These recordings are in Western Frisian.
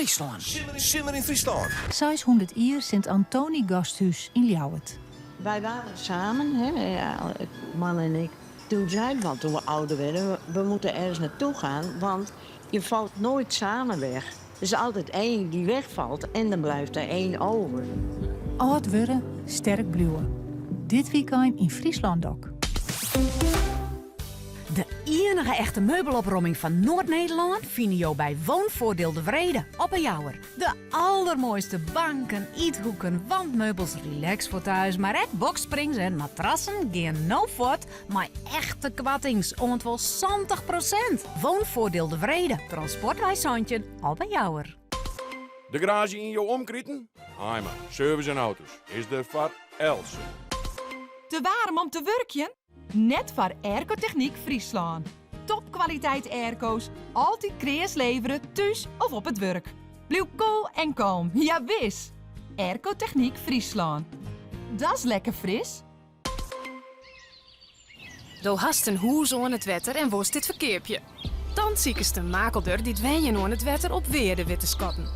Fryslân. Simmer yn Fryslân. 600 jier Sint Antoni Gasthús yn Ljouwert. Wij waren samen, hè, man en ik. Toen zeiden we al, toen we ouder werden, we moeten ergens naartoe gaan, want je valt nooit samen weg. Er is altijd één die wegvalt en dan blijft er één over. Âld wurde, sterk bliuwe. Dit wykein yn Fryslân Dok. De iennige echte meubelopromming fan Noard-Nederlân fine jo by Woonvoordeel De Wrede op 'e Jouwer. De allermoaiste banken, ythoeken, wandmeubels, relaxfauteuils, mar ek boxsprings en matrassen gean no fuort mei echte koartings oant wol 70 prosint. Woonvoordeel De Wrede, Transportwei 17 op 'e Jouwer. De garaazje yn jo omkriten? Haima Service en Auto's is der foar eltsen. Te waarm om te wurkjen? Net foar Aircotechniek Fryslân. Topkwaliteit airco's, altyd kreas levere thús of op it wurk. Bliuw koel en kalm, jawis! Aircotechniek Fryslân. Da's lekker fris! Do hast in hûs oan it wetter en wolst dit ferkeapje. Dan sikest in makelder dy't wenjen oan it wetter op wearde wit te skatten.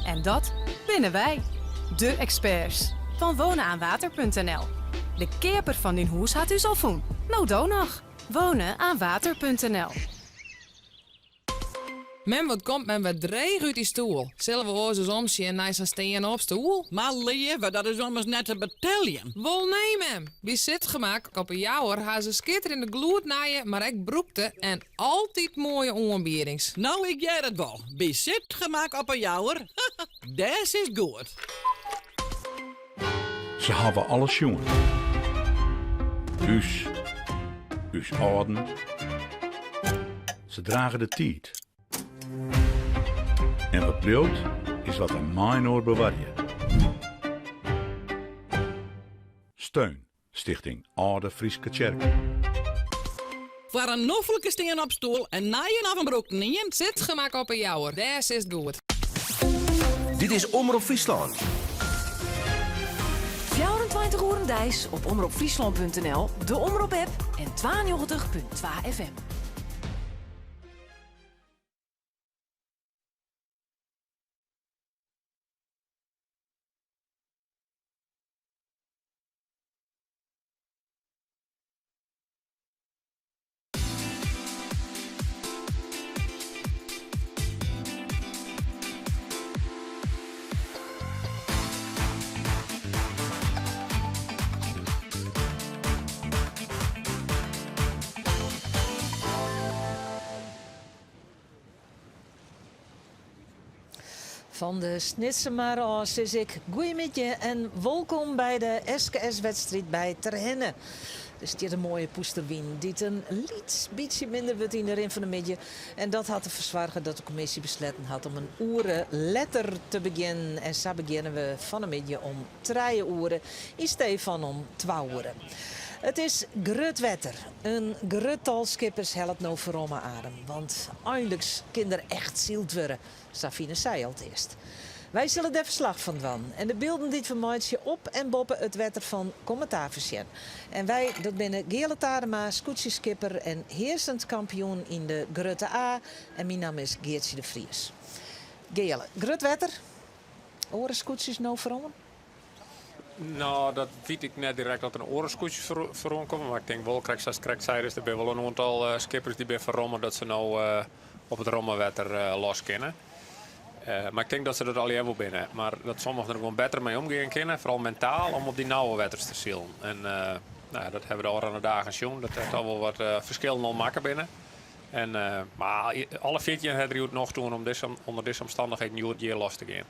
En dat binne wy, de eksperts fan wonenaanwater.nl. De keaper fan dyn hûs hat ús al fûn. No do noch! Wonenaanwater.nl. Mem, wat komt men wer dreech út dy stoel. Sille we oars ris omsjen nei sa'n stean-op-stoel? Mar leave, dat is ommers net te beteljen. Wol nee, mem. By Sitgemak op 'e Jouwer ha se skitterjende gloednije, mar ek brûkte en altyd moaie oanbiedings. No, ik hear it wol. By Sitgemak op 'e Jouwer, dêr sitst goed. Se hawwe alles sjoen. Us, ús âlden. Se drage de tiid. En wat bliuwt, is wat we mei-inoar bewarje. Steun Stichting Alde Fryske Tsjerken. Foar in noflike stean-op-stoel, in nijen of in brûkten ien. Sitgemak op 'e Jouwer, dêr sitst goed. Dit is Omrop Fryslân. 24 oeren deis op omropfryslân.nl, de Omrop-app en 92.2 FM. Fan de Snitsermar ôf sis ik goeiemiddei en wolkom by de SKS-wedstriid by Terherne. Der stiet in moaie pûsterwyn dy't in lyts bytsje minder wurdt yn de rin fan de middei. En dat hat derfoar soarge dat de kommisje besletten hat om in oere letter te begjinnen. En sa begjinne we fan 'e middei om trije oere yn stee fan om twa oere. It is grut wetter. In grut tal skippers hellet no ferromme adem, want einliks kin der echt syld wurde, sa fine sy alteast. Wy sille dêr ferslach fan dwaan en de bylden dy't we meitsje op en boppe it wetter fan kommentaar foarsjen. En wy, dat binne Geale Tadema, skûtsjeskipper en hearsend kampioen yn de Grutte A. En myn namme is Geartsje de Vries. Geale, grut wetter, oare skûtsjes no feroan? No, dat wit ik net direkt oft der oare skûtsjes feroan komme. Mar ik tink wol, krekt sa'tst krekt seidest, der binne wol in oantal skippers dy't binne ferromme dat se no op it romme wetter los kinne. Mar ik tink dat se dat allegear wol binne. Mar dat sommigen der gewoan better mei omgean kinne, foaral mentaal, om op dy nauwe wetters te silen. En no, dat hawwe we de ôfrûne dagen sjoen, dat der toch wol wat ferskillen al makke binne. En, mar alle 14 ha der hjoed nocht oan om dizze, ûnder dizze omstannichheden hjoed hjir los te gean.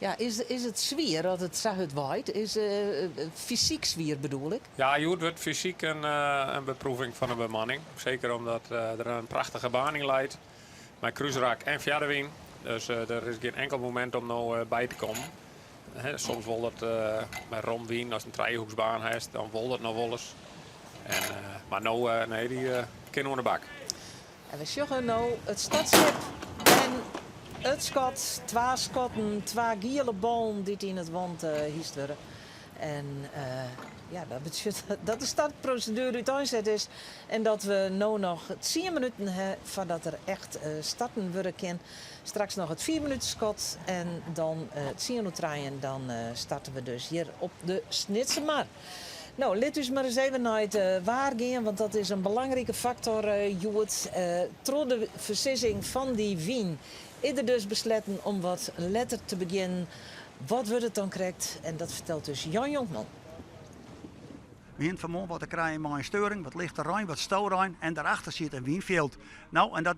Ja, is, is it swier as it sa hurd waait? Is fysyk swier bedoel ik? Ja, hjoed wurdt fysyk in, in beproeving fan de bemanning. Seker omdat der in prachtige baan yn leit. Mei krúsrak en fjaddewyn. Dus der is gjin inkel momint om no by te kommen. Soms wol dat mei rom wyn, ast in trijehoeksbaan hast, dan wol dat noch wolris. En, mar no, nee, dy kin oan de bak. En we sjogge no it startskip en it skot. Twa skotten, twa giele bollen dy't yn it want hyst wurde. En. Ja, dat betsjut dat de startproseduere úteinset is en dat we no noch tsien minuten ha foardat der echt starten wurde kin. Straks noch it fiifminuteskot en dan tsien oer trijen dan starte we dus hjir op de Snitsermar. No, lit ús mar ris even nei it waar gean, want dat is in belangrike faktor hjoed. Troch de fersizzing fan dy wyn is der dus besletten om wat letter te begjinnen. Wat wurdt it dan krekt? En dat fertelt ús Jan Jonkman. We hiene fan 'e moarn wat te krijen mei in steuring, wat lichte rein, wat storein en dêrachter siet in wynfjild. No, en dat,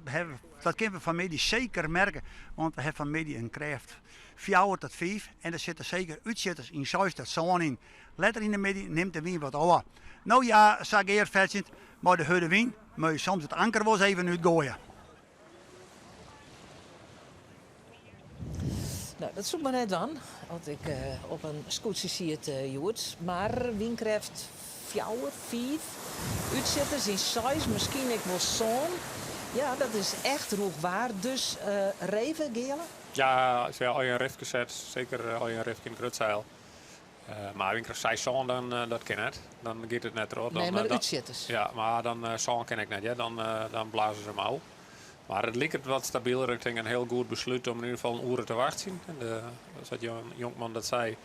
dat kinne we fanmiddei seker merke, want we ha fanmiddei in krêft fjouwer tot fiif en der sitte seker útsjitters yn seis tot sân yn. Letter yn de middei nimt de wyn wat ôf. No ja, sa gearfetsjend, mei de hurde wyn moat je soms it anker wolris even útgoaie. No, dat soe ik mar net dwaan as ik op in skûtsje siet hjoed. Mar wynkrêft fjouwer, fiif, útsjitters yn seis, miskien ek wol sân. Ja, dat is echt rûch waar. Dus reve, Geale? Ja, as je in rifke set, seker as je in rifke yn it grutseil. Mar wynkrêft seis, sân, dan dat kin net. Dan giet it net troch. Nee, mar útsjitters. Ja, mar dan sân kin ek net, hear. Dan blaze se him ôf. Mar it liket wat stabiler. Ik tink in hiel goed beslút om yn ieder gefal in oere te wachtsjen. En de, sa't Jan Jonkman dat sei,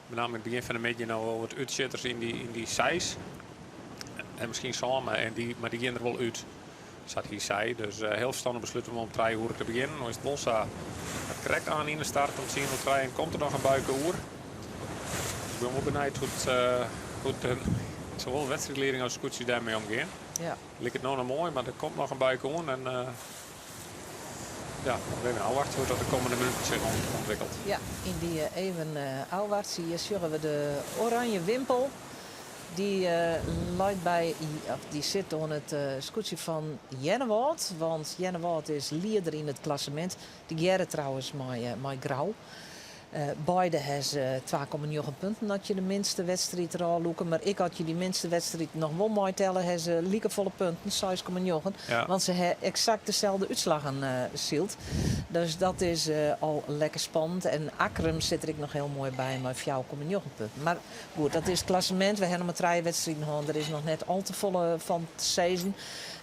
benammen yn it begjin fan de middei no wol wat útsjitters yn dy, yn dy seis. En miskien sân, mar, en dy, mar dy gean der wol út, sa't hy sei. Dus hiel ferstannich beslút om om trije oere te begjinnen. No is it wol sa dat krekt oan yn de start om tsien oer trijen komt der noch in buike oer. Ik bin wol benijd hoe't, hoe't de, sawol de wedstriidlieding as de skûtsjes dêrmei omgean. Ja. Liket no noch moai, mar der komt noch in buike oan en ja, we even ôfwachtsje hoe't dat de kommende minuten sich ûntwikkelt. Ja, yn dy even ôfwachtsje, hjir sjogge we de oranje wimpel. Dy leit by, of dy sit oan it skûtsje fan Earnewâld, want Earnewâld is lieder yn it klassemint. Tegearre trouwens mei Grou. Beide ha se 2,9 punten as je de minste wedstriid derôf lûke. Mar ek as je dy minste wedstriid noch wol meitelle, ha se likefolle punten, 6,9. Want se ha eksakt deselde útslaggen syld. Dus dat is al lekker spannend. En Akkrum sit der ek noch hiel moai by mei 4,9 punten. Mar goed, dat is it klassemint. We ha noch mar trije wedstriden hân. Der is noch net al te folle fan te sizzen.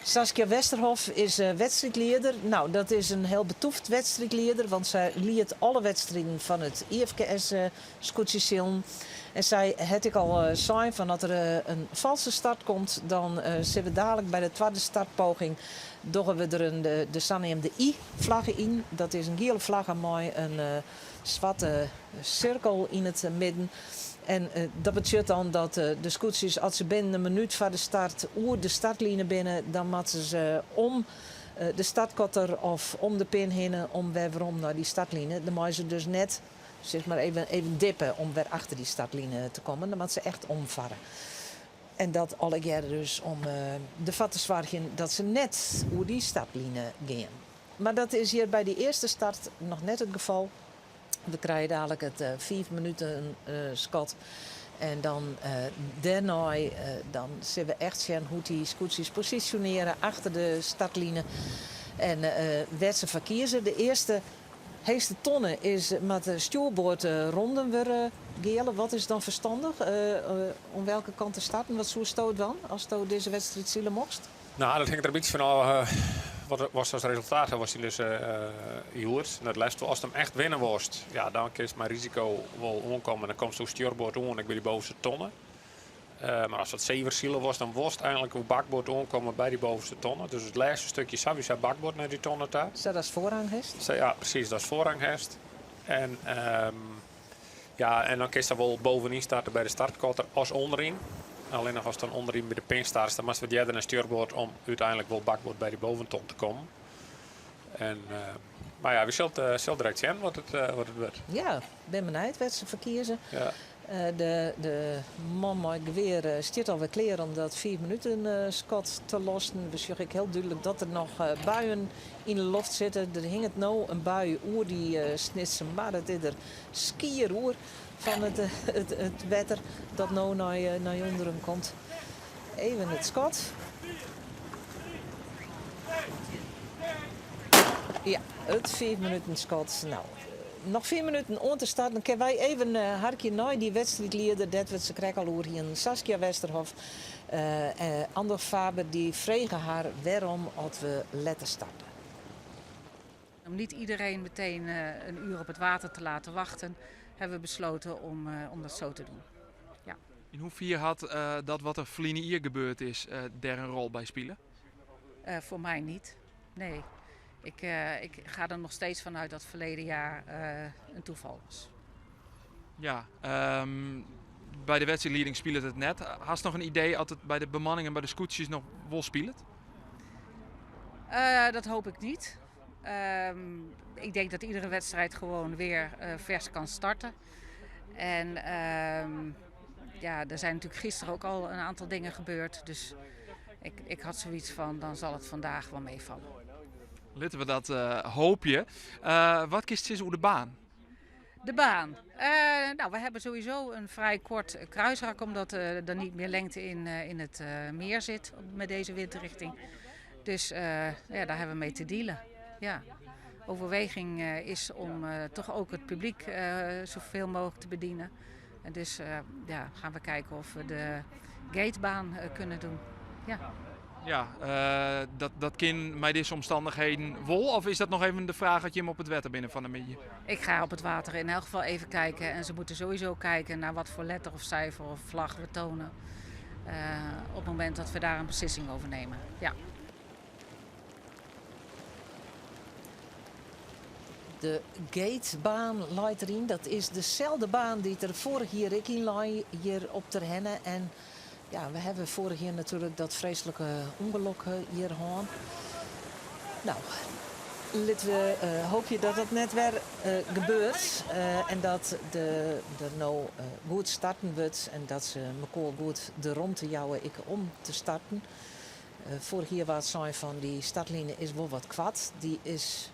Saskia Westerhof is wedstriidlieder. No, dat is in hiel betûft wedstriidlieder, want sy liedt alle wedstriden fan it IFKS skûtsjesilen. En sy hat ek al sein fan as der in falske start komt, dan sille we dalik by de twadde startpoging dogge we der in de saneamde I-flagge yn. Dat is in giele flagge mei in swarte sirkel yn it midden. En dat betsjut dan dat de skûtsjes, as se binnen in minút foar de start oer de startline binne, dan moatte se om de startkotter of om de pin hinne om wer werom nei dy startline. Dan meie se dus net sis mar even, even dippe om wer achter dy startline te kommen. Dan moatte se echt omfarre. En dat allegearre dus om derfoar te soargjen dat se net oer dy startline gean. Mar dat is hjir by dy earste start noch net it gefal. We krije dalik it fiif minuten skot. En dan dêrnei dan sille we echt sjen hoe't dy skûtsjes posisjonearje achter de startline en wêr't se foar kieze. De earste heechste tonne is moat de stjoerboard ronden wurde. Geale, wat is dan ferstannich oan welke kant te starten? Wat soesto dwaan asto dizze wedstriid sile mochtst? No, dat hinget der in bytsje fan ôf wat watst as resultaat ha wolst yn dizze hjoed. It lêste, ast him echt winne wolst, ja, dan kinst mei risiko wol oankomme. Dan komst oer stjoerboard oan, ek by dy bovenste tonne. Mar ast wat sever sile wolst, dan wolst eigenlik oer bakboard oankomme by dy bovenste tonne. Dus it lêste stikje sawiesa bakboard nei dy tonne ta. Sadatst foarrang hast? Sa, ja, presys, datst foarrang hast. En, ja, en dan kinst dan wol bovenyn starte by de startkotter as ûnderyn. Allinnich ast dan ûnderyn by de pin startst, dan moatst wat earder nei stjoerboard om úteinlik wol bakboard by dy boventon te kommen. En, mar ja, we sille it direkt sjen wat it, wat it wurdt. Ja, bin benijd wêr't se foar kieze. Ja. De man mei it gewear stiet alwer klear om dat fiif minuten skot te lossen. We sjogge ek hiel dúdlik dat der noch buien yn de loft sitte. Der hinget no in bui oer dy Snitsermar. It is der skier oer fan it, it, it wetter dat no nei, nei ûnderen komt. Even it skot. Ja, it fiif minuten skot. No. Noch 4 minuten oan te starten. Kinne wy even harkje nei dy wedstriidlieder dêr't we it sakrekt al oer hienen, Saskia Westerhof. Andor Faber dy frege har wêrom oft we letter starte. Om niet iedereen meteen een uur op het water te laten wachten, hebben we besloten om dat zo te doen. Ja. Yn hoefier hat dat wat der ferline jier gebeurd is dêr in rol by spile? Voor mij niet. Nee. Ik ga er nog steeds vanuit dat verleden jaar een toeval was. Ja, by de wedstriidlieding spilet it net. Hast noch in idee oft it by de bemanning en by de skûtsjes noch wol spilet? Dat hoop ik niet. Ik denk dat iedere wedstrijd gewoon weer vers kan starten. En ja, er zijn natuurlijk gisteren ook al een aantal dingen gebeurd. Dus ik had zoiets van, dan zal het vandaag wel meevallen. Litte we dat hoopje. Wat kinst sizze oer de baan? De baan? Nou, we hebben sowieso een vrij kort kruisrak, omdat er niet meer lengte in het meer zit met deze windrichting. Dus ja, daar hebben we mee te dealen. Ja. Overweging is om toch ook het publiek zoveel mogelijk te bedienen. En dus ja, gaan we kijken of we de gatebaan kunnen doen. Ja. Ja, dat kin mei dizze omstannichheden wol? Of is dat noch even de fraach as jim op it wetter binne fan 'e middei? Ik ga op het water in elk geval even kijken. En ze moeten sowieso kijken naar wat voor letter of cijfer of vlag we tonen. Op het moment dat we daar een beslissing over nemen. Ja. De gatebaan leit deryn. Dat is deselde baan dy't der foarich jier ek yn lei hjir op Terherne. En ja, we hawwe foarich jier natuerlik dat freeslike ûngelok hjir hân. No, litte we hoopje dat dat net wer gebeurt en dat der no goed starten wurdt en dat se mekoar goed de romte jouwe ek om te starten. Foarich jier waard sein fan dy startline is wol wat koart. Dy is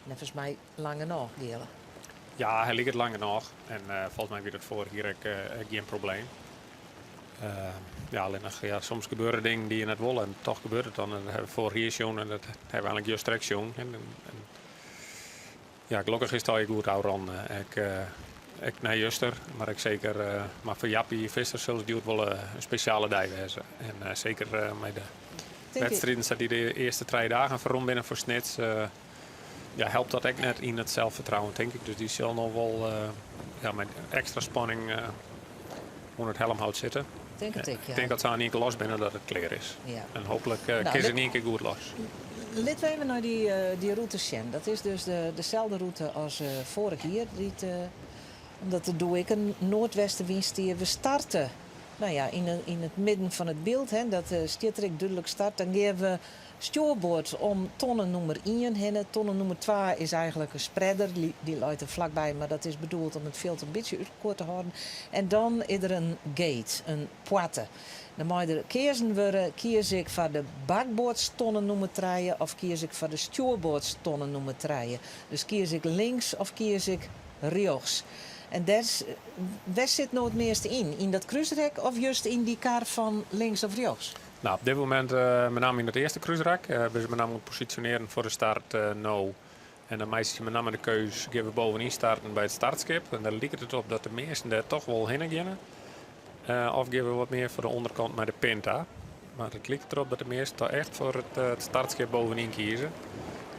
neffens my lang genôch, Geale. Ja, hy liket lang genôch. En folgens my wie dat foarich jier ek gjin probleem. Ja, allinnich, ja, soms gebeure dingen dy't je net wolle en toch gebeurt it dan. En dat hawwe we foarich jier sjoen en dat hawwe we eigenlik juster ek sjoen. En ja, gelokkich is it allegear goed ôfrûn. Ek nei juster, mar ek seker, mar foar Jappie Visser sil it hjoed wol in spesjale dei wêze. En seker mei de wedstriden sa't dy de earste trije dagen ferrûn binne foar Snits, ja, helpt dat ek net yn it selsfertrouwen, tink ik. Dus dy sil noch wol ja, mei ekstra spanning oan it helmhout sitte. Tink it ek, ja. Ik tink dat se yn ien kear los binne dat it klear is. Ja. En hooplik kinne se yn ien kear goed los. Litte we even nei dy rûte sjen. Dat is dus deselde rûte as foarich jier. Dy't, omdat der doe ek in noardwestewyn stie. We starte nou ja, yn it midden fan it byld. Hè, dat stiet der ek dúdlik start. Dan gean we stjoerboard om tonne nûmer ien hinne. Tonne nûmer twa is eigenlik in spreader, dy leit der flakby, mar dat is bedoeld om it fjild in bytsje út elkoar te hâlden. En dan is der in gate, in poarte. Dan mei der keazen wurde, kies ik foar de bakboardstonne nûmer trije of kies ik foar de stjoerboardstonne nûmer trije. Dus kies ik links of kies ik rjochts. En dêr, wêr sit no it measte yn? Yn dat krúsrek of just yn dy kar fan links of rjochts? Nou, op dit momint benammen yn it earste krúsrek. Binne se benammen oan it posisjonearjen foar de start no. En dan meitsje se benammen de keus, gean we bovenyn starten by it startskip. En dêr liket it op dat de measten dêr toch wol hinne geane. Of gean we wat mear foar de ûnderkant mei de Pinta. Mar it liket derop dat de measten toch echt foar it startskip bovenyn kieze.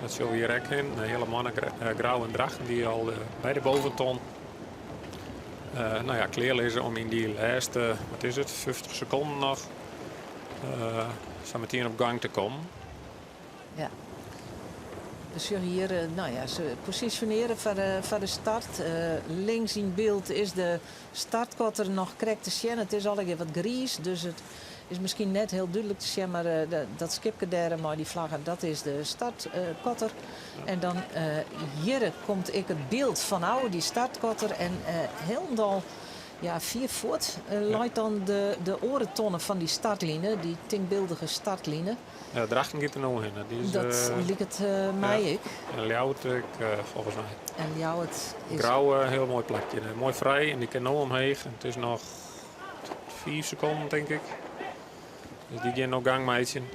Dat sjogge we hjir ek hin. De hiele manne Grou en Drachten dy't al by de boventon nou ja, klear lizze om yn dy lêste, wat is it, 50 sekonden noch, sa metien op gang te kommen. Ja. We sjogge hjir, nou ja, se posisjonearje foar de start. Links yn byld is de startkotter noch krekt te sjen. It is allegear wat griis, dus it is miskien net hiel dúdlik te sjen, mar dat skipke dêr mei dy flagge, dat is de startkotter. En dan hjir komt ek it byld fanôf dy startkotter en hielendal ja, fier fuort leit dan de oare tonne fan dy startline, dy tinkbyldige startline. Ja, Drachten giet der no hinne. Dy is, Dat liket my ja. ek. En Ljouwert ek, folgens my. En Ljouwert is Grou, hiel moai plakje. Moai frij en dy kin no omheech. En it is noch 5 sekonden, tink ik. Dus dy gean no gang meitsjen.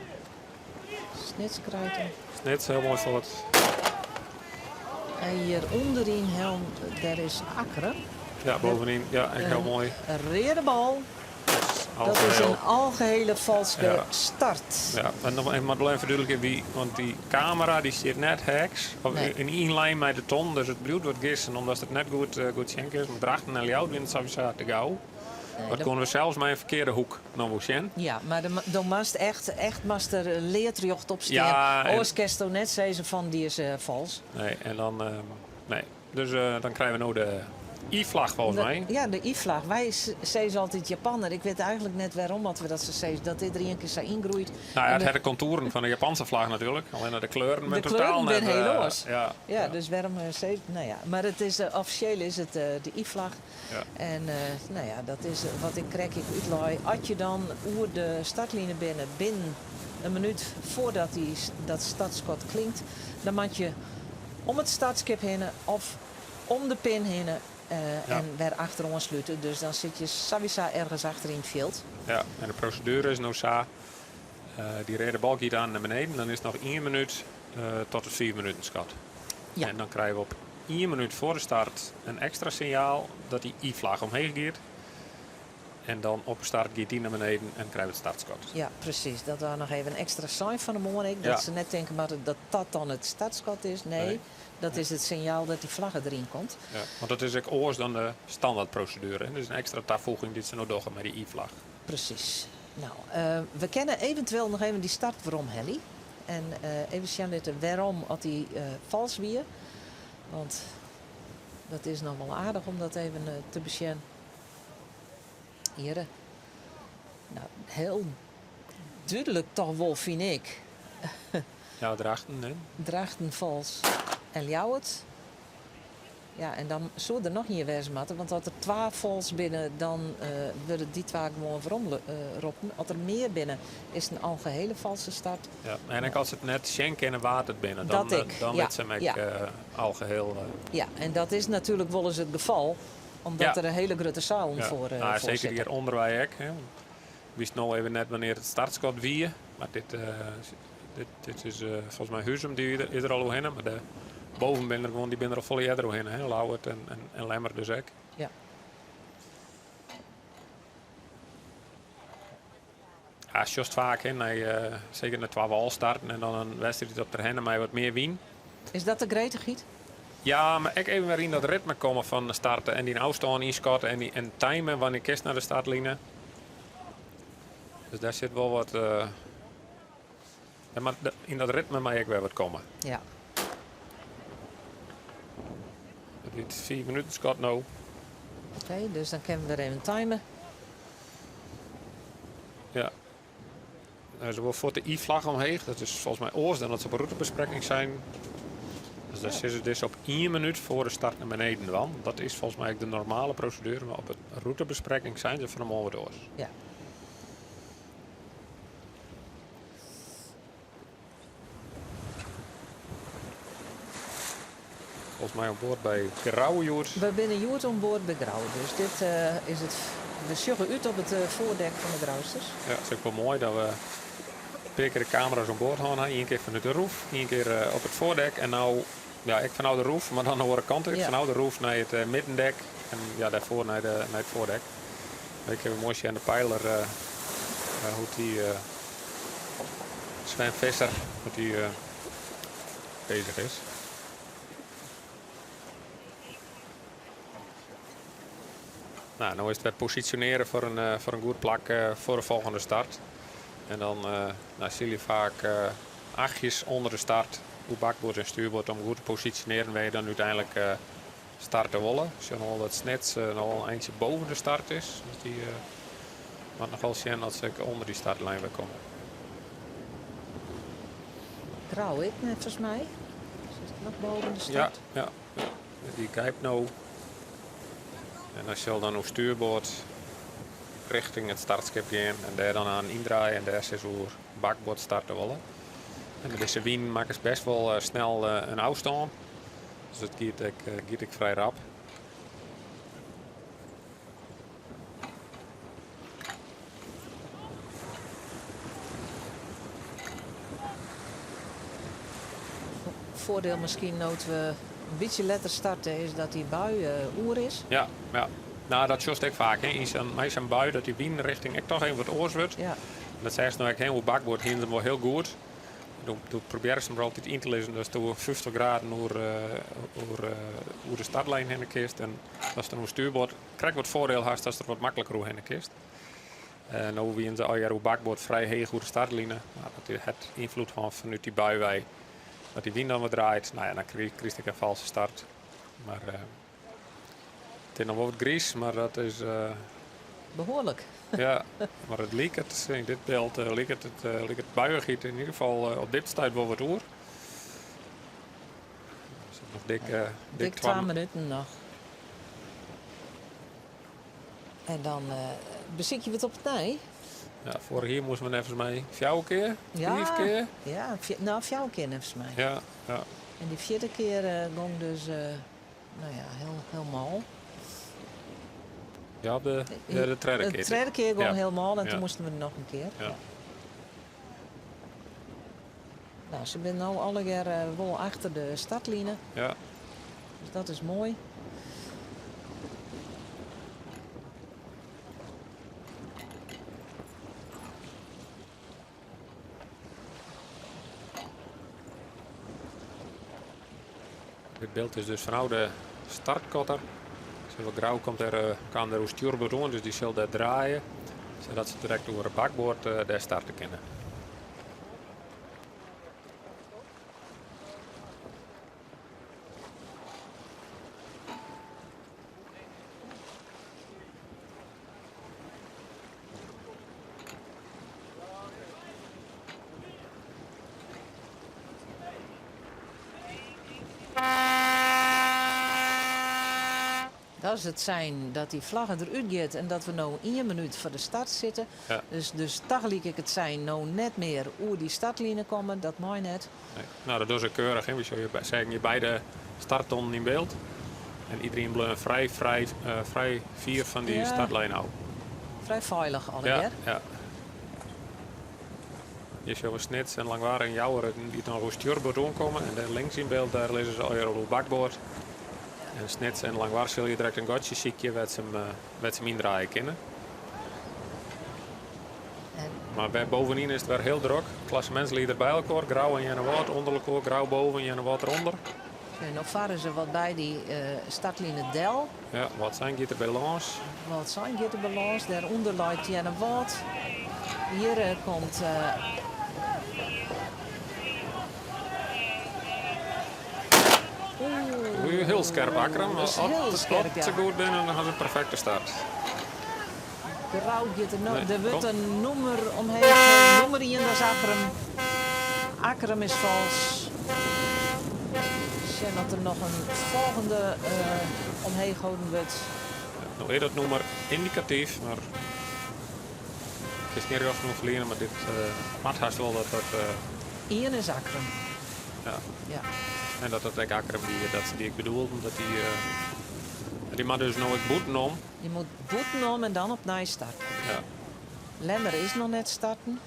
Snits krijt him. Snits, hiel moai fuort. En hjir ûnderyn helm, dêr is Akkrum. Ja, bovenyn. Ja, ek hiel moai. In reade bal. Dat is in algehele falske start. Ja, en noch even, moat wol even ferdúdlikje wie, want dy kamera dy stiet net heaks of yn ien lijn mei de ton, dus it bliuwt wat gissen omdat it net goed, goed sjen kinst. Mar Drachten en Ljouwert wiene sawiesa te gau. Dat koene we sels mei in ferkearde hoek noch wol sjen. Ja, mar do moatst echt, echt moatst der leadrjocht op stean. Ja, en Oars kinsto net sizze fan dy is fals. Nee, en dan, nee. Dus dan krije we no de I-flach folgens my. Ja, de I-flach. Wy sizze altyd Japanner. Ik wit eigentlik net wêrom at we dat sa sizze. Dat dit der ien kear sa yngroeid. Nou ja, it hat de kontoeren fan de Japanse flach natuerlik. Allinne de kleuren binne De totaal kleuren net. binne hiel oars. Ja, Ja, dus wêrom sizze, nou ja. Mar it is, offisjeel is it de I-flach. Ja. En nou ja, dat is wat ik krekt ek útlei. As je dan oer de startline binne, binnen in minút foardat dy, dat startskot klinkt, dan moat je om it startskip hinne of om de pin hinne en wer achteroan slute. Dus dan sit je sawiesa ergens achter yn it fjild. Ja, en de proseduere is no sa, dy reade bal giet aan nei beneden, dan is it noch ien minút tot it fiif minuten skot. Ja. En dan krije we op ien minút foar de start in ekstra sinjaal dat dy I-flach omheech giet. En dan op de start giet dy nei beneden en krije we it startskot. Ja, presys. Dat waard noch even ekstra sein fan 'e moarn ek. Dat se net tinke moatte dat dat dan it startskot is. Nee, Nee. dat is it sinjaal dat dy flagge deryn komt. Ja, want dat is ek oars dan de standaardproseduere. Hè? Dus in ekstra tafoeging dy't se no dogge mei dy I-flach. Presys. No, we kinne eventueel noch even dy start weromhelje. En even sjen litte wêrom at dy fals wie. Want dat is noch wol aardich om dat even te besjen. Hjirre. No, hiel dúdlik toch wol, fyn ik. Ja, Drachten, hè? Drachten fals en Ljouwert. Ja, en dan soe der noch ien wêze moatte, want as der twa fals binne, dan wurde dy twa gewoan weromroppen. As der mear binne, is it in algehele false start. Ja, en ek as se it net sjen kinne wa't it binne, dan, Dat ek, dan ja, lit se him ek ja. algeheel. Ja, en dat is natuerlik wolris it gefal, omdat der in hiele grutte sealen foar Nou, foar seker sitte. hjir ûnder wy ek. Hè. Wist no even net wannear't it startskot wie, mar dit, dit, dit is folgens my Huzum dy is der al oerhinne, mar de boven binne der gewoan, dy binne der al folle earder oerhinne, hè. Ljouwert en Lemmer dus ek. Ja, sjochst faak, hè, nei, seker nei twa wâlstarten en dan in wedstriid op Terherne mei wat mear wyn. Is dat de gretichheid? Ja, mar ek even wer yn dat ritme komme fan de starten en dyn ôfstân ynskatte en, dy, en timen wannear kinst nei de startline. Dus dêr sit wol wat. Ja, mar yn dat ritme mei ek wer wat komme. It is 5 minuten skot no. Oké, dus dan kinne we wer even timen. Ja. Nou, se wol fuort de I-flach omheech. Dat is folgens my oars dan dat se op 'e rûtebesprekking seinen. Dus dan sizze se dus op ien minút foar de start nei beneden dwaan. Dat is folgens my ek de normale proseduere, mar op 'e rûtebesprekking seinen se fan 'e moarn wat oars. Folgens my oan board by Grou hjoed. We binne hjoed oan board by Grou, dus dit is it. We sjogge út op it foardek fan de Grousters. Ja, it is ek wol moai dat we in pear kear de kamera's oan board hân ha. Ien kear fanút de roef, ien kear op it foardek en no ja, ek fanôf de roef, mar dan de oare kant út. Fanôf de roef nei it middendek en ja, dêrfoar nei de, nei it foardek. Ik kinne we moai sjen de peiler, hoe't dy Sven Visser, hoe't dy bezich is. Nou, no is it wer posisjonearjen foar in goed plak foar de folgjende start. En dan nou, sille je faak achtjes ûnder de start oer bakboard en stuurboard om goed te posisjonearjen wêr je dan úteinlik starte wolle. Sjoch noch wol dat Snits noch wol in eintsje boven de start is. Dus dy moat noch wol sjen dat se ek ûnder dy startlijn wer komme. Grou ek neffens my. Sit noch boven de start. Ja, ja, ja. Dy gijpt no. En dan sil dan oer stuurboard richting it startskip gean en dêr dan aan yndraaie en dêr sis oer bakboard starte wolle. En mei dizze wyn makkest best wol snel in ôfstân. Dus it giet ek frij rap. Foardiel miskien no't we In bytsje letter starte is dat dy bui oer is. Ja, ja. No, dat sjochst ek faak, hè. Yn sa'n, mei sa'n bui dat dy wynrichting ek toch even wat oars wurdt. Ja. Dat seachst no ek, hè, oer bakboard hiene se him wol hiel goed. Doe, doe probearrest him der altyd yn te lizzen datst oer 50 graden oer, oer, oer de startlijn hinne kinst. En datst dan oer stuurboard krekt wat foardiel hast datst der wat makliker oerhinne kinst. Uh, no wiene se allegear oer bakboard frij heech oer de startline. No, dat hat ynfloed hân fanút dy bui wei. Dat dy wyn dan wat draait, no ja, dan krijst ek in falske start. Mar uh, it is noch wol wat griis, mar dat is. Uh, Behoarlik. ja, mar it liket, yn dit byld uh, liket it, uh, liket buiïchheid yn ieder gefal op dit stuit wol wat oer. Noch dik, dik, dik twa minuten noch. En dan besykje we it op 'e nij. Ja, foarich jier moasten we neffens my fjouwer kear, fiif kear. Ja, no fjouwer kear neffens my. Ja, ja. En dy fjirde kear gong dus, no ja, hiel, hiel mâl. Ja, de, de, de tredde kear. De tredde kear gong hiel mâl en toen moasten we noch in kear. Ja. No, se binne no allegear wol achter de startline. Ja. Dus dat is moai. Dit byld is dus fanôf de startkotter. Silver Grou komt der, eh, kaam der oer stjoerboard oan, dus dy sil dêr draaie, sadat se direkt oer bakboard eh, dêr starte kinne. Dat is it sein dat dy flagge derút giet en dat we no ien minút foar de start sitte. Ja. Dus, dus tagelyk ek it sein no net mear oer dy startline komme, dat mei net. Nee. No, dat dogge se keurich. Hè. We sjogge seagen hjir beide starttonnen yn byld. En iderien bleau frij, frij, uh, frij fier fan dy Ja. startlijn ôf. Frij feilich allegear. Ja, ja. Hjir sjogge we Snits en Langwar en Jouwer dy't noch oer stjoerboard oankomme. En dêr links yn byld, dêr lizze se allegear oer bakboard. En Snits en Langwar sille hjir direkt in gatsje sykje wêr't se him, eh, wêr't se him yndraaie kinne. Mar wer bovenyn is it wer hiel drok. Klassemintslieder by elkoar, Grou en Earnewâld ûnder elkoar. Grou boven, Earnewâld derûnder. En no farre se wat by dy startline del. Ja, Wâldsein giet der by lâns. Wâldsein giet der by lâns. Dêrûnder leit Earnewâld. Hjir komt. Oeh, hiel skerp Akkrum. Dat is hiel skerp, ja. As se goed binne, dan ha se in perfekte start. Grou giet der no. Nee, Der wurdt kom. in nûmer omheech. Nûmer ien, dat is Akkrum. Akkrum is fals. Sjen oft der noch in folgjende omheech holden wurdt. No is dat nûmer yndikatyf, mar kinst gjin rjocht oan ferliene, mar dit moat hast wol dat dat. Ien is Akkrum. Ja. Ja. En dat dat ek Akkrum wie, dat se dy ek bedoelden, dat dy, dy moat dus no ek bûtenom. Je moet bûtenom en dan opnij starte. Ja. Lemmer is noch net starten.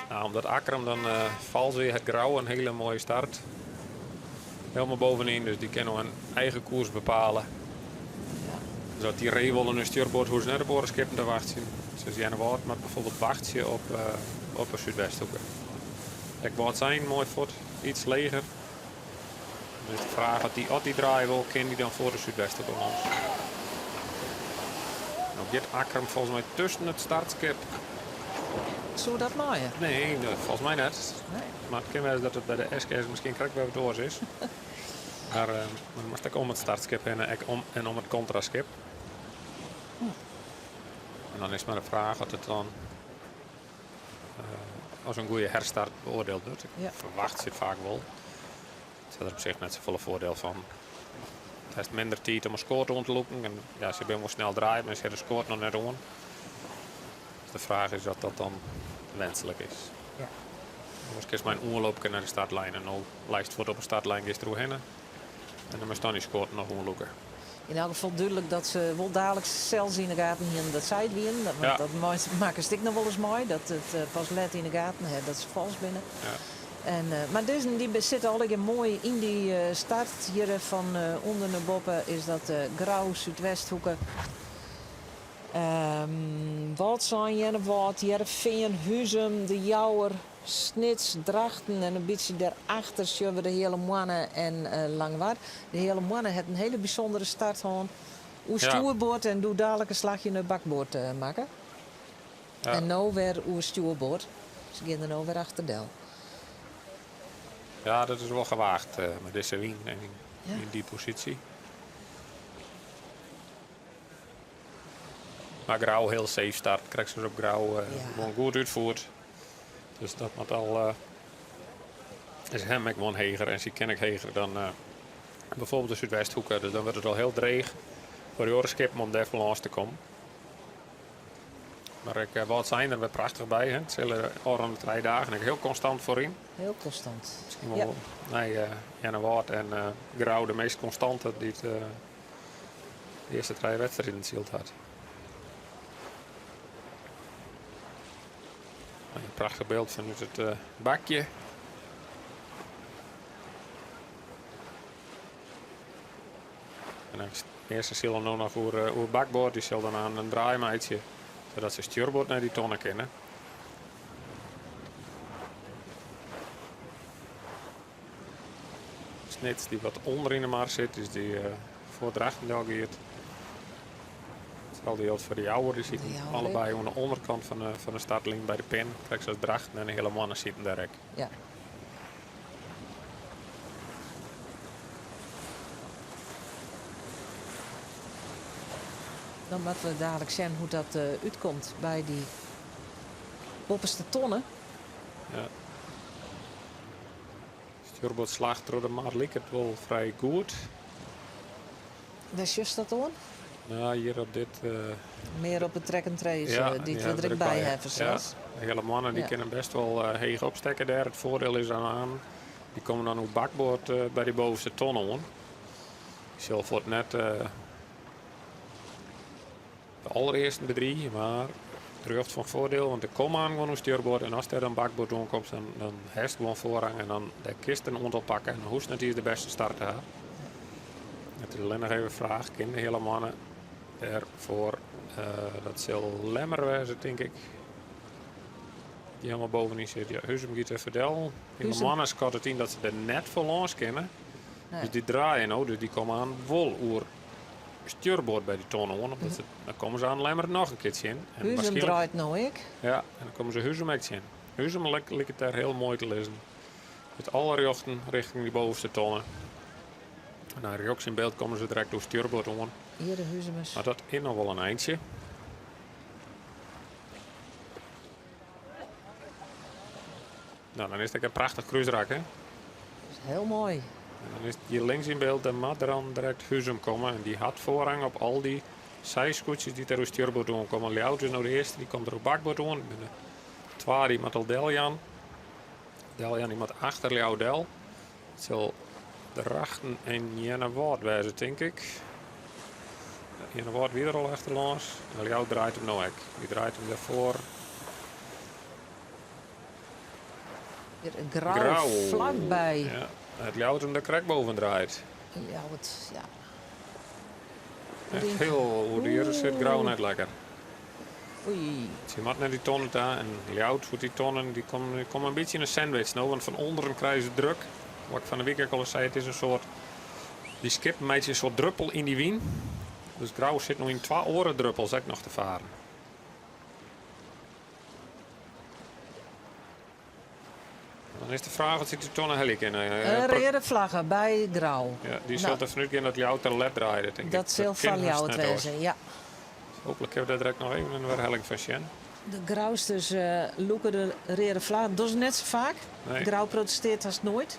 Nou, omdat Akkrum dan uh, fals wie, hat Grou in hiele moaie start. Helemaal bovenyn, dus dy kin no in eigen koers bepale. Ja. Dus as dy ree wolle in stjoerboard hoege se net op oare skippen te wachtsjen. Dus Earnewâld moat bijvoorbeeld wachtsje op, uh, op 'e Súdwesthoeke. Ek Wâldsein moai fuort, iets leger. Dan is de fraach oft dy, as dy draaie wol, kin dy dan foar de Súdwesthoeke lâns. No giet Akkrum folgens my tusken it startskip. Soe dat meie? Nee, folgens my net. Nee. Mar it kin wêze dat it by de SKS miskien krekt wer wat oars is. Mar uh, dan moatst ek om it startskip hinne ek om, en om it kontraskip. En dan is mar de fraach oft it dan as in goede herstart beoardield wurdt. Ik Ja. ferwachtsje it faak wol. Se ha der op sich net safolle foardiel fan. It hast minder tiid om in skoat oan te lûken. En ja, se binne wol snel draaid, mar se ha de skoat noch net oan. Dus de fraach is oft dat dan wenslik is. Ja. Oars kinst mei in oanloopke nei de startlijn en no leist fuort op 'e startlijn, giest deroerhinne. En dan moatst dan dy skoat noch oanlûke. Yn elk gefal dúdlik dat se wol daliks sels yn 'e gaten hienen dat sy it wienen. Want Ja. dat makest ek noch wolris mei, dat it pas let yn 'e gaten ha dat se fals binne. Ja. En, mar dizzen dy sitte allegear moai yn dy start. Hjir fan ûnder nei boppe is dat Grou, Súdwesthoeke, Wâldsein, Earnewâld, Hearrenfean, Huzum, De Jouwer, Snits, Drachten en in bytsje dêrachter sjogge we de Heale Moanne en Langwar. De Heale Moanne hat in hiele bysûndere start hân. Oer stjoerboard en doe dalik in slachje nei bakboard makke. En no wer oer stjoerboard. Se gean der no wer achterdel. Ja, dat is wol gewaagd mei dizze wyn en yn dy posysje. Mar Grou hiel safe start, krekt sa as op Grou, gewoan goed útfierd. Dus dat moat al is hem ek gewoan heger en sy kin ek heger dan bijvoorbeeld de Súdwesthoeke. Dus dan wurdt it al hiel dreech foar de oare skippen om dêr lâns te kommen. Mar ek Wâldsein der wer prachtich by. Hè. It sille ôfrûne 3 dagen ek hiel konstant foaryn. Hiel konstant. Miskien wol nei Earnewâld en Grou de meast konstante dy't de earste 3 wedstriden syld hat. In prachtich byld fanút it bakje. En dan earste sil er no noch oer bakboard. Dy sil dan aan in draai meitsje, sadat se stjoerboard nei dy tonne kinne. Snits dy't wat ûnder yn de mar sit, dus dy foar Drachten del giet. Itselde jildt foar de Jouwer, dy sitte allebei oan de ûnderkant fan de startline by de pin. Krekt sa as Drachten en de Heale Moanne sieten dêr ek. Ja. Dan moatte we dalik sjen hoe't dat útkomt by dy boppeste tonne. Ja. Stjoerboardslach troch de mar liket wol frij goed. Wêr sjochst dat oan? No, hjir op dit. Mear op de track and trace, ja, dy't we der ek by hawwe fansels. Ja, de Heale Moanne dy kinne best wol heech opstekke dêr. It foardiel is dan aan, dy komme dan oer bakboard by dy bovenste ton oan. Dy sil fuort net de alderearsten bedriigje, mar rjocht fan foardiel, want der komme aan gewoan oer stjoerboard en ast dêr dan bakboard oankomst, dan hast gewoan foarrang en dan dêr kinst in oantal pakke en dan hoechst net iens de bêste start te hawwen. It is allinnich even fraach, kin de Heale Moanne dêrfoar, dat sil Lemmer wêze tink ik, dy't helemaal bovenyn sit. Ja, Huzum giet effe del. Heale Moanne skat it yn dat se der net foar lâns kinne. Dus dy draaie no, dus dy komme aan wol oer stjoerboard by dy ton oan. Omdat se, dan komme se aan Lemmer noch in kear tsjin. En Huzum waarskynlik draait no ek. Ja, en dan komme se Huzum ek tsjin. Huzum liket dêr hiel moai te lizzen. Met alle rjochten richting dy bovenste tonne. En dan rjochts yn byld komme se direkt oer stjoerboard oan. Hjir de Huzumers. Mar dat is noch wol in eintsje. No, dan is it ek in prachtich krúsrak, hè? Dat is hiel moai. En dan is hjir links yn byld, dêr moat der dan direkt Huzum komme. En dy hat foarrang op al dy seiskûtsjes dy't der oer stjoerboard oankomme. Ljouwert is no de earste, dy komt der oer bakboard oan. Der binne twa dy moat al deljaan. Deljaan dy moat achter Ljouwert del. It sil Drachten en Earnewâld wêze, tink ik. Earnewâld wie der al achterlâns. En Ljouwert draait him no ek. Dy draait him dêrfoar. Hjir in Grou, Grou. flakby. Ja, it Ljouwert him der krekt boven draait. Ljouwert, ja. Echt hiel oer de jierren sit Grou net lekker. Oei. Sy moat nei dy tonnen ta en Ljouwert foar dy tonnen dy komme, komme in bytsje yn in sandwich no, want fan ûnderen krije se druk. Wat ik fan de wike ek al eens sei, it is in soart dy skippen meitsje in soart druppel yn dy wyn. Dus Grou sit no yn twa oare druppels ek noch te faren. Dan is de fraach oft sy dy tonne helje kinne. In reade flagge by Grou. Ja, dy sil derfan útgean dat Ljouwert te let draaide, tink ik. Dat sil foar Ljouwert wêze, ja. Hooplik kinne we dêr direkt noch even in werhelling fan sjen. De Grousters lûke de reade flagge. Dat dogge se net sa faak. Nee. Grou protesteart hast noait.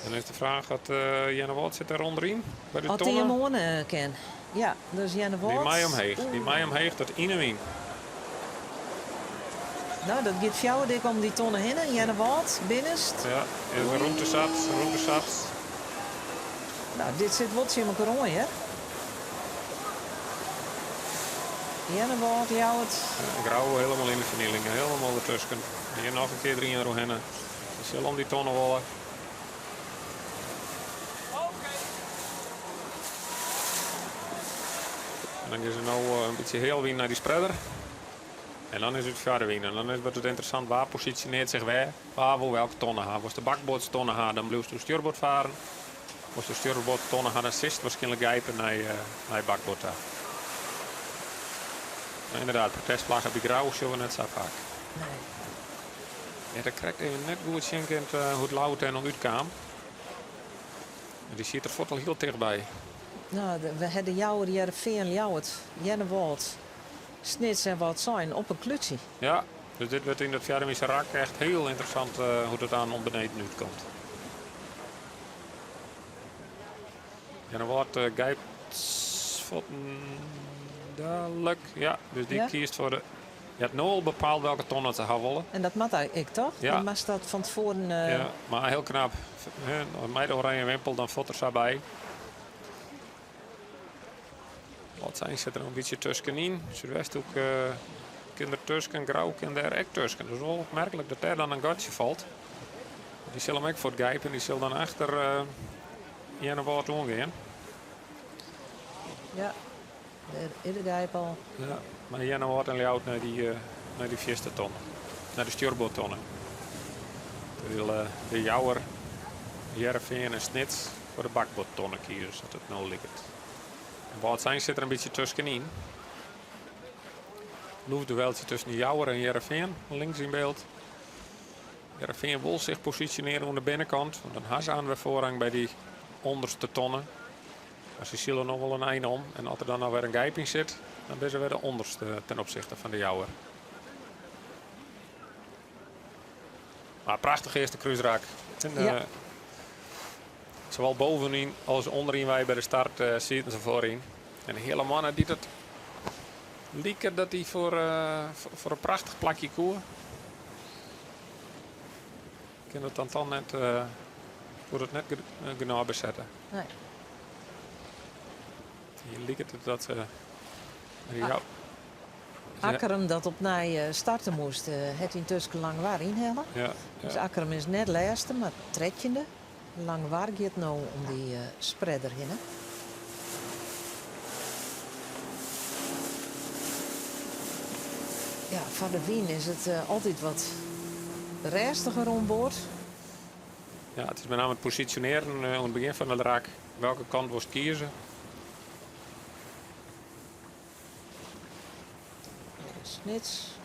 Dan is de fraach oft Earnewâld sit dêr ûnderyn by de Oft dy tonne. him oan kin. Ja, dus Earnewâld. Dy mei omheech. Dy mei omheech tot yn 'e wyn. No, dat giet fjouwerdik om dy tonne hinne. Earnewâld, binnenst. Ja, is der rûmte sat, rûmte sat. No, dit sit wol tsjin mekoar oan, hear. Earnewâld, Ljouwert. Ja, Grou helemaal yn de fernieling, helemaal dertusken. Hjir noch in kear der ien oerhinne. Se sille om dy tonne wolle. En dan gean se no in bytsje healwyn nei dy spreader. En dan is it foarwyn. En dan wurdt it ynteressant wa posisjonearret sich wêr. Wa wol welke tonne ha. Wolst de bakboardstonne ha, dan bliuwst oer stjoerboard faren. Wolst de stjoerboardtonne ha, dan silst wierskynlik gijpe nei bakboard ta. Maar ynderdaad, protestflagge by Grou sjogge we net sa faak. Nee. Ja, dat krekt even net goed sjen kind hoe't Ljouwert dêr no útkaam. En dy siet der fuort al hiel tichtby. No, we ha de Jouwer, Hearrenfean, Ljouwert, Earnewâld, Snits en Wâldsein op in klútsje. Ja, dus dit wurdt yn dat fjouwerwynse rak echt hiel ynteressant hoe't it aan om beneden útkomt. Earnewâld gijpt fuortendalik. Ja, dus dy Ja? kiest foar de. Je hat no al bepaald welke tonne se ha wolle. En dat moat ek, toch? Ja. Dan moatst dat fan tefoaren. Ja, mar hiel knap. Mei de oranje wimpel dan fuort der sa by. Wâldsein sit der in bytsje tuskenyn. Súdwesthoek kin der tusken, Grou kin dêr ek tusken. Dus wol opmerklik dat dêr dan in gatsje falt. Dy sil him ek fuortgijpe en dy sil dan achter Earnewâld oangean. Ja, dêr is de gijp al. Ja, mar Earnewâld en Ljouwert nei dy fierste tonne, nei de stjoerboardtonne. Terwyl de Jouwer, Hearrenfean en Snits foar de bakboardtonne kieze, sa't it no liket. En Wâldsein sit der in bytsje tuskenyn. Loefdueltsje tusken Jouwer en Hearrenfean, links yn byld. Hearrenfean wol sich posisjonearje oan de binnenkant, want dan ha se wer foarrang by dy ûnderste tonne. Mar se sile noch wol in ein om en as der dan noch wer in gijp yn sit, dan binne se wer de ûnderste ten opsichte fan de Jouwer. Mar prachtich earste krúsrak. En, Sawol bovenyn as ûnderyn wei by de start sieten se foaryn. En de hiele manne dy't it like dat hy foar foar in prachtich plakje koe. Kin it dan toch net, koe it net genôch besette. Nee. Hjir liket it dat se. Ja. Akkrum dat opnij starte moast, hat yntusken Langwar ynhelle. Dus Akkrum is net lêste, mar trettjinde. Langwar giet no om dy spreader hinne. Ja, foar de wyn is it altyd wat rêstiger oan board. Ja, it is benammen it posisjonearjen oan it begjin fan it rak. Welke kant wolst kieze? Snits.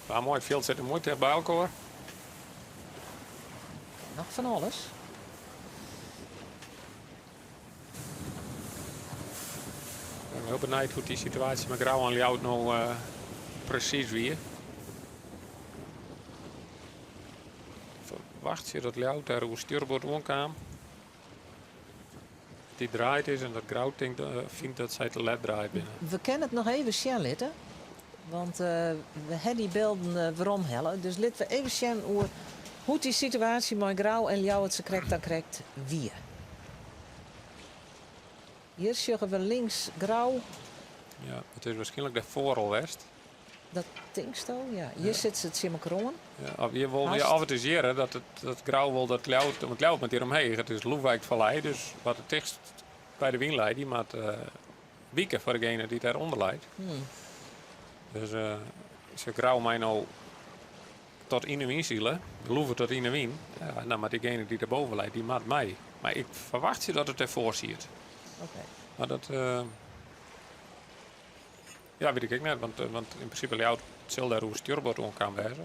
Ja, moai, it fjild sit der moai ticht by elkoar. Noch fan alles. Ik bin hiel benijd hoe't dy situaasje mei Grou en Ljouwert no presys wie. Ferwachtsje dat Ljouwert dêr oer stjoerboard oankaam. Dy draaid is en dat Grou tinkt, fynt dat sy te let draaid binne. We kinne it noch even sjen litte, want we ha dy bylden weromhelle. Dus litte we even sjen oer hoe't dy situaasje mei Grou en Ljouwert sa krekt dan krekt wie. Hjir sjogge we links Grou. Ja, it is wierskynlik dêrfoar al west. Dat tinksto? Ja. Hjir sitte se tsjin elkoar oan. Ja, of hjir wol, ja, of it is hjir, dat, it, dat Grou wol dat Ljouwert, want Ljouwert moat hjir omheech. It is Loewijkvallei, dus wat it tichtst by de wyn leit, dy moat wike foar degene dy't dêrûnder leit. Dus se Grou mei no tot yn de wyn sile, loeve tot yn de wyn, ja, en dan moat diegene dy't derboven leit, dy moat mei. Mar ik ferwachtsje dat it dêrfoar siet. Mar dat, Ja, wit ik ek net, want, want yn prinsipe Ljouwert sil dêr oer stjoerboard oankaam wêze.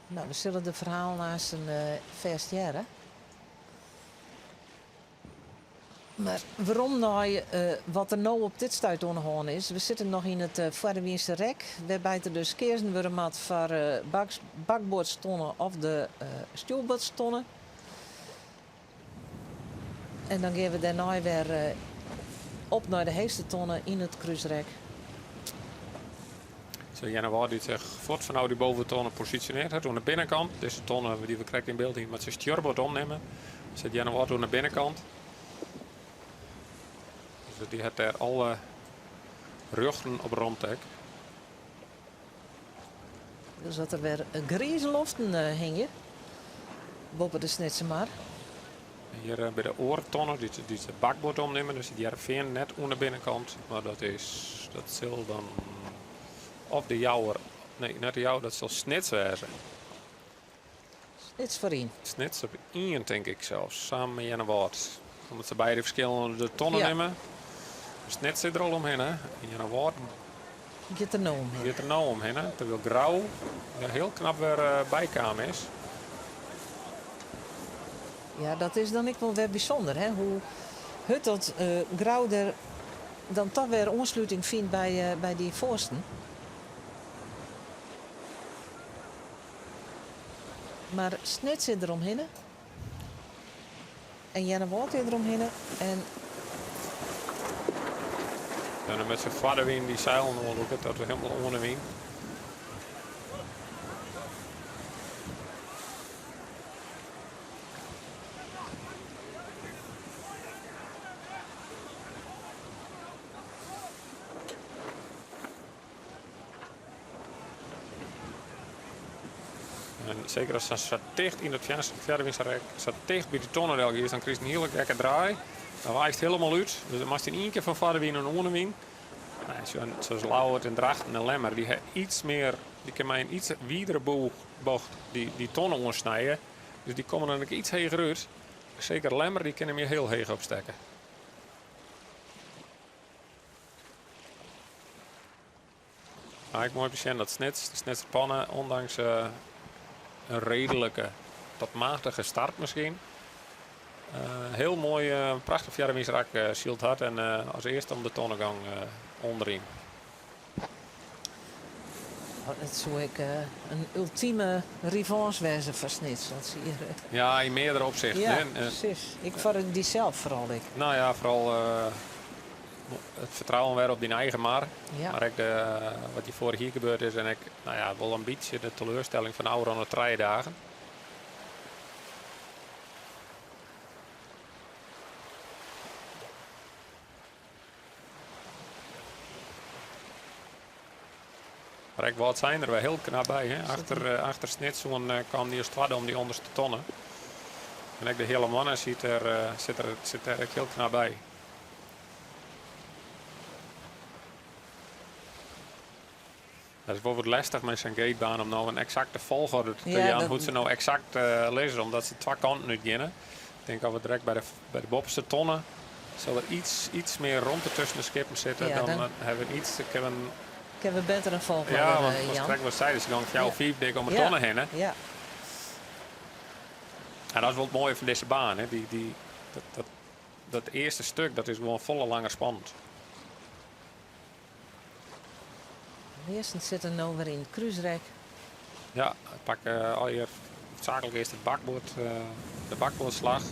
No, we sille de ferhalen aanst fêst hearre. Mar werom nei wat der no op dit stuit oan de hân is. We sitte noch yn it foarderwynse rek, wêrby't der dus keazen wurde moat foar bakboardstonne of de stjoerboardstonne. En dan gean we dêrnei wer op nei de heechste tonne yn it krúsrek. Zo Earnewâld dy't sich fuort fanôf dy boventonne posisjonearret hat oan de binnenkant. Dizze tonne dy't we krekt yn byld hiene, moat se stjoerboard omnimme. Sit Earnewâld oan de binnenkant. Dus dy hat dêr alle rjochten op romte ek. Dus dat der wer grize loften hingje boppe de Snitsermar. Hjir by de oare tonne dy't de bakboard omnimme, dus sit Hearrenfean net oan de binnenkant, mar dat is dat sil dan of de Jouwer, nee net de Jouwer, dat sil Snits wêze. Snits foaryn. Snits op ien tink ik sels, samen mei Earnewâld. Omdat se beide ferskillende tonnen Ja. nimme. Snits sit der al omhinne. Earnewâld Giet der no omhinne. Giet der no omhinne, terwyl Grou der hiel knap wer eh, by kaam is. Ja, dat is dan ek wol wer bysûnder, hè? Hoe hurd dat eh, Grou der dan toch wer oansluting fynt by, eh, by dy foarsten. Mar Snits sit der omhinne. En Earnewâld is der omhinne. En En dan met z'n foar de wyn dy seilen oanlûke dat we hielendal oan de wyn. En seker as se sa ticht yn dat fjarwynrek, sa ticht by de tonne del giest, dan krijst in hiele gekke draai. Dan waaist hielendal út. Dus dan moatst yn ien kear fan foar de wyn en oan de wyn. Nou, zoals Ljouwert en Drachten en Lemmer, dy ha iets mear, dy kinne mei in iets widere bocht dy, dy tonne oansnije. Dus dy komme dan ek iets heger út. Seker Lemmer, dy kinne him hiel heech opstekke. Nou, ik moai besjen dat Snits, de Snitser Panne, ondanks eh, een redelijke tot matige start misschien, eh, heel mooi, uh, prachtig fjardewynsrak uh, syld hat en as earste om de tonnegang ûnderyn. It soe ek in ultime revanche wêze foar Snits. Dat se hjir, Ja, yn meardere opsichten. Ja, hè. presys. Ek foar dysels foaral ek. Nou ja, foaral it fertrouwen wer op dyn eigen mar. Ja. Mar ek de, wat hjir foarich jier gebeurd is en ek nou ja, wol in bytsje de teleurstelling fan de ôfrûne trije dagen. Mar ek Wâldsein der wer hiel knap by. Hè? Achter, eh, achter Snits oan eh, kaam dy as twadde om dy ûnderste tonne. En ek de Heale Moanne sit der, eh, sit der, sit der ek hiel knap by. Dat is wol wat lestich mei sa'n gatebaan om no in eksakte folchoarder te Ja, jaan dat- hoe't se no eksakt eh, lizze, omdat se twa kanten útgeane. Ik tink as we direkt by de, by de boppeste tonne sil der iets, iets mear romte tusken de skippen sitte. Ja, dan, dan- eh, hawwe we iets, kinne we Kinne we better in folchoarder, ja, want eh, as Jan. krekt wat sei, se gean fjouwer, Ja. fiif dik om de Ja. tonne hinne. Ja. En dat is wol it moaie fan dizze baan. Hè. Dy, dy, dat, dat, dat earste stik dat is gewoan folle langer spannend. Measten sitte no wer yn it krúsrek. Ja, ik pak uh, allegear saaklik earst it bakboard, uh, de bakboardslach.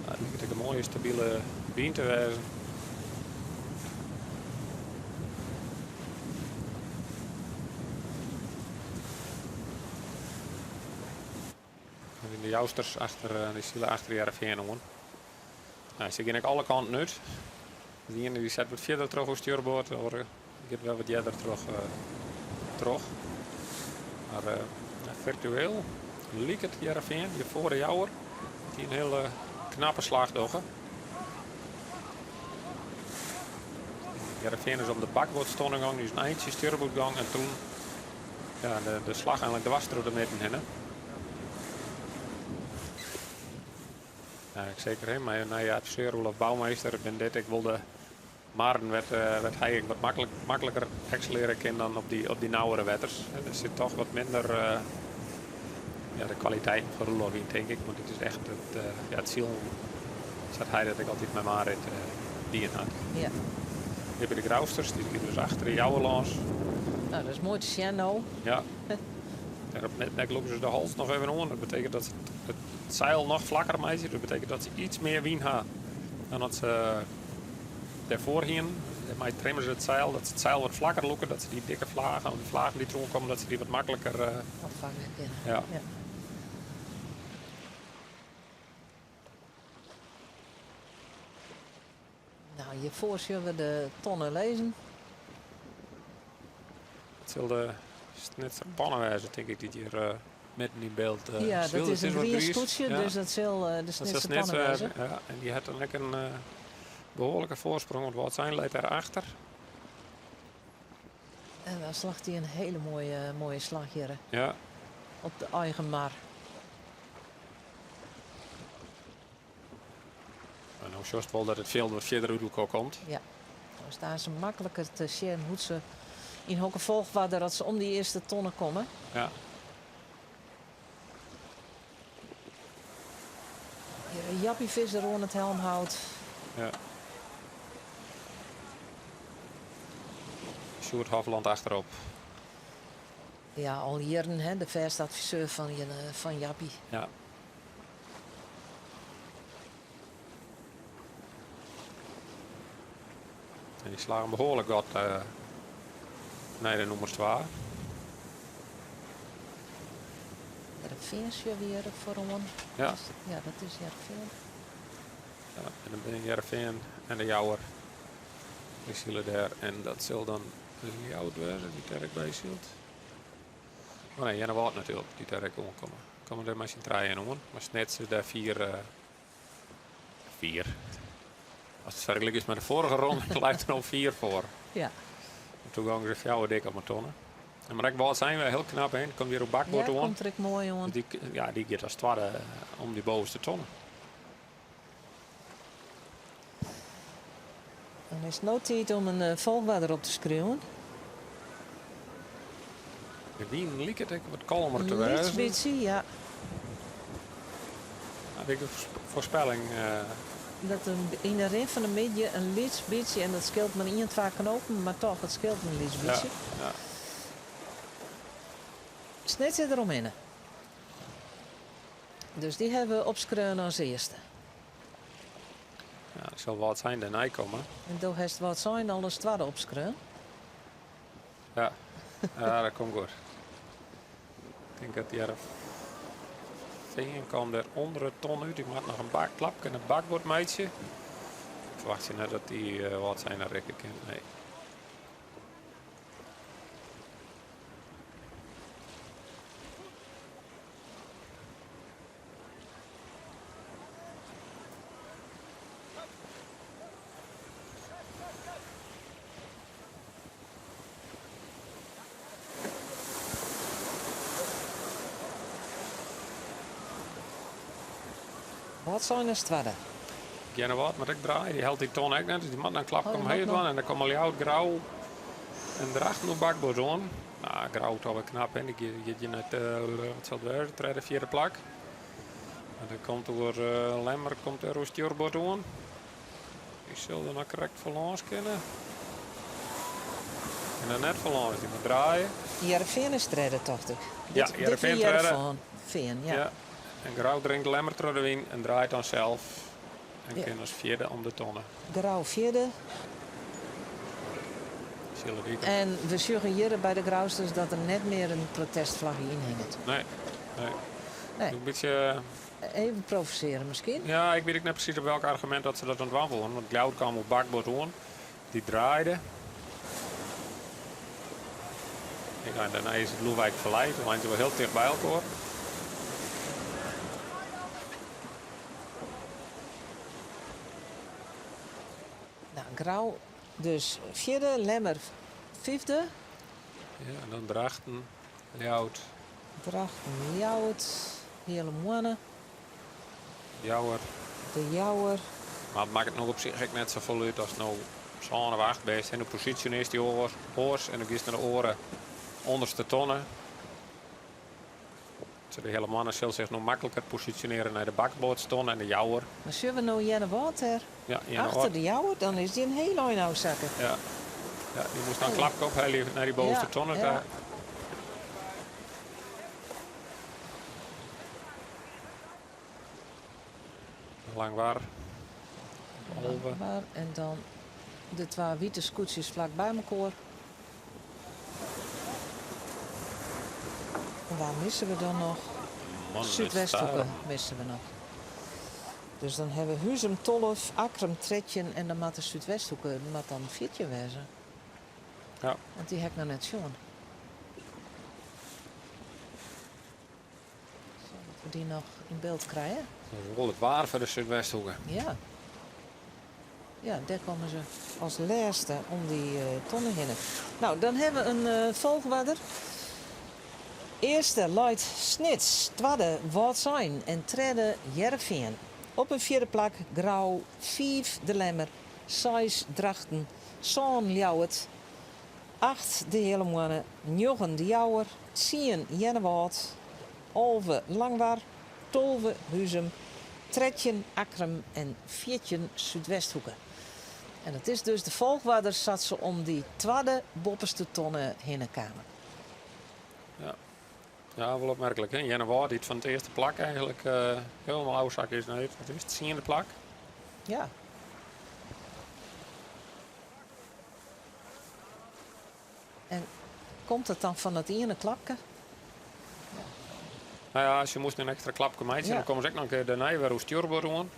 Nou, it liket ek in moaie stabile wyn te wêzen. De Jousters achter, eh, dy sile achter Hearrenfean oan. Nou, se gean ek alle kanten út. De iene dy set wat fierder troch oer stjoerboard, de oare giet wer wat earder troch. Eh, troch. Mar uh, virtueel liket Hearrenfean, hjir foar de Jouwer, dy in hiele knappe slach dogge. Hearrenfean is om de bakboardstonne gong, dy is in eintsje stjoerboard gong en toen ja, de, de slach eigenlik dwars troch de midden hinne. Ja, ik seker hè, mei nije adviseur Roelof Bouwmeester bin dit ek wol de marren wêr't, uh, wêr't hy ek wat maklik, makliker ekselearje kin dan op dy, op dy nauwere wetters. Der sit toch wat minder uh, ja, de kwaliteit fan Roelof yn, tink ik. Want it is echt it, uh, ja, it silen sa't hy dat ek altyd mei Marit uh, dien hat. Ja. Hjir by de Grousters, dy giet dus achter de Jouwer lâns. Nou, dat is moai te sjen no. Ja. En op net lûke se de hals noch even oan. Dat betekent dat se it seil noch flakker meitsje. Dat betekent dat se iets mear wyn ha dan dat se dêrfoar hienen. Dêrmei trimmen se it seil, dat se it seil wat flakker lûke, dat se dy dikke flagen, of de flagen dy't deroan komme, dat se dy wat makliker Opfange kinne. Ja. Ja. Nou, hjirfoar sjogge we de tonne lizzen. It sil de Snitser Panne wêze, tink ik, dy't hjir midden yn byld Ja, dat sylt. is It in wat grien griis. skûtsje, Ja. dus dat sil de Dat sil Snitser Snits Panne wêze. wêze, ja. En dy hat dan ek in behoarlike foarsprong, want Wâldsein leit dêr achter. En dan slacht hy in hiele moaie, moaie slach hjir. Ja. Op de eigen mar. En no sjochst wol dat it fjild wat fierder út elkoar komt. Ja, dan stean se makliker te sjen hoe't se yn hokker folchoarder dat se om dy earste tonne komme. Ja. Hjir Jappie Visser oan it helmhout. Ja. Sjoerd Hofland achterop. Ja, al jierren hè, de fêste adviseur fan Jappie. Ja. En dy slagge behoarlik wat nei de nûmer twa. Hearrenfean sjogge we hjir foaroan. Ja. Ja, dat is Hearrenfean. Ja, en dan binne Hearrenfean en de Jouwer. Dy sile dêr en dat sil dan Ljouwert wêze dy't dêr ek by sylt. Oh nee, Earnewâld natuerlik, dy't dêr ek oankomme. Komme dêr mei syn trijen oan. Mar Snits is dêr fier, fier. As it fergelike is mei de foarige ronde, leit der no fier foar. Ja. En toen gongen se fjouwer dik op 'e tonne. En mar ek Wâldsein wer hiel knap heen. Komt hjir op bakboard Ja, oan. komt der ek moai oan. Dy, ja, dy giet as twadde om dy bovenste tonne. Dan is it no tiid om in folchoarder op te skriuwen. De wyn liket ek wat kalmer te Lyts wêzen. bytsje, ja. Haw ik in foarspelling? Dat yn de rin fan de middei in lyts bytsje, en dat skeelt mar ien, twa knopen, mar toch, it skeelt in lyts bytsje. Ja, ja. Snits is der omhinne. Dus dy hawwe we opskreaun as earste. Ja, it sil Wâldsein dêrnei komme. En do hast Wâldsein al as twadde opskreaun? Ja, ja dat komt goed. Ik tink dat Hearrenfean kaam der ûnder de ton út. Ik moat noch in klapke en in bakboard meitsje. Ik ferwachtsje net dat dy Wâldsein rikke kin. Nee. Wâldsein as twadde? Earnewâld moat ek draaie, dy hellet dy ton ek net, dus dy moat in klapke Oh, dy omheech moat noch. dwaan en dan komme Ljouwert, Grou en Drachten op bakboard oan. Nou, Grou toch wer knap, hè. Dy giet hjir nei it, wat sil it wêze, tredde, fjirde plak. En dan komt oer Lemmer komt der oer stjoerboard oan. Dy sil der noch krekt foarlâns kinne. En dan net foarlâns, dy moat draaie. Hearrenfean is tredde, tocht ik. Ja, Dit wie Hearrenfean tredde. Hearrenfean, Fean, ja. Ja. En Grou drinkt Lemmer troch de wyn en draait dan sels. En Ja. kin as fjirde om de tonne. Grou fjirde. Sille dy En we sjogge hjir by de Grousters dat der net mear in protestflagge yn hinget. Nee, nee. Nee. In bytsje Even provosearje miskien. Ja, ik wit ek net presys op welk argumint dat se dat oan dwaan woenen. Want Ljouwert kaam op bakboard oan. Dy draaide. En dêrnei is it Loewijk Vallei. Toen leine se wol hiel ticht by elkoar. Nou, Grou dus fjirde, Lemmer fyfde. Ja, en dan Drachten, Ljouwert. Drachten, Ljouwert, Heale Moanne. Jouwer. De Jouwer. Mar it makket no op sich ek net safolle út ast no sân of acht bist en do posysjonearrest dy oars en dan giest nei de oare ûnderste tonne. De Heale Moanne sil sich no makliker posysjonearje nei de bakboardstonne en de Jouwer. Mar sjogge we no Earnewâld dêr? Ja, Earnewâld. Achter de Jouwer, dan is dy in hiel ein ôfsakke. Ja. Ja, dy moast dan in klapke ophelje nei dy bovenste Ja, tonne ja. ta. Langwar. 11. Langwar en dan De twa wite skûtsjes flak by mekoar. Wa misse we dan noch? Súdwesthoeke misse we noch. Dus dan hawwe we Huzum 12, Akkrum 13 en dan moat de Súdwesthoeke moat dan 14 wêze. Ja. Want dy ha ik noch net sjoen. Dat we dy noch yn byld krije. Dat is wol it waar foar de Súdwesthoeke. Ja. Ja, dêr komme se as lêste om dy tonne hinne. No, dan hawwe we in uh, folchoarder. Earste leit Snits, twadde Wâldsein en tredde Hearrenfean. Op in fjirde plak Grou, fiif De Lemmer, seis Drachten, sân Ljouwert, acht De Heale Moanne, njoggen De Jouwer, tsien Earnewâld, 11 Langwar, 12 Huzum, 13 Akkrum en 14 Súdwesthoeke. En it is dus de folchoarder sa't se om dy twadde boppeste tonne hinne kamen. Ja, ja wol opmerklik. Hè? Earnewâld dy't fan it earste plak eigentlik uh, hielendal ôfsakke is nei it, wat is it, tsiende plak. Ja. En komt it dan fan dat iene klapke? No ja, se moasten in ekstra klapke meitsje. Dan komme se ek noch in kear dêrnei wer oer stjoerboard oan.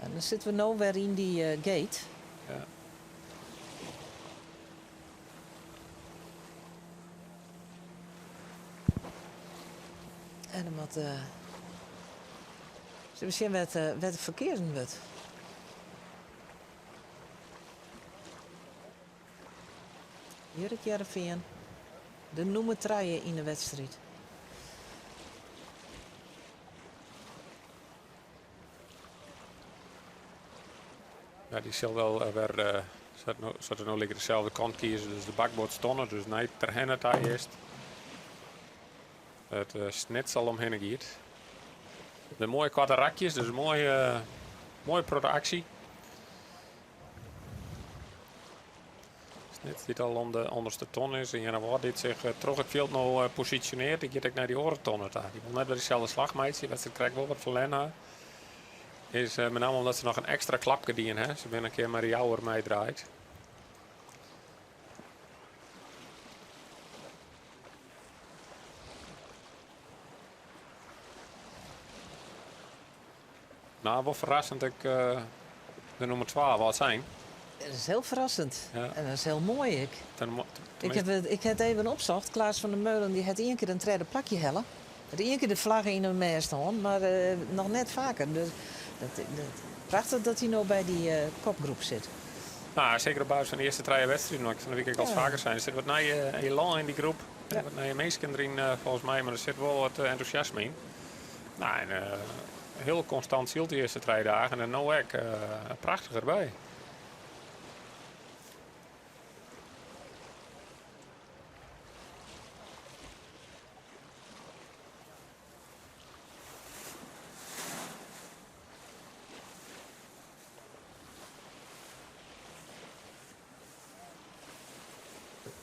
En dan sitte we no wer yn dy eh, gate. Ja. En dan moat. Uh, we sjen wêr't uh, wêr't der keazen wurdt. Hjir it Hearrenfean, de nûmer trije yn de wedstriid. Ja, dy sil wol eh, wer, uh, sa't it no liket, deselde kant kieze. Dus de bakboardstonne, dus nei Terherne ta earst. It uh, Snits al omhinne giet. De moaie koarte rakjes, dus moaie, moaie protte aksje. Snits dy't al om de ûnderste ton is. En Earnewâld dy't sich eh, troch it fjild no eh, posisjonearret. Dy giet ek nei dy oare tonne ta. Dy wol net wer deselde slach meitsje. Wedstriid krekt wol wat ferlern ha. Is eh, benammen omdat se noch in ekstra klapke dien ha. Se binne in kear mei de Jouwer meidraaid. No, wol ferrassend ek uh, de nûmer 12 Wâldsein. Dat is hiel ferrassend. Ja. En dat is hiel moai ek. Ten, Ik ha it, ik ha it even opsocht. Klaas van der Meulen dy hat ien kear in tredde plakje helle. Hat ien kear de flagge yn de mêst hân, mar uh, noch net faker. Dus dat, dat, prachtich dat hy no by dy uh, kopgroep sit. No, seker op basis fan de earste trije wedstriden, want ik fan de wike ek al Ja. faker sein. Der sit wat nije elan yn dy groep. Ja. Wat nije minsken deryn, uh, folgens my, mar der sit wol wat entûsjasme yn. No, en uh, hiel konstant syld de earste trije dagen en no ek uh, prachtich derby.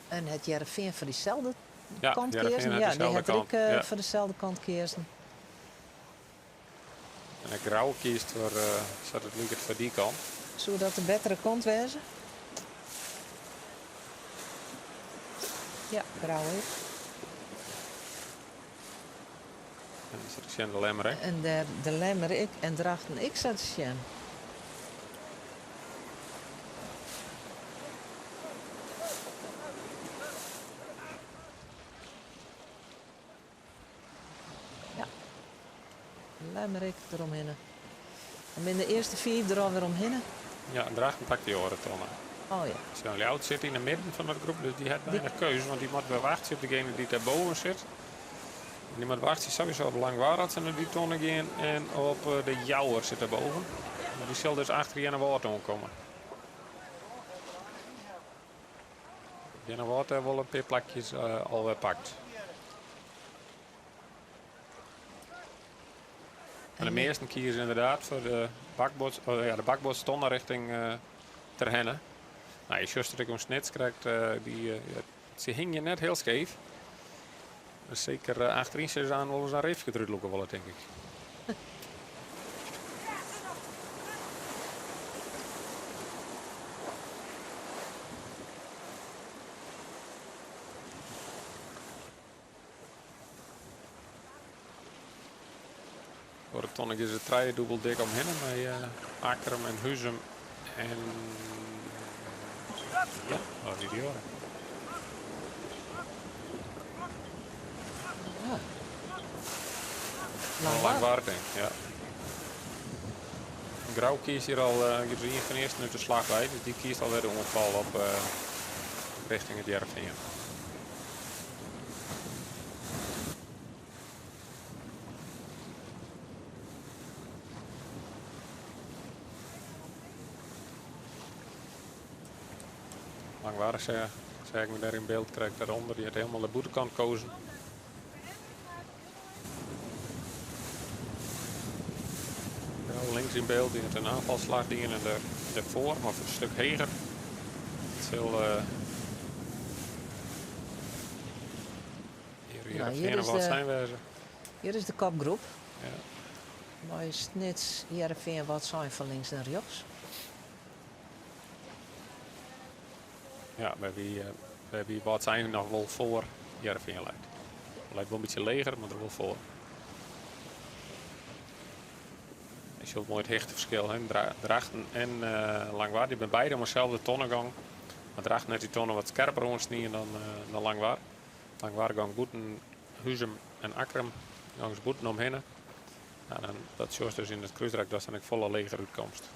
En hat Hearrenfean foar dyselde Ja, kant Hearrenfean keazen? hat Ja, dy dyselde hat kant, ek uh, ja. foar deselde kant keazen. En ek Grou kiest foar, uh, sa't it liket, foar dy kant. Soe dat de bettere kant wêze? Ja, Grou ek. En dan sit te sjen de Lemmer ek. En dêr de Lemmer ek en Drachten ek sa te sjen. Ja. Lemmer ek deromhinne. En binne de earste fiif der alwer omhinne. Ja, en Drachten pakt dy oare tonne. Oh ja. Sjoch, Ljouwert sit yn de midden fan dat groep, dus dy hat weinig keuze, want dy moat wer wachtsje op degene dy't dêrboven sit. En dy moat wachtsje sowieso op Langwar as se nei dy tonne gean en op eh, de Jouwer sit dêrboven. Dy sil dus achter Earnewâld oankomme. Earnewâld dêr wol in pear plakjes uh, alwer pakt. En de measten kieze ynderdaad foar de bakboard, oh ja, de bakboardstonne rjochting uh, Terherne. No, je sjochst it ek oan Snits krekt, uh, dy, uh, se hingje net hiel skeef. Dus seker uh, achteryn sille se oan wolris in reefke derút lûke wolle, tink ik. Oare tonne is it trijedûbel dik omhinne mei Akkrum en Huzum en ja, wat wie dy oare? Ja. Langwar, denk ik, ja. Grou kiest hier al, uh, giet er ien fan de earsten út de slach by, dus dy kiest alwer de oanfal op uh, richting it Hearrenfean. Langwar seach ik my dêr yn byld krekt dêrûnder. Dy hat hielendal de bûtenkant kozen. Grou links yn byld, dy hat in aanvalslag dien en dêrfoar, mar in stik heger. It sil hjir Nou, hjir is wat de, sein wêze. hjir is de kopgroep. Ja. Mei Snits, Hearrenfean, Wâldsein fan links nei rjochts. Ja, wêrby Wâldsein noch wol foar Hearrenfean leit. Leit wol in bytsje leger, mar der wol foar. Je sjocht moai it hichteferskil. Hè. Drachten en Langwar, dy binne beide om deselde tonnegong. Mar Drachten hat dy tonne wat skerper oansnien dan Langwar. Langwar gong bûten Huzum en Akkrum, gong se bûten omhinne. Nou, dan, dat sjochst dus yn it krúsrak datst dan ek folle leger útkomst.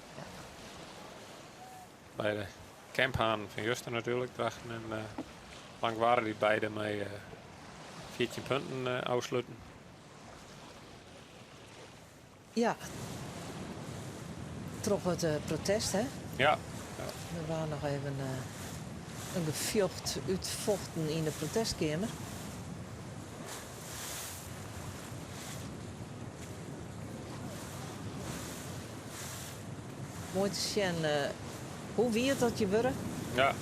By de Kemphanen fan juster natuerlik, Drachten en Langwar, dy beide mei 14 punten ôfsluten. Ja. Troch it protest, hè? Ja. Der waard noch even in gefjocht útfochten yn de protestkeamer. Moai te sjen hoe wiet dat je wurde. Ja.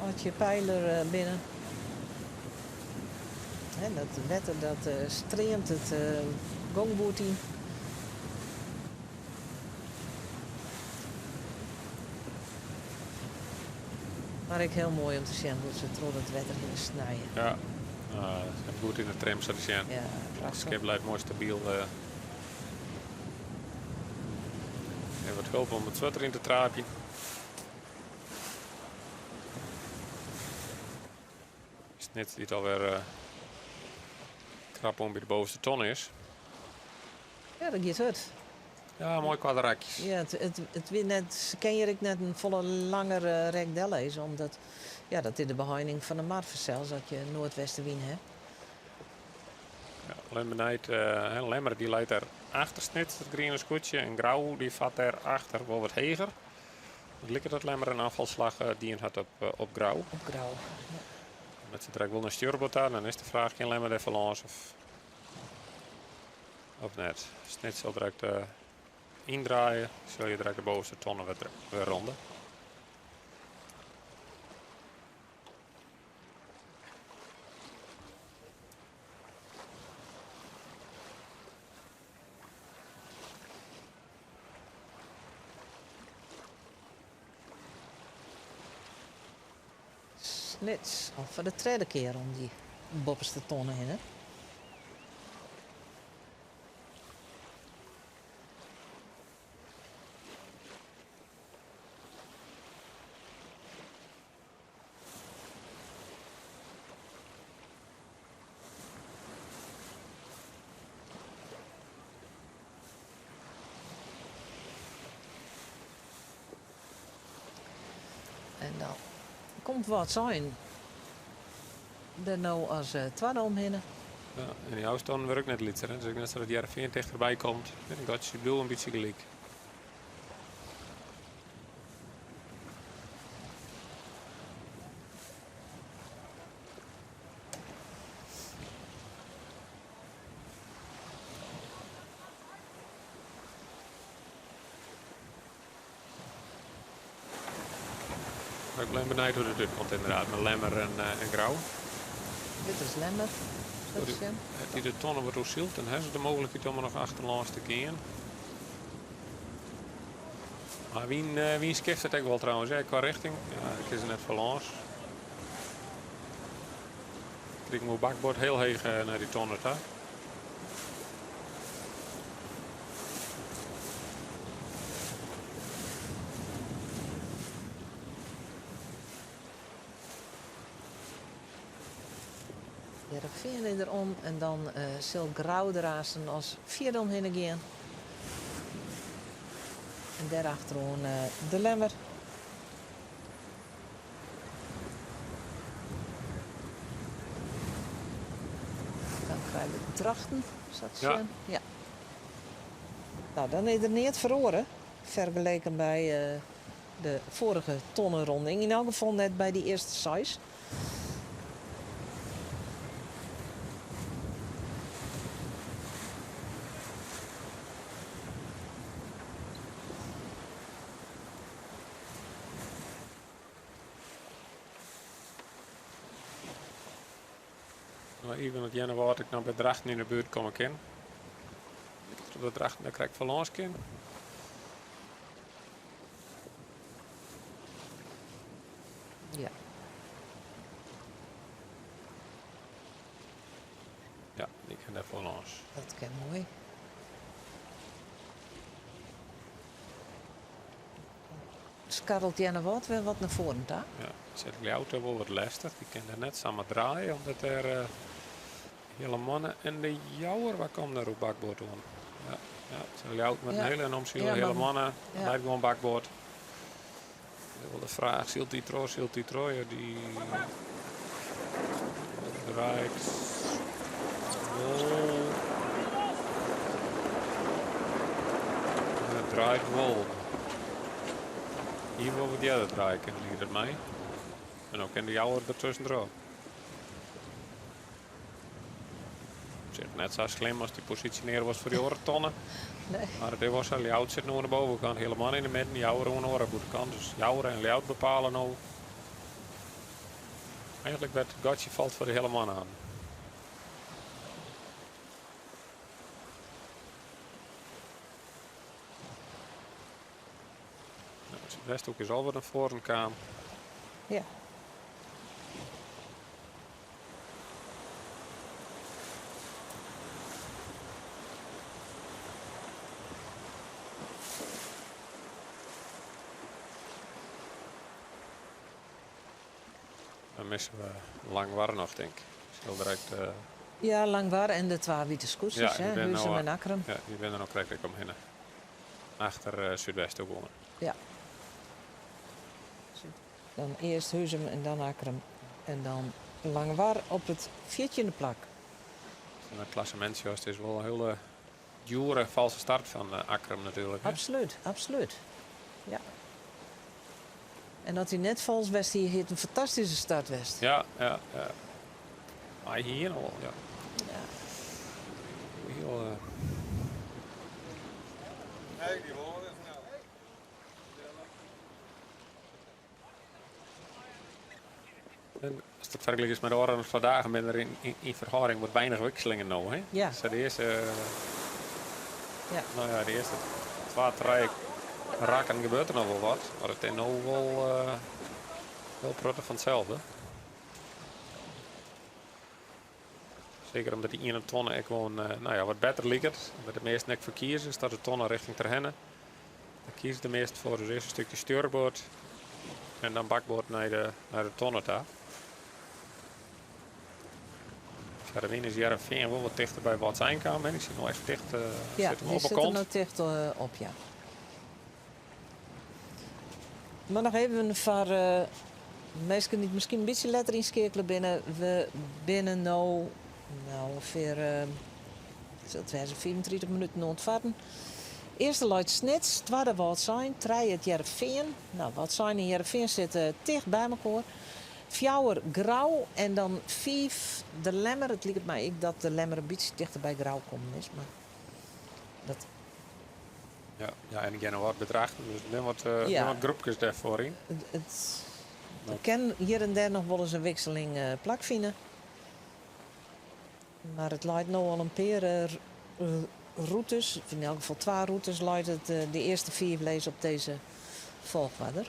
As je peiler binne. Hè, dat wetter dat streamt it gongboerd yn. Mar ek hiel moai om te sjen hoe't se troch dat wetter hinne snije. Ja, uh, goed yn de trim sa te sjen. Ja, it skip blijft moai stabyl. Even wat hulp om it wetter yn te traapjen. Snits dy't alwer krap oan by de bovenste ton is. Ja, dat giet hurd. Ja, moai kwadraakjes. Ja, it wie net, se kin hjir ek net in folle langer rek dellizze, omdat ja, dat is de beheining fan de mar fansels as je noardwestewyn ha. Ja, allinnich benijd, Lemmer dy leit dêr achter Snits, it griene skûtsje, en Grou dy fart dêr achter wol wat heger. It liket dat Lemmer in oanfalsslach dien hat op Grou. Op Grou, ja. Dat se direkt wol nei stjoerboard ta, dan is de fraach kin Lemmer dêr lâns of net. Snits sil direkt yndraaie, sil je direkt de bovenste tonne wer ronde. Snits, al foar de tredde kear om dy boppeste tonne hinne. En dan komt Wâldsein der no as twadde omhinne. Ja, en dy ôfstân wurdt ek net lytser. Hè? Dus ek net sa dat Hearrenfean tichterby komt. Ik dat se bliuwe in bytsje gelyk. Ik ben benijd hoe dit komt inderdaad, met Lemmer en Grou. Dit is Lemmer. Dy de tonne wurdt oersyld, dan hawwe se de mooglikheid om der noch achterlâns te gean. Mar wyn skiftet ek wol trouwens, hè, kwa richting. Ja, ik is der net foar lâns. Ik krijg mijn bakboard heel heech nei dy tonne ta. Hearrenfean is der om en dan sil Grou der aansten as fjirde omhinne gean. En dêrachteroan de Lemmer. Dan krije we Drachten, sa te sjen. Ja. No, dan is der neat feroare fergeleken by de foarige tonneronding. Yn elk gefal net by dy earste seis. No, even it Earnewâld ik noch by Drachten yn de buert komme kin. Liket op dat Drachten dêr krekt foar lâns kin. Ja. Ja, dy kin dêr foar lâns. Dat kin moai. Skarrelt Earnewâld wer wat nei foaren ta? Ja, sit Ljouwert wol wat lestich. Dy kin dêr net samar draaie, omdat dêr uh, hele mannen en de Jouwer, waar komt der oer bakboard oan? Ja, ja, it Ljouwert met in hele omsyl, ja, hele mannen, ja. Leit gewoan bakboard. Wol de fraach, sylt dy troch, sylt dy troch? Ja, dy draait wol. Het draait wol. Hier wol wat earder draaie kin, liket it my. En dan kin de Jouwer der tuskentroch. Op sich net sa slim as dy posisjonearre was foar dy oare tonne. Nee. Mar it is wol sa, Ljouwert sit no oan de bovenkant, hele man yn de midden, Jouwer oan de oare bûtenkant. Dus Jouwer en Ljouwert bepale no eigentlik wêr't it gatsje falt foar de hele man aan. Nou, Westhoek is al wat nei foaren kaam. Ja. Dan misse we Langwar noch, tink ik. Sil direkt. Uh... Ja, Langwar en de twa wite skûtsjes, ja, hè, Huzum en Akkrum. Ja, dy binne der noch krekt ek omhinne. Achter uh, Súdwesthoek oan. Ja. Dan earst Huzum en dan Akkrum en dan Langwar op it fjirtjinde plak. En it klassemint sjochst is wol in hiele djoere false start fan eh, Akkrum natuerlik. Hè? Absolút, absolút. Ja. En as hy net fals west hie, hie it in fantastyske start west. Ja, ja, ja. Mar hy hie al, ja. Ja. Hiel, uh... En as it fergelike is mei de ôfrûne twa dagen binne der yn ferhâlding wat weinich wikselingen no. Hè? Ja. Dus de earste, ja. No ja, de earste twa, trije rakken gebeurt der noch wol wat, mar it is no wol uh, hiel protte fan itselde. Seker omdat dy iene tonne ek gewoan uh, nou ja, wat better liket. Wêr't de measten ek foar kieze, is dat de tonne richting Terherne. Dêr kieze de measten foar. Dus earst in stikje stjoerboard en dan bakboard nei de tonne ta. Ja, de wyn is Hearrenfean wol wat tichter by Wâldsein kaam. Dy sit no echt ticht, ja, sit him dy op 'e sit der kont. no ticht op, ja. Mar noch even foar minsken dy't miskien in bytsje letter ynskeakele binne. We binne no, no ûngefear, sil it wêze, 35 minuten oan it farren. Earste leit Snits, twadde Wâldsein, trije it Hearrenfean. No, Wâldsein en Hearrenfean sitte ticht by mekoar. Fjouwer Grou en dan fiif de Lemmer. It liket my ek dat de Lemmer in bytsje tichter by Grou kommen is, mar dat Ja, ja en ik noch wat bedrachten, dus der binne wat, uh, Ja. wat groepkes dêrfoar yn. It, der kin hjir en dêr noch wolris in wikseling uh, plakfine. Mar it leit no al in pear uh, rûtes, yn elk gefal twa rûtes, leit it de earste fiif lizze op dizze folchoarder.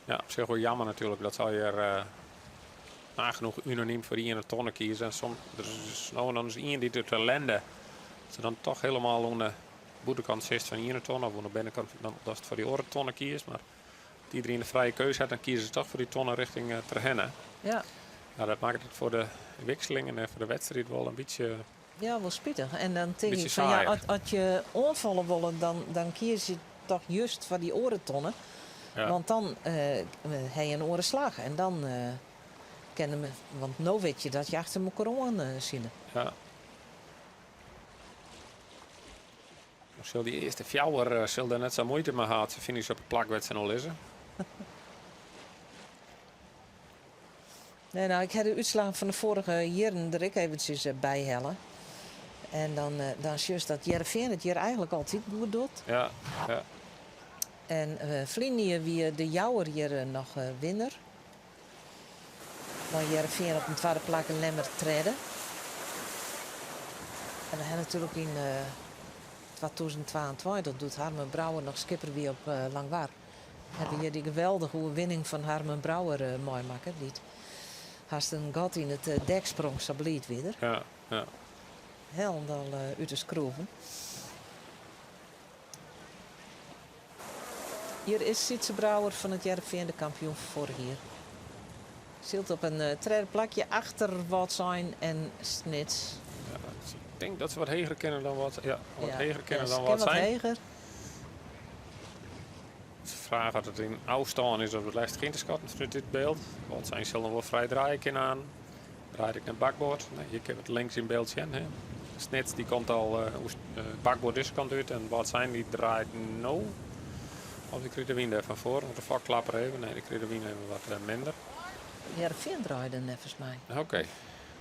Ja, op sich wol jammer natuerlik dat se hjir uh, nagenoeg unanym foar dy iene tonne kieze. En soms der is no en dan is ien dy't it ellende. Dat se dan toch helemaal oan de bûtenkant sit fan ien tonne of oan de binnenkant dan datst foar dy oare tonne kiest. Mar iedereen de frije keuze hat, dan kieze se toch foar dy tonne richting Terherne. Ja. Nou, dat makket it foar de wikselingen en foar de wedstriid wol in bytsje. Ja, wol spitich. En dan tink Bytsje ik fan ja, saaier. as je oanfalle wolle, dan kieze je toch just foar dy oare tonne. Ja. Want dan ha je in oare slach. En dan kinne we, want no wit je dat je achter mekoar oan sile. Ja. Sil dy earste fjouwer sil dêr net sa muoite mei ha as se finish op it plak wêr't se no lizze. Nee, nou, ik ha de útslaggen fan de foarige jierren der ek eventsjes by helle. En dan sjochst dat Hearrenfean it hjir eigenlik altyd goed docht. Ja, ja. En ferline jier wie de Jouwer hjir noch winner. Mei Hearrenfean op in twadde plak en Lemmer tredde. En we ha natuerlik yn 2022, doe't Harmen Brouwer noch skipper wie op Langwar, hawwe we hjir dy geweldige oerwinning fan Harmen Brouwer meimakke, dy't hast in gat yn it dek sprong, sa bliid wie er. Ja, ja. Hielendal út de skroeven. Hjir is Sytze Brouwer fan it Hearrenfean, de kampioen fan foarich jier. Sylt op in tredde plakje achter Wâldsein en Snits. Ja, ik tink dat se wat heger kinne dan wat, ja, wat Ja, heger kinne ja, dan se wat kin wat zijn. heger. De fraach oft it yn ôfstân is of it lêstich yn te skatten fanút dit byld. Wâldsein sil noch wol frij draaie kinne aan. Draait ek nei bakboard. Nee, hjir kinne we it links yn byld sjen. Hè. Snits dy komt al bakboard dizze kant út en Wâldsein dy draait no. Of dy krijt de wyn dêr fan foar, want de fok klapper even. Nee, dy krijt de wyn even wat minder. Hearrenfean draaide neffens my. Oké,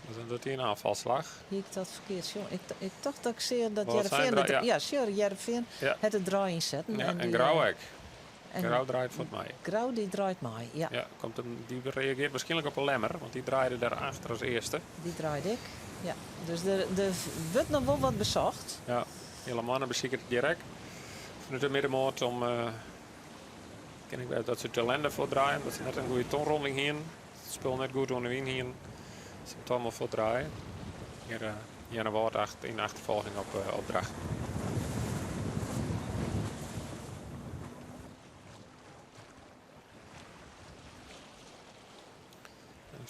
dus dan docht hy in aanvalslag. Hie ik dat ferkeard sjoen? Ik tocht dat ik seach dat Wâldsein Hearrenfean draai, de, ja. ja, sjoch, Hearrenfean Ja. hat de draai ynsetten. Ja, en en dy, Grou ek. en Grou draait fuort mei. Grou dy draait mei, ja. Ja, komt hem, dy reagearret wierskynlik op 'e Lemmer, want dy draaide dêr achter as earste. Dy draait ek, ja. Dus der wurdt noch wol wat besocht. Ja, Jelle Manne besiket it hjir ek fanút de middenmoat om, kin ik wêze dat se talenten fuortdraaien, omdat se net in goede tonronding hienen. It spul net goed oan de wyn hienen. Se moatte allemaal fuortdraaien. Hjir Earnewâld yn achterfolging op Drachten.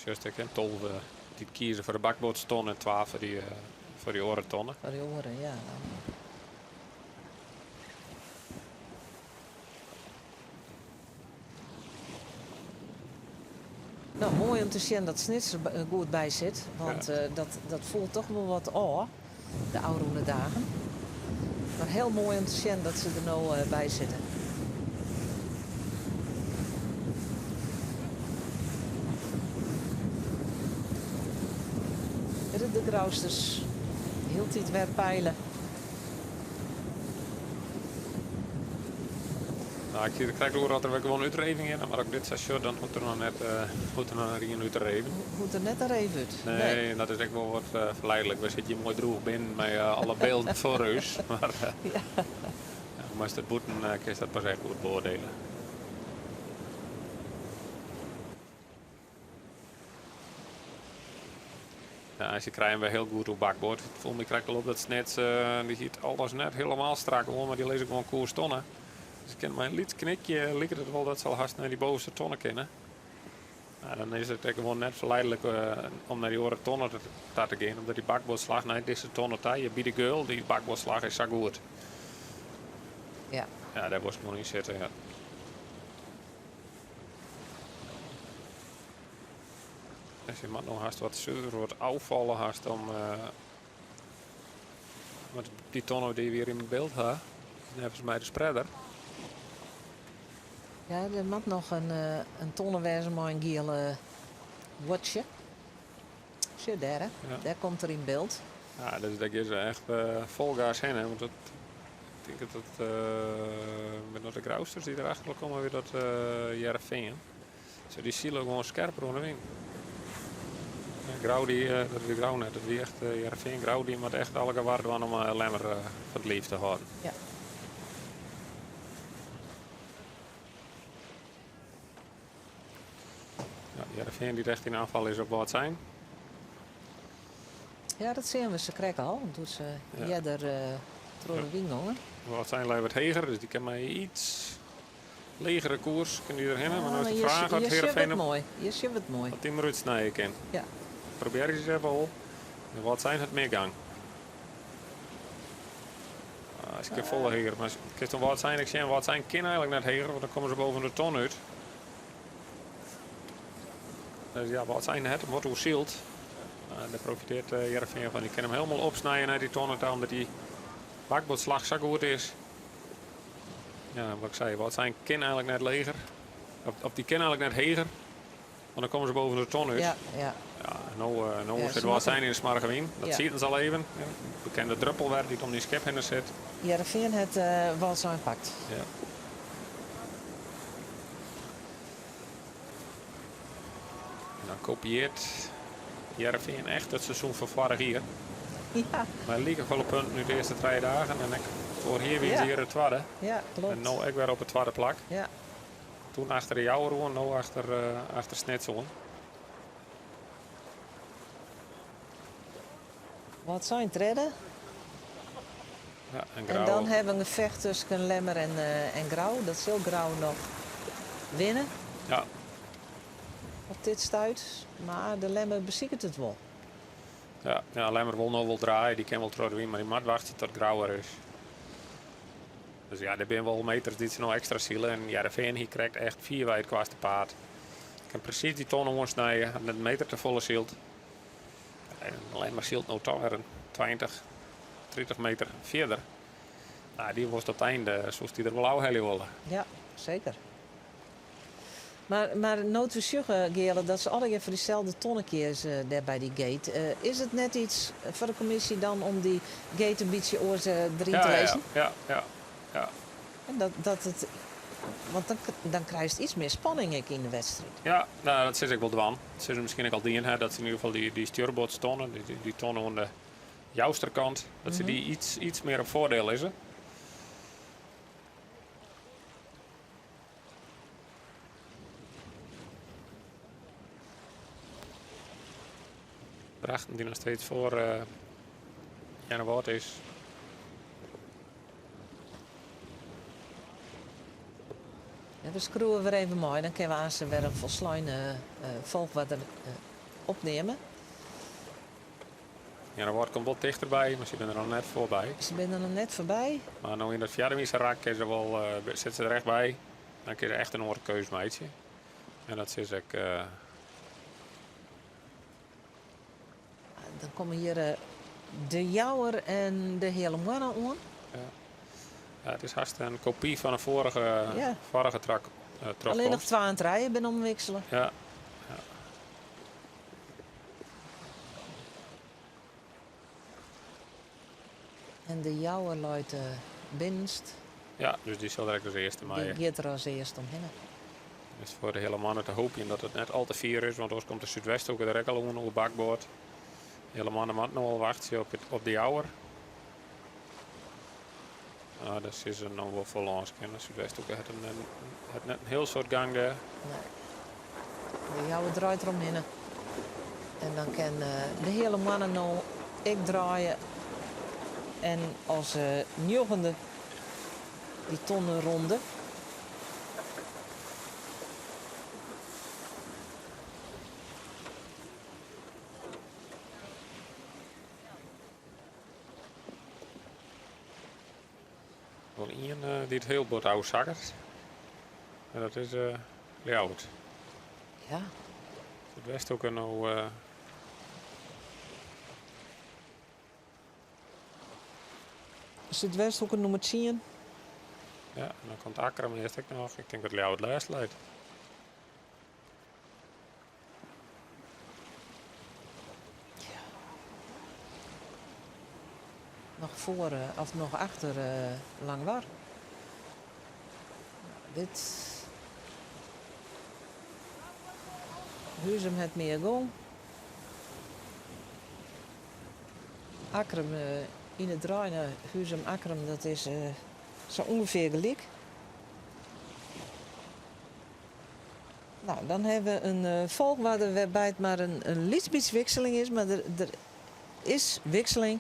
Sjochst ek, 12 dy't kieze foar de bakboardston en 2 foar dy oare tonne. Foar dy oare, ja. No, moai om te sjen dat Snits der goed by sit, want dat foel toch wol wat ôf de ôfrûne dagen. Mar hiel moai om te sjen dat se der no by sitte. De Grousters hieltyd wer peile. Nou, ik hie der krekt oer dat der wer gewoan útreving is, mar as ik dit sa sjoch, dan hoecht der noch net, hoecht der noch net ien út te reven. Hoecht der net in reef út? Nee, Nee. en dat is ek wol wat ferleidlik. We sitte hjir moai droech binnen mei alle bylden foar ús, mar ja, moatst it bûten, kinst dat pas echt goed beoardielje. Ja, se krije him wer hiel goed oer bakboard. It foel my krekt al op dat Snits, dy hie it alles net hielendal strak oan, mar dy lizze gewoan koers tonne. Dus kin mei in lyts knikje liket it wol dat se al hast nei dy bovenste tonne kinne. Nou, dan is it ek gewoan net ferleidlik om nei dy oare tonne ta te gean, omdat dy bakboardslach nei dizze tonne ta, je by de geul, dy bakboardslach is sa goed. Ja, dêr wolst gewoan yn sitte, ja. Dus je moat no hast wat suver, wat ôffalle hast om, want dy tonne dy't we hjir yn byld ha, is neffens my de spreader. Ja, der moat noch in tonne wêze mei in giele buordsje. Sjoch dêr, hè? Ja. Dêr komt er yn byld. Ja, dus dêr gean se echt fol gas hinne, want dat, ik tink dat it met noch de Grousters dy't derachter komme, wie dat Hearrenfean. So dy sile gewoan skerper oan de wyn. Ja, Grou dy, dat wie Grou net, dat wie echt Hearrenfean. Grou dy moat echt alle gewar dwaan om Lemmer foar it liif te hâlden. Ja, Hearrenfean dy't echt yn aanval is op Wâldsein. Ja, dat seagen we sakrekt al, doe't se earder troch de wyn gongen. Wâldsein lei wat heger, dus dy kin mei iets. Legere koers kin dy derhinne, mar no is de Hier fraach oft hier Heerenveen het mooi. Hier zien we het mooi. Oft dy mar útsnije kin. Ja. Probearje se wol. En Wâldsein hat mear gang. Ah, is kin folle heger, mar kinst oan Wâldsein ek sjen, Wâldsein kin eigenlik net heger, want dan komme se boven de ton út. Dus ja, Wâldsein hat him wat oersyld. Uh, dêr profitearret Hearrenfean fan. Dy kin him hielendal opsnije nei dy tonne ta, omdat dy bakboardslach sa goed is. Ja, wat ik sei, Wâldsein kin eigenlik net leger. Of dy kin eigenlik net heger, want dan komme se boven de ton út. Ja, ja. Ja, no, no Ja, sit ze Wâldsein yn de smoarge wyn. Dat Ja. sieten se al even. Ja, bekende druppel wer dy't om dy skip hinne sit. Hearrenfean hat Wâldsein pakt. Ja. En dan kopiearret Hearrenfean echt it seizoen fan foarich jier. Ja. Mei likefolle punten út de earste trije dagen en ek foarich jier wiene se Ja. hjir it twadde. Ja, klopt. En no ek wer op it twadde plak. Ja. Toen achter de Jouwer oan, no achter, achter Snits oan. Wâldsein tredde? Ja, en En Grou. dan hawwe we in gefjocht tusken Lemmer en, en Grou. Dat sil Grou noch winne. Ja. Op dit stuit. Mar de Lemmer besiket it wol. Ja, ja, Lemmer wol no wol draaie, dy kin wol troch de wyn, mar dy moat wachtsje tot Grou der is. Dus ja, der binne wol meters dy't se no ekstra sile. En Hearrenfean hie krekt echt fierwei it koartste paad. Kin presys dy tonne oansnije, hat net in meter te folle syld. En Lemmer sylt no toch wer in 20, 30 meter fierder. Nou, dy wolst op it ein, soest dy der wol ôfhelje wolle. Ja, seker. Mar no't we sjogge, Geale, dat se allegear foar dyselde tonne kieze dêr by dy gate. Is it net yts foar de kommisje dan om dy gate in bytsje oars deryn Ja, te ja, lizzen? ja, ja, ja. En dat, dat it, want dan, dan krijst yts mear spanning ek yn de wedstriid. Ja, nou, dat sille se ek wol dwaan. Dat sille se miskien ek al dien ha, dat se yn ieder gefal dy stjoerboardstonne, dy tonne oan de Jousterkant, dat se dy yts mear op foardiel lizze. Drachten dy't noch steeds foar Earnewâld is. Ja, we skriuwe wer even mei, dan kinne we aanst wer in folsleine folchoarder opnimme. Earnewâld komt wol tichterby, mar se binne der noch net foarby. Se binne der noch net foarby. Mar no yn dat fjirde rak is er wol, sit se der echt by. Dan kin se echt in oare keus meitsje. En dat is ek. Dan komme hjir de Jouwer en de Heale Moanne oan. Ja. Ja, it is hast in kopy fan de foarige, Ja. foarige trak, Allinnich trochkomst. twa en trije binne omwiksele. Ja. Ja. En de Jouwer leit binnenst. Ja, dus dy sil der ek as earste mei. Dy giet der as earste omhinne. Is foar de Heale Moanne te hoopjen dat it net al te fier is, want oars komt de Súdwesthoeke der ek al oan oer bakboard. De Heale Moanne moat no al wachtsje op, it, op de Jouwer. Ah, dêr sille se no wol foar lâns kinne. Súdwesthoeke hat, in, hat net in hiel soad gang dêr. Nee. De Jouwer draait deromhinne. En dan kin de Heale Moanne no ek draaie. En as njoggende dy tonne ronde. Wol ien dy't hiel bot ôfsakket. En dat is Ljouwert. Ja. Súdwesthoeke no. Súdwesthoeke nûmer tsien. Ja, en dan komt Akkrum earst ek noch. Ik tink dat Ljouwert lêst leit. Ja. Noch foar of noch achter Langwar. Dit. Huzum hat mear gong. Akkrum yn it draaien Huzum Akkrum dat is sa ûngefear gelyk. Nou, dan hawwe we in folchoarder wêrby't mar in lyts bytsje wikseling is, mar der is wikseling.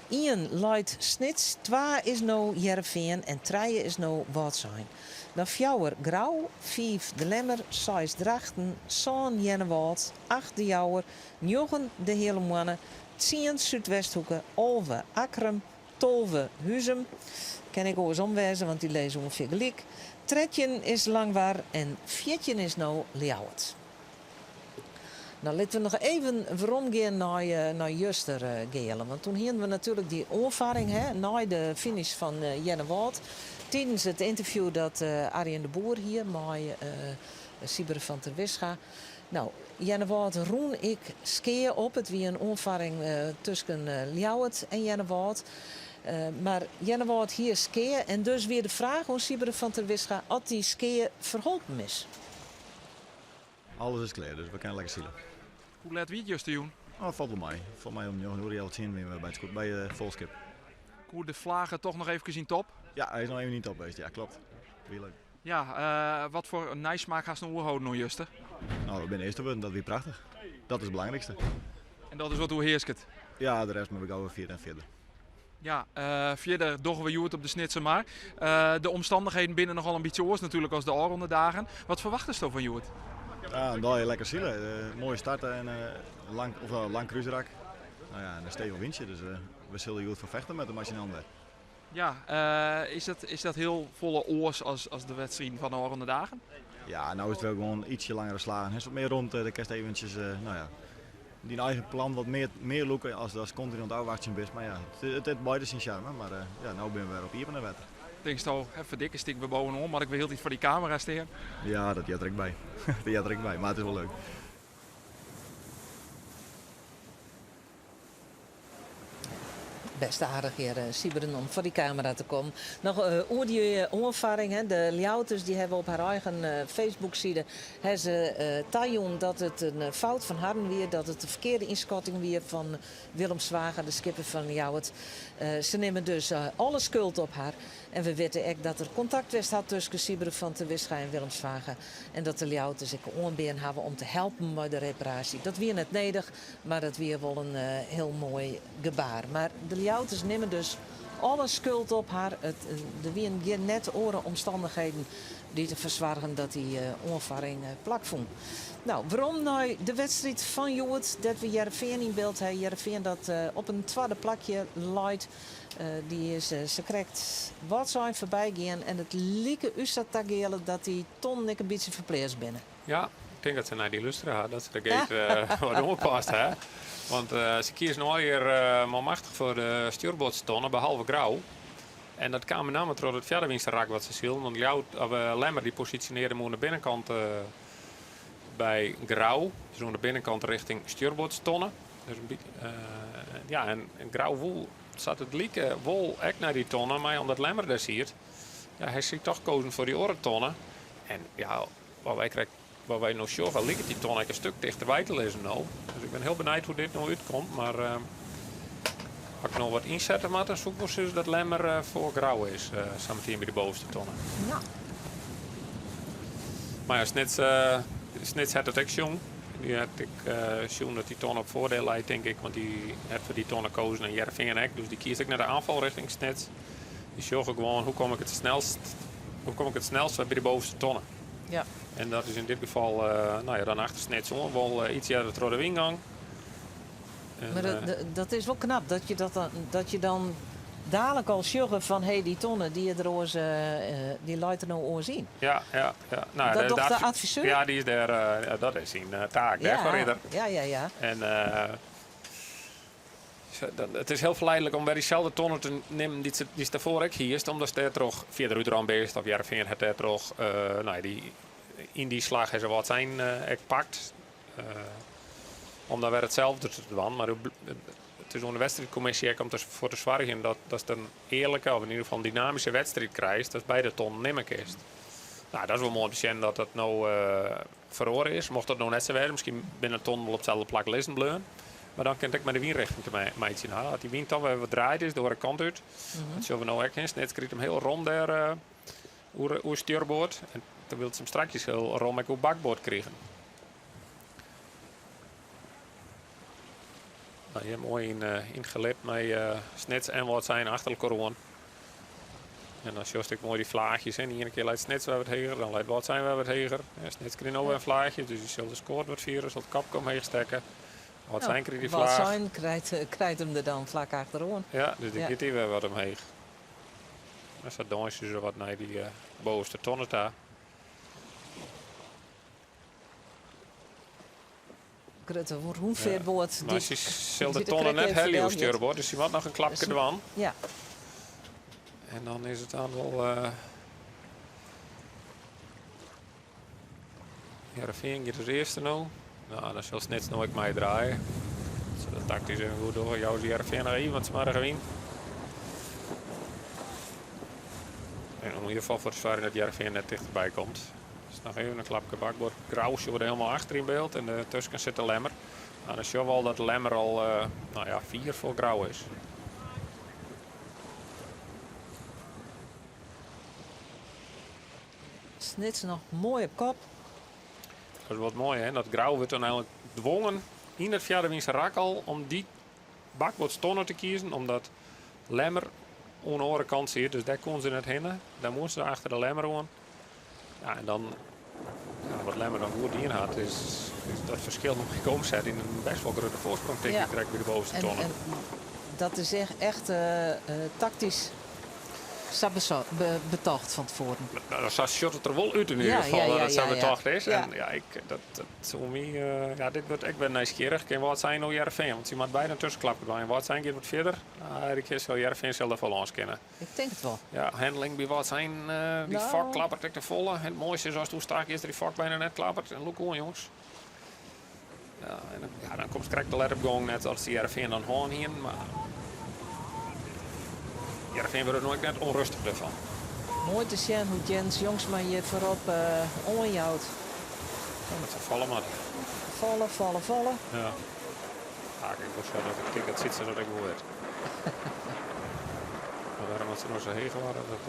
Ien leit Snits, twa is no Hearrenfean en trije is no Wâldsein. Dan fjouwer Grou, fiif De Lemmer, seis Drachten, sân Earnewâld, acht De Jouwer, njoggen De Heale Moanne, tsien Súdwesthoeke, 11 Akkrum, 12 Huzum, kin ek oarsom wêze, want dy lizze ûngefear gelyk, 13 is Langwar en 14 is no Ljouwert. No litte we noch even werom gean nei nei juster, Geale. Want toen hienen we natuerlik dy oanfarring hè, nei de finish fan Earnewâld. Tidens it ynterview dat Arjen de Boer hie mei Sieberen van Terwisga. No, Earnewâld rûn ek skea op. It wie in oanfarring tusken Ljouwert en Earnewâld. Mar Earnewâld hie skea en dus wie de fraach oan Sieberen van Terwisga oft dy skea ferholpen is. Alles is klear, dus we kinne lekker sile. Hoe let wie it justerjûn? Oh, falt wol mei. Folgens my om 9 oere, healwei tsien wiene we by it by it folchskip. Koe de flage toch noch eefkes yn top? Ja, hy is noch even yn top west, ja klopt. Wie leuk. Ja, uh, wat foar neismaak hast no oerholden oan juster? No, we binne earste wurden, dat wie prachtich. Dat is it belangrykste. En dat is wat oerhearsket? Ja, de rest moatte we gau wer fierder en fierder. Ja, uh, fierder dogge we hjoed op de Snitsermar. Uh, de omstannichheden binne nochal in bytsje oars natuerlik as de ôfrûne dagen. Wat ferwachtest fan hjoed? Ja, in dei lekker sile. Uh, moaie start en lang, of, lang krúsrak. No ja, en in stevich wyntsje, dus we sille hjoed foar fechte met de masjinant wer. Ja, is dat hiel folle oars as, as de wedstriden fan de ôfrûne dagen? Ja, no is it wol gewoan ytsje langere slagen. Hast wat mear romte, dan kinst eventsjes, no ja, dyn eigen plan wat mear, mear lûke as datst kontinu oan it ôfwachtsjen bist. Mar ja, it hat beide syn sjarme, mar ja, no binne we wer op iepen wetter. Tinkst al, ferdikke stean ik wer bovenop, moat ik wer hieltyd foar dy kamera stean? Ja, dat heart der ek by. Dat heart der ek by, mar it is wol leuk. Best aardich hjir, Sieberen, om foar dy kamera te kommen. Noch oer dy oanfarring, hè, de Ljouwerters dy hawwe op har eigen Facebookside ha se tajûn dat it in fout fan harren wie, dat it de ferkearde ynskatting wie fan Willem Zwaga, de skipper fan Ljouwert. Se nimme dus alle skuld op har. En we witte ek dat der kontakt west hat tusken Sieberen van Terwisga en Willem Zwaga en dat de Ljouwerters ek oanbean hawwe om te helpen mei de reparaasje. Dat wie net nedich, Mar dat wie wol in hiel moai gebaar. Mar de Ljouwerters nimme dus alle skuld op har. Der wienen gjin net oare omstannichheden dy't derfoar soargen dat dy oanfarring plakfûn. No, werom nei de wedstriid fan hjoed, dêr't we Hearrenfean yn byld ha. Hearrenfean dat op in twadde plakje leit. Dy is sakrekt Wâldsein foarby gien en it like ús sa ta Geale dat dy tonnen ek in bytsje ferpleatst binne. Ja, ik tink dat se nei dy lustere ha, dat se de gate wat oanpast ha. Want se kieze no allegear manmachtich foar de stjoerboardstonne, behalve Grou. En dat kaam met name troch it fjarderwynse rak wat se sylen. Want Ljouwert, of, Lemmer dy posisjonearre him oan de binnenkant by Grou. Dus oan de binnenkant richting stjoerboardstonne. Dus in bytsje, ja, en Grou woe, sa't it like, wol ek nei dy tonne, mar omdat Lemmer dêr siet, ja, hy siet toch kozen foar dy oare tonne. En ja, Wat wy krekt, wat wy no sjogge, liket dy ton ek in stik tichterby te lizzen no. Dus ik bin hiel benijd hoe't dit no útkomt. Mar uh, as ik no wat ynsette moat, dan soe ik wol sizze dat Lemmer uh, foar Grou is, uh, sametien by de bovenste tonne. Ja. Mar ja, Snits, uh, Snits hat it ek sjoen. Dy hat ek uh, sjoen dat dy tonne op foardiel leit, tink ik. Want dy hat foar dy tonne kozen en Hearrenfean ek. Dus dy kiest ek nei de aanval richting Snits. Dy sjogge gewoan hoe kom ik it snelst, hoe kom ik it snelst by de bovenste tonne. Ja. En dat is yn dit gefal uh, no ja, dan achter Snits oan, wol uh, iets earder troch de wyngong. En, mar dat, uh, dat is wol knap dat je dat dan, dat je dan dalik al sjogge fan hé, dy tonne dy is der oars, dy leit der no oars yn. Ja, ja, ja. No, dat docht de adviseur? Ja, dy is dêr, ja, dat is syn taak dêrfoar is er. Ja. En It is hiel ferleidlik om wer dyselde tonne te nimmen dy't se dêrfoar ek hiest, omdatst dêrtroch fierder útrûn bist of Hearrenfean hat dêrtroch no ja, dy, yn dy slach ha se Wâldsein ek pakt. Om dan wer itselde te dwaan. Mar it is oan de wedstriidkommisje ek om derfoar te soargjen dat datst in earlike of yn ieder gefal in dynamyske wedstriid krijst, datst beide tonnen nimme kinst. No, dat is wol moai om te sjen dat dat no feroare is. Mocht dat no net sa wêze, miskien binne de tonnen wol op itselde plak lizzen bleaun. Mar dan kin it ek mei de wynrichting te meitsjen ha. As dy wyn toch wer wat draaid is de oare kant út, dat sjogge we no ek. Snits krijt him hiel rom dêr oer stjurboard. En dan wil se him strakjes hiel rom ek oer bakboard krigen. Nou, hier moai yn, uh, yn gelid mei uh, Snits en Wâldsein achter elkoar oan. En dan sjochst ek moai dy flaachjes. De iene kear leit Snits wer wat heger, dan leit Wâldsein wer wat heger. Ja, Snits krijt no wer in flaachje, dus dy sil de skoat wat fierder, sil it kopke omheech stekke. Wâldsein krijt dy flaach. Wâldsein krijt, krijt him der dan flak achteroan. Ja, dus dy giet dy wer wat omheech. En sa dânsje se wat nei dy uh, bovenste tonne ta. Grutte rûnfeartboat. Maar sy sil de tonne net helje oer stjoerboard, dus sy moat noch in klapke dwaan. Ja. En dan is it dan wol. Uh, Hearrenfean giet as earste no. Nou, dan sil Snits no ek meidraaie. As se dat taktysk even goed dogge, jouwe se Hearrenfean noch even wat smoarge wyn. En om yn ieder gefal foar te soargjen dat Hearrenfean net tichterby komt. Dus noch even in klapke bakboard. Grou sjogge we helemaal achter yn byld en dertusken sit de Lemmer. Nou, dan sjogge we al dat de Lemmer al uh, nou ja, fier foar Grou is. Snits noch moai op kop. Dat is wat moai, hè? Dat Grou wurdt dan eigentlik dwongen yn it fjirde rak al om dy bakboardstonne te kiezen, omdat Lemmer oan de oare kant sit. Dus dêr koene se net hinne. Dêr moasten se achter de Lemmer oan. Ja, en dan, ja, wat Lemmer dan goed dien hat, is, is dat ferskil noch ek omset yn in bêst wol grutte foarsprong, tink ik, direkt by de bovenste tonne. En dat is echt, echt taktysk sa betocht fan tefoaren. Nou, sa sjocht it der wol út yn ieder gefal dat it sa betocht is. En ja, ik, dat, dat soe my, ja, dit wurdt ek wer nijsgjirrich. Kin Wâldsein no Hearrenfean? Want sy moat beide in tuskenklapke dwaan. Wâldsein giet wat fierder. Ah, dy sil Hearrenfean sil der foar lâns kinne. Ik tink it wol. Ja, handling by Wâldsein, dy Nou. fok klappert ek te folle. En it moaiste is as it oerstag is dat dy fok byna net klappert. En lûk oan, jonges. Ja, en dan, ja, dan komst krekt te let op gong, net as Hearrenfean dan hân hienen, mar Hearrenfean wurdt der no ek net ûnrêstich derfan. Moai te sjen hoe't Jens Jongsma hjir foarop oanjout. Ja, dat se falle moatte. Falle, falle, falle. Ja. Ja, ik wol sa dat ik tink dat Sytse dat ek wol wit. Mar wêrom dat se no sa heech wurde, dat.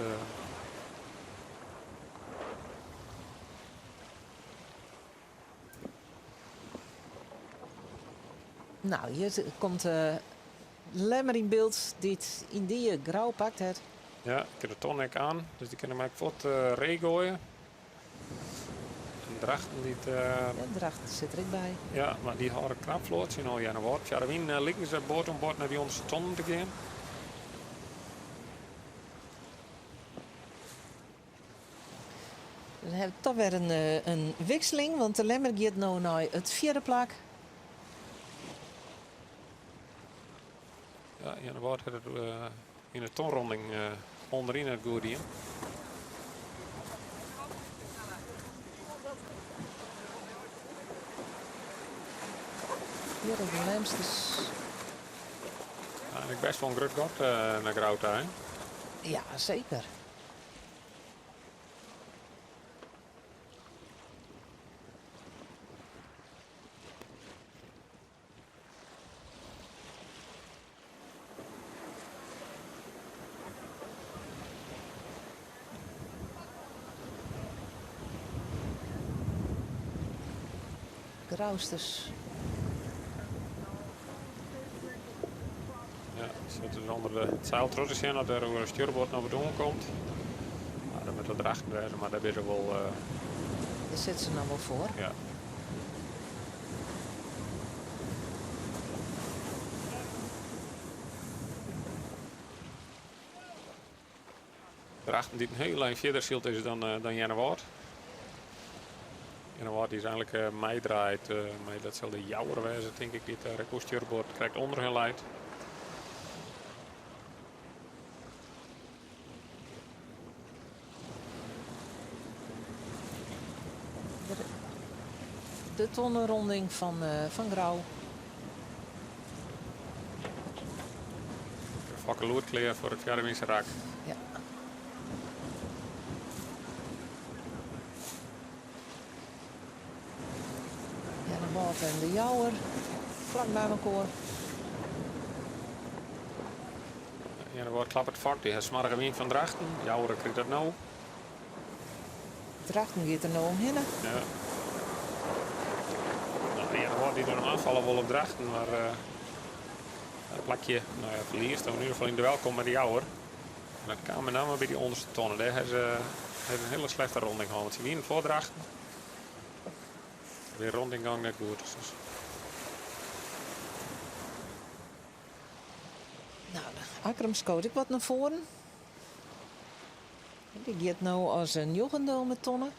Nou, hjir komt Lemmer yn byld dy't yn dy Grou pakt hat. Ja, ik kin de ton ek oan, dus dy kinne my ek fuort reegoaie. En Drachten dy't. Ja, Drachten sit der ek by. Ja, mar dy hâlde knap float tsjin al Earnewâld. Fjarrewyn liken se board oan board nei dy ûnderste tonnen te gean. Dan hawwe we toch wer in wikseling, want de Lemmer giet no nei it fjirde plak. Ja, Earnewâld hat it yn de tonronding ûnderyn it goed dien. Hjir op de Lemsters. Ja, en ek bêst wol in grut gat nei Grou ta, hè? Ja, seker. Grousters. Ja, sit dus ûnder it seil troch te sjen oft der oer in stjoerboard noch wat oankomt. Nou, dan moat dat Drachten wêze, mar dêr binne se wol. Dêr sitte se noch wol foar. Ja. Drachten dy't in hiel ein fierder sylt is dan, dan Earnewâld. Earnewâld dy is eigentlik meidraaid mei dat sil de Jouwer wêze, tink ik, dy't dêr ek oer stjoerboard krekt ûnder hun leit. De tonnenronding fan Grou. Fokke Loert klear foar it fjirde rak. Ja. Earnewâld en de Jouwer flak by elkoar. Earnewâld klappert fok, dy hat smoarge wyn fan Drachten. Jouwer krijt dat no. Drachten giet der no omhinne. Ja. Nou, Earnewâld dy't der noch oanfalle wol op Drachten, mar. In plakje, no ja, ferliest, of yn ieder gefal yn duel komt mei de Jouwer. En dat kaam met name by dy ûnderste tonne. Dêr ha se in hiele slechte ronding hân, want se wienen foar Drachten. De ronding gong net goed. Dus. Nou, Akkrum skoot ek wat nei foaren. Dy giet no as in njoggende om 'e tonne.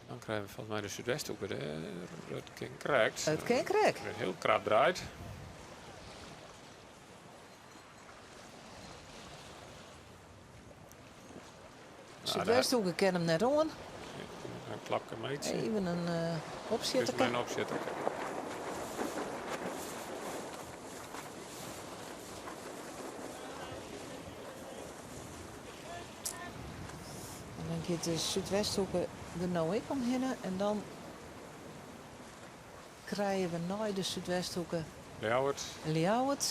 Dan krije we folgens my de Súdwesthoeke. Dat kin krekt. It kin krekt. Hiel krap draait. Súdwesthoeke kin him net oan. In klapke meitsje. Even in opsjitterke. Even in opsjitterke. En dan giet de Súdwesthoeke der no ek omhinne en dan krije we nei de Súdwesthoeke Ljouwert. Ljouwert.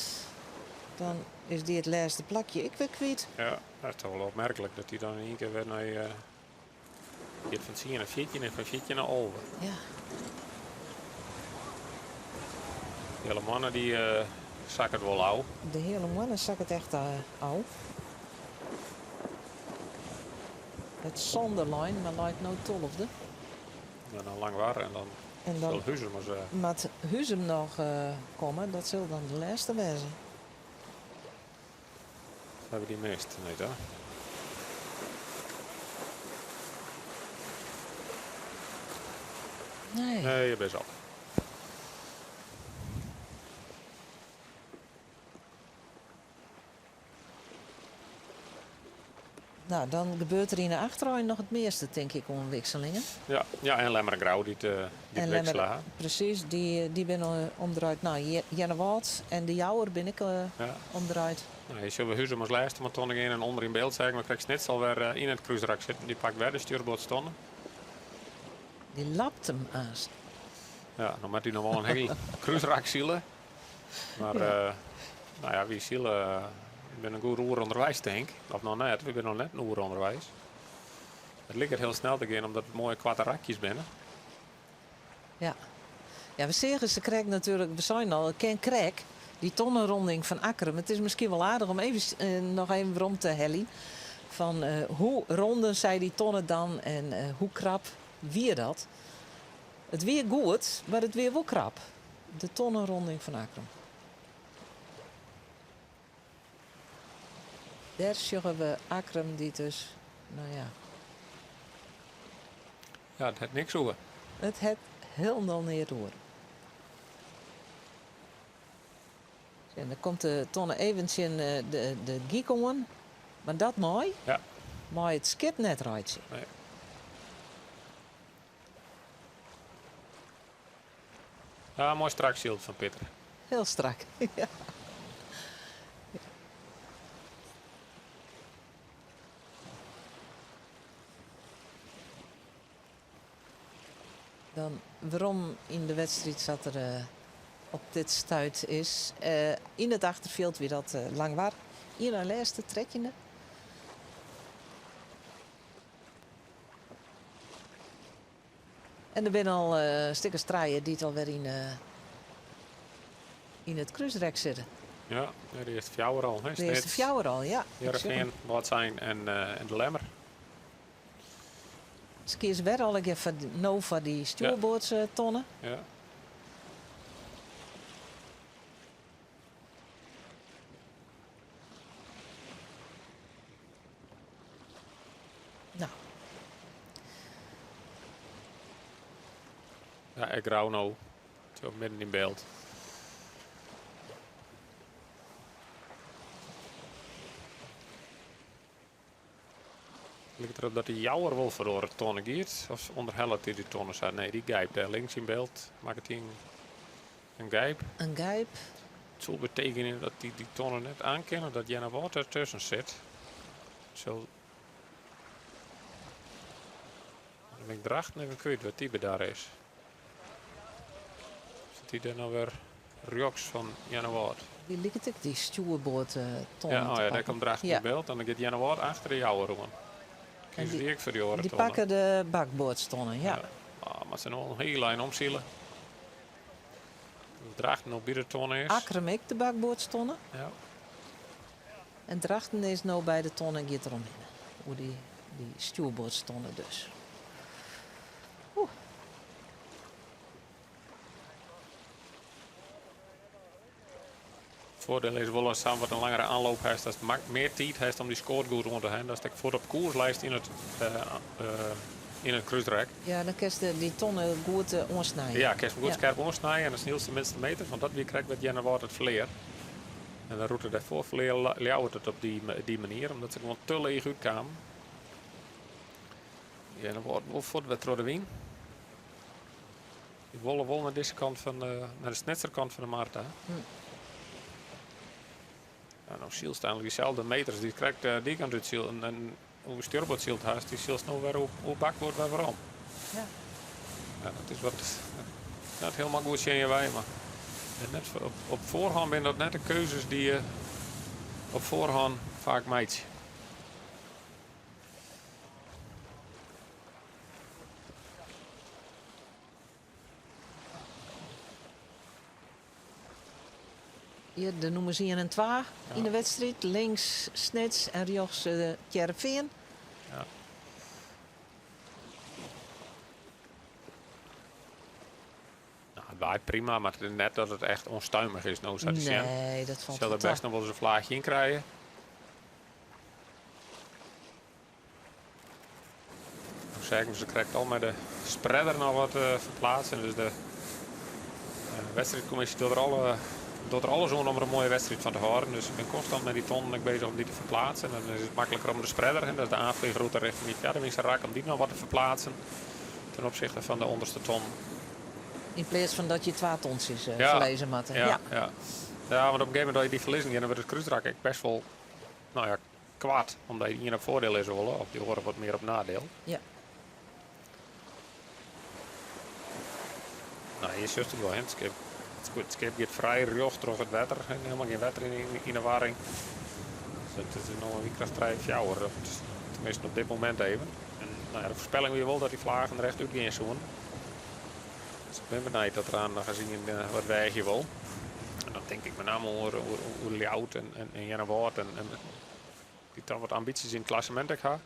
Dan is dy it lêste plakje ek wer kwyt. Ja, dat is toch wol opmerklik dat dy dan yn ien kear wer nei giet fan tsien nei 14 en fan 14 nei 11. Ja. De Heale Moanne dy sakket wol ôf. De Heale Moanne sakket echt ôf. It sânde lein, mar leit no tolfde. Ja, dan Langwar en dan, en dan sil Huzum as. Moat Huzum noch komme, dat sil dan de lêste wêze. Hawwe we dy mist? Nee, toch? Nee. Nee, je bist al. Nou, dan gebeurt der yn de achterein noch it measte, tink ik, oan wikselingen. Ja, ja en Lemmer en Grou dy't dy't wiksele ha. Presys, dy, dy binne omdraaid. Nou, Earnewâld en De Jouwer binne ek ja. omdraaid. Nou, hier sjogge we Huzum as lêste mei tonne gean en ûnder yn byld seagen we krekt Snits alwer yn it krúsrak sitten. Dy pakt wer de stjoerboardtonne. Dy lapt him aanst. Ja, no moat dy noch wol in hiel krúsrak sile. Mar ja. No ja, wy sile, we binne in goed oere ûnderweis tink. Of noch net, we binne noch net in oere ûnderweis. It liket hiel snel te gean omdat it moaie koarte rakjes binne. Ja. Ja, we seagen se krekt natuerlik, we seinen al, it kin krekt, dy tonnenronding fan Akkrum. It is miskien wol aardich om even, noch even werom te heljen fan hoe ronden sy dy tonne dan en hoe krap wie dat. It wie goed, mar it wie wol krap. De tonnenronding fan Akkrum. Dêr sjogge we Akkrum dy't dus, no ja. Ja, it hat niks oer. It hat hielendal neat oer. En dan komt de tonne even tsjin de gyk oan, mar dat mei. Ja. Mei it skip net reitsje. Nee. Ja, moai strak syld fan Pieter. Hiel strak, ja. Dan werom yn de wedstriid sa't er eh, op dit stuit is. Eh, yn it achterfjild wie dat eh, Langwar. Ien nei lêste, trettjinde. En der binne al stik as trije dy't alwer yn, yn it krúsrek sitte. Ja, de earste fjouwer al. Hè? De earste fjouwer al, ja. Hearrenfean, Wâldsein en, en de Lemmer. Se kieze wer allegear foar, no foar dy stjoerboardstonne. Ja. Nou. Ja, ik Grou no. Zo midden yn byld. Liket derop dat de Jouwer wol foar oare tonne giet. Of ûnderhellet hy dy tonne sa? Nee, dy gijp dêr links yn byld. Makket hy in gijp. In gijp. It soe betekenje dat dy dy tonne net oankinne, dat Earnewâld dertusken sit. Sil. Dan bin ik Drachten even kwyt wat dy bedarre is. Sit dy dêr no wer rjochts fan Earnewâld? Dy liket ek dy stjoerboardtonne Ja, oh ja, dêr komt Drachten yn byld en dan giet Earnewâld achter de Jouwer oan. Kieze dy ek foar dy oare Dy tonne. pakke de bakboardstonne, ja. Ja. Ah, moat se no al in hiel ein omsile. Drachten no by de tonne is. Akkrum ek de bakboardstonne. Ja. En Drachten is no by de tonne en giet der omhinne. Oer dy, dy stjoerboardstonne dus. Oeh. Voordeel is wol as sa'n wat in langere aanloop hast, datst mear tiid hast om dy skoat goed oan te hawwen. Datst ek fuort op koers leist yn it, yn it krúsrek. Ja, dan kinst dy tonne goed oansnije. Ja, kinst 'm goed skerp oansnije en dan snylst de minste meters, want dat wie krekt wat Earnewâld it ferlear. En de rûte dêrfoar ferlear Ljouwert it op dy manier, omdat se gewoan te leech útkamen. Earnewâld wol fuort wer troch de wyn. Dy wolle wol nei dizze kant fan de, nei de Snitser kant fan de mar ta. Ja, no sylst eigenlik dyselde meters dy't krekt eh, dy kant út syl en, en oer stjoerboard syld hast, dy sylst no wer oer, oer bakboard wer werom. Ja. Ja, dat is wat net hielendal goed tsjin je wei, mar net op, op foarhân binne dat net de keuzes dy't je op foarhân faak meitsje. Hjir de nûmers ien en twa yn de wedstriid. Links Snits en rjochts Hearrenfean. Ja. Nou, it waait prima, mar it is net dat it echt ûnstuimich is no sa te sjen. Nee, dat falt Sil wol der ta. bêst noch wolris in flaachje yn krije. No seagen se krekt al mei de spreader noch wat ferplaatsen. Dus de wedstriidkommisje docht der, alle, docht der alles oan om der in moaie wedstriid fan te hâlden. Dus se binne konstant mei dy tonnen ek bezich om dy te ferplaatsen. En dan is it makliker om de spreader, dat is de aanvliegroute richting die fjaardewynse rak, om dy noch wat te ferplaatsen ten opzichte fan de ûnderste ton. Yn pleats fan dat je twa tontsjes ferlizze moatte. Ja, ja. ja, want op in gegeven momint as je dy ferlizzen gean, dan wurdt it krúsrak ek bêst wol, no ja, koart, omdat je ien op foardiel lizze wolle of dy oare wat mear op nadiel. Ja. No, hjir sjochst it wol, hè. It skip, it skip giet frij rjocht troch it wetter. Helemaal gjin wetter yn de warring. Dus it is no in wynkracht trije, fjouwer. Teminsten op dit momint even. En no ja, de foarspelling wie wol dat dy flagen der echt útgean soenen. Dus ik bin benijd dat der aan noch ris ien wat weagje wol. En dan tink ik mei namme oer, oer, oer Ljouwert en, en, en Earnewâld en, en dy't dan wat ambysjes yn it klassemint ek ha.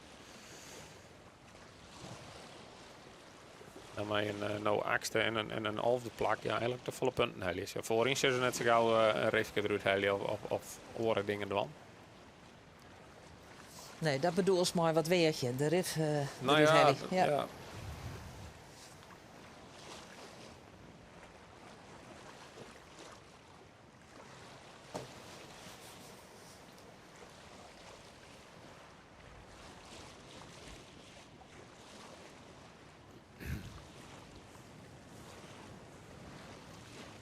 Dan mei in eh, no achtste en in, en in alfde plak, ja, eigenlik te folle punten helje. Ja, foaryn sille se net sa gau eh, in rifke derút helje of, of, of oare dingen dwaan. Nee, dat bedoelst mei wat weagje, de rif uh, Nou derút ja, helje. Ja. ja.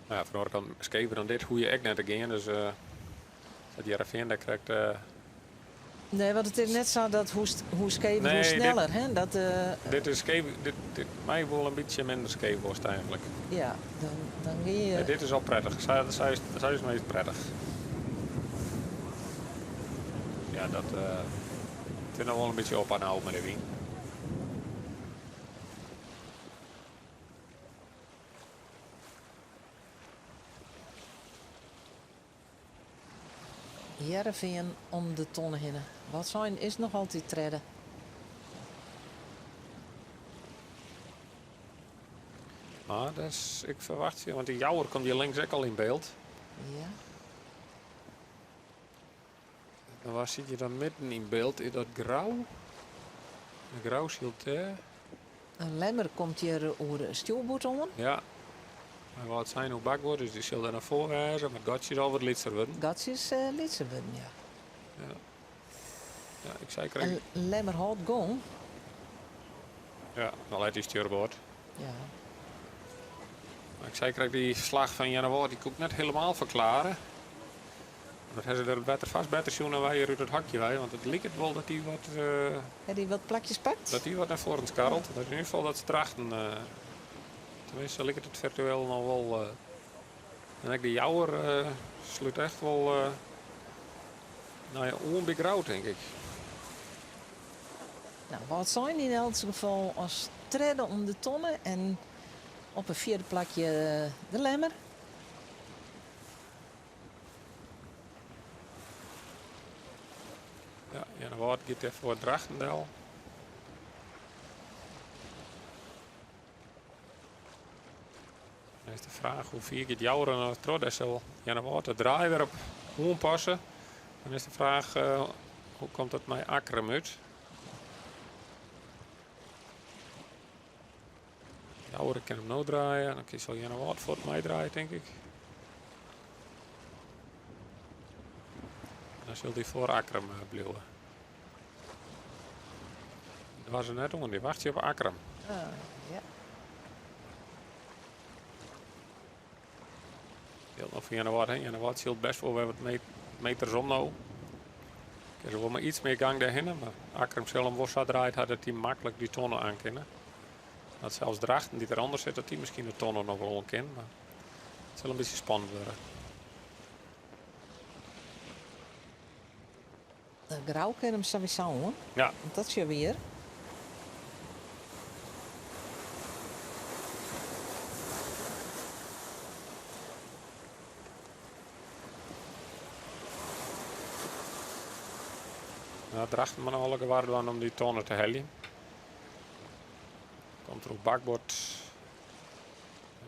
Nou ja, fan de oare kant, skever dan dit hoege je ek net te gean. Dus uh, dat Hearrenfean dêr krekt. Uh, Nee, want it is net sa dat hoe, hoe skever, Nee, hoe dit- sneller. Hè? Dat, eh, dit is skeef, dit, dit my wol in bytsje minder skeef worst eigenlik. ja, dan, dan gean je. Nee, dit is al prettig. Sa, sa is, sa is it meast prettig. Ja, dat uh, it is noch wol in bytsje op en ôf mei de wyn. Hearrenfean om de tonne hinne. Wâldsein is noch altyd tredde. Mar dat is, ik ferwachtsje, want dy Jouwer komt hjir links ek al yn byld. Ja. En wêr sit je dan midden yn byld? Is dat Grou? De Grou sylt dêr. In Lemmer komt hjir oer de stjoerboard oan. Ja. Mar Wâldsein oer bakboard, dus dy sil dêr noch foar wêze. Mar it gatsje is al wat lytser wurden. Gatsje is uh, lytser wurden, ja. Ja. Ja, ik sei krekt. En Lemmer hâldt gong. Ja, dan leit dy stjoerboard. Ja. Mar ik sei krekt, dy slach fan Earnewâld, dy koe ik net hielendal ferklearje. Dat ha se der it wetter fêst better sjoen dan wy hjir út it hokje wei, want it liket wol dat dy wat. Uh, Ha dy wat plakjes pakt? Dat dy wat nei foaren skarrelt. Dat yn ieder gefal dat se Drachten. Uh, teminsten liket it firtueel noch wol. Uh, en ek de Jouwer uh, slút echt wol. Uh, no ja, oan by Grou, tink ik. Nou, Wâldsein yn elts gefal as tredde om de tonne en op in fjirde plakje de Lemmer. Earnewâld giet dêrfoar Drachten del. Dan is de fraach hoe fier giet Joure noch troch. Dêr sil Earnewâld de draai wer op oanpasse. Dan is de fraach hoe komt dat mei Akkrum út. Joure kin him no draaie. Dan kin sil Earnewâld fuort meidraaie tink ik. Dan sil dy foar Akkrum bliuwe. Doar se net oan, dy wachtsje op Akkrum. Ah, ja. Jild noch foar Earnewâld hè. Earnewâld sylt best wol wer wat meters om no. Kin se wol mei iets mear gang dêrhinne, mar Akkrum sil him wol sa draaid ha dat dy maklik dy tonne aan kinne. Dat sels Drachten dy't derûnder sit, dat dy miskien de tonne noch wol oan kin, mar it sil in bytsje spannend wurde. Grou kin him sawiesa oan. Ja. Want dat sjogge we hjir. Nou, Drachten moat noch alle gewar dwaan om dy tonne te heljen. Komt der op bakboard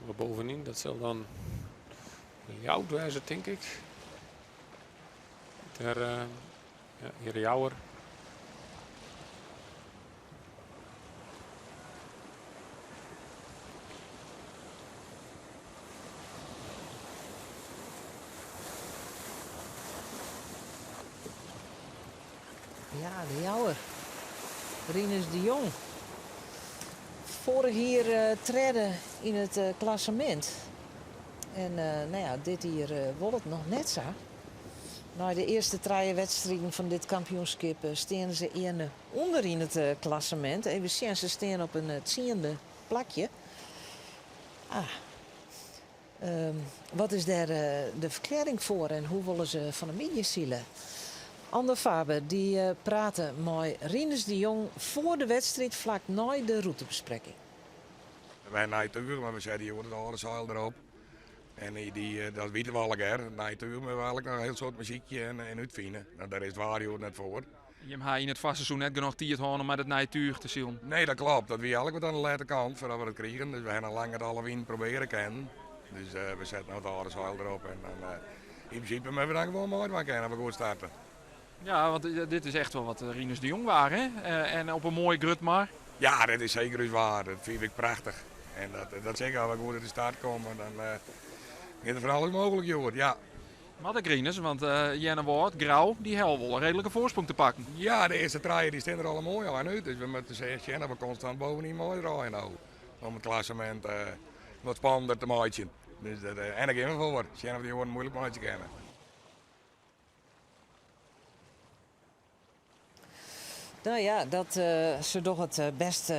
we bovenyn. Dat sil dan Ljouwert wêze, tink ik. Der, ja, hjir de Jouwer. Ja, de Jouwer. Rinus de Jong. Foarich jier eh, tredde yn it eh, klassemint. En nou ja, dit jier wol it noch net sa. Nei de earste trije wedstriden fan dit kampioenskip steane se earne ûnder yn it klassemint. Even sjen, se steane op in tsiende plakje. Ah. Wat is dêr de ferklearring foar en hoe wolle se fan 'e middei sile? Andor Faber dy prate mei Rinus de Jong foar de wedstriid flak nei de rûtebesprekking. We ha nij túch, mar we sette hjoed it âlde seil derop. En dy, dat witte we allegear. It nije túch moatte we eigentlik noch in hiel soad besykje en útfine. No, dêr is it waar hjoed net foar. Jim ha yn it foarseizoen net genôch tiid hân om mei dat nije túch te silen? Nee, dat klopt. Dat wie eigentlik wat oan de lette kant foardat we dat krigen. Dus we ha noch lang net alle wyn probearje kinnen. Dus we sette no it âlde seil derop en dan yn prinsipe moatte we dan gewoan meidwaan kinne as we goed starte. Ja, want dit is echt wol wat Rinus de Jong waar, hè? En op in moai grut mar. Ja, dit is seker ús waar. Dat fyn ik prachtich. En dat, dat seker as we goed út de start komme, dan is der fan alles mooglik hjoed, ja. Moat ek Rinus, want Earnewâld, Grou, dy ha al wol in reedlike foarsprong te pakken. Ja, de earste trije dy stean der al in moai ein út. Dus we moatte sjen of we konstant bovenyn meidraaie no. Om it klassemint wat spannender te meitsjen. Dus dat, en dêr gean we foar. Sjen of dy oaren moeilik meitsje kinne. Nou ja, dat, se dogge it best,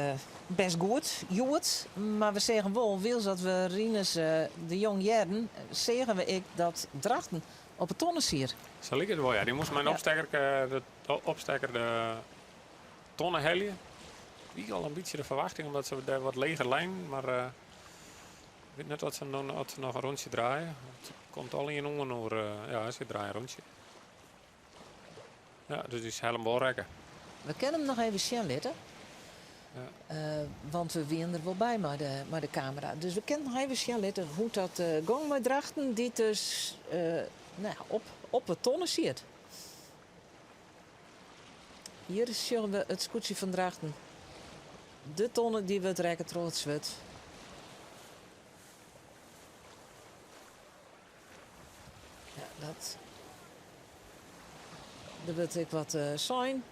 best goed, hjoed. Mar we seagen wol, wylst dat we Rinus de Jong hearden, seagen we ek dat Drachten op 'e tonne siet. Sa liket it wol, ja. Dy moast mei in opstekker, de opstekker de tonne helje. Wie al in bytsje de ferwachting, omdat se dêr wat leger leinen, mar ik wit net oft se no, oft se noch in rûntsje draaie. It komt al ien oan oer, ja, se draaie in rûntsje. Ja, dus dy helle him wol rekke. We kinne him noch even sjen litte. Ja. Want we wiene der wol by mei de kamera. Dus we kinne noch even sjen litte hoe't dat gong mei Drachten, dy't dus nou ja, op de tonne siet. Hjir sjogge we it skûtsje fan Drachten. De tonne dy wurdt rekke troch it swurd. Ja, dat. Der wurdt ek wat sein.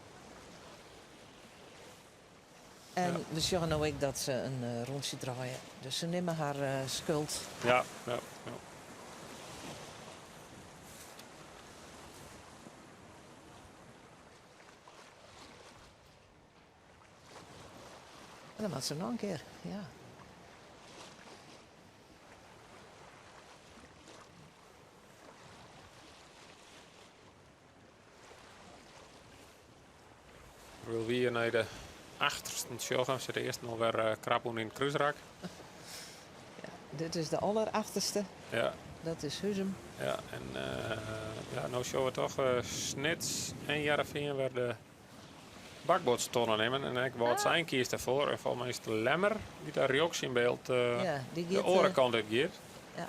En Ja. we sjogge no ek dat se in rûntsje draaie. Dus se nimme har skuld. Ja. En dan moat se noch in kear, ja. Wil wie nei de achtersten sjogge, sit de earsten alwer krap ûnder yn it krúsrak. Ja, dit is de allerachterste. Ja. Dat is Huzum. Ja, en ja, no sjogge we toch Snits en Hearrenfean wer de. bakboardstonne nimmen en ek Wâldsein kiest dêrfoar. En folgens my is it Lemmer dy't dêr rjochts yn byld Ja, die de giet, oare kant út giet. Ja.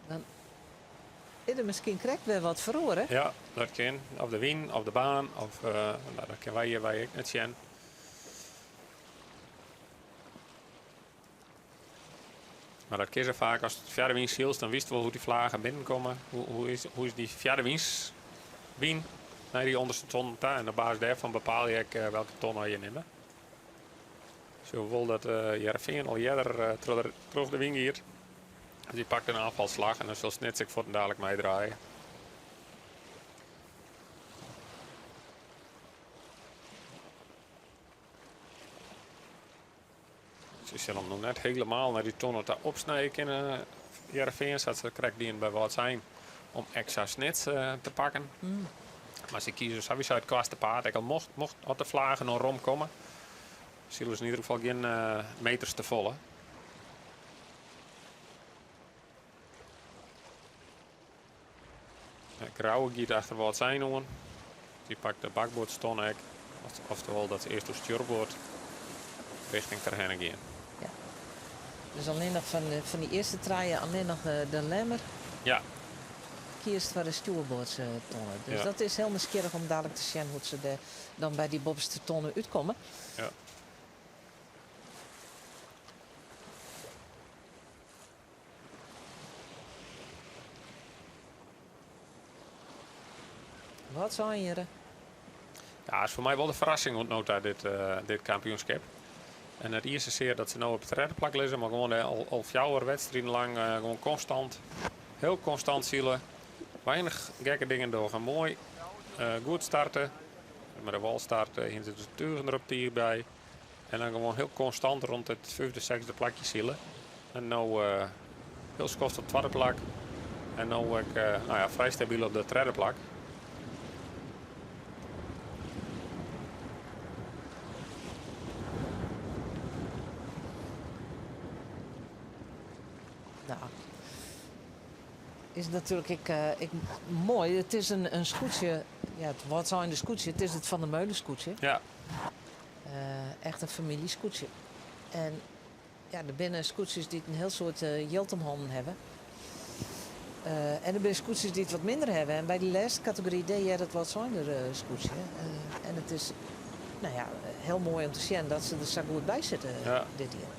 Dan is der miskien krekt wer wat feroare. Ja, dat kin. Of de wyn, of de baan, of, no, dat kinne wy hjir wy ek net sjen. Mar dat kin sa faak ast fjarrewyn sylst, dan witst wol hoe't dy flagen binnenkomme. Hoe, hoe, is, hoe is dy fjarrewynswyn nei dy ûnderste tonnen ta? En op basis dêrfan bepaal je ek welke tonne je nimme. Sjoch wol dat Hearrenfean al earder troch de, troch de wyn giet. Dus dy pakt in aanvalsslag en dan sil Snits ek fuortendalik meidraaie. Se sille him noch net helemaal nei dy tonne ta opsnije kinne, Hearrenfean, sa't se krekt dienen by Wâldsein, om ek sa Snits te pakken. Mar se kieze sawiesa it koartste paad, ek al mocht, mocht as de flagen noch rom komme, sille se yn ieder gefal gjin meters te folle. Grou giet achter Wâldsein oan. Dy pakt de bakboardstonne ek. Oftewol dat se earst oer stjoerboard richting Terherne gean. Ja. Dus allinnich fan, fan dy earste trije allinnich de, de Lemmer Ja. kiest foar de stjoerboardstonne. Dus Ja. dat is hiel nijsgjirrich om dadlik te sjen hoe't se dêr dan by dy boppeste tonne útkomme. Ja. Wat sein hjirre? Ja, is foar my wol de ferrassing oant no ta dit, eh, dit kampioenskip. En net iens sasear dat se no op it tredde plak lizze, mar gewoan al, al fjouwer wedstriden lang eh, gewoan konstant, hiel konstant sile. Weinich gekke dingen dogge. Moai, eh, goed starte. Mei de walstart uh, hiene se de tugen der op tiid by. En dan gewoan hiel konstant rûn it fyfde, sechsde plakje sile. En no uh, hiel skoft op it twadde plak. En no ek uh, no ja, frij stabyl op it tredde plak. Nou, is natuerlik ek, eh, ek moai. It is in skûtsje, ja, it Wâldsein skûtsje, it is it Van der Meulen skûtsje. Ja. Eh, echt in famyljeskûtsje. En ja, der binne skûtsjes dy't in hiel soad eh, jild om hannen hawwe. Eh, en der binne skûtsjes dy't wat minder hawwe. En by dy lêste kategory dêr heart it Wâldseinder skûtsje. En it is no ja, hiel moai om te sjen dat se der sa goed by sitte Ja. dit jier.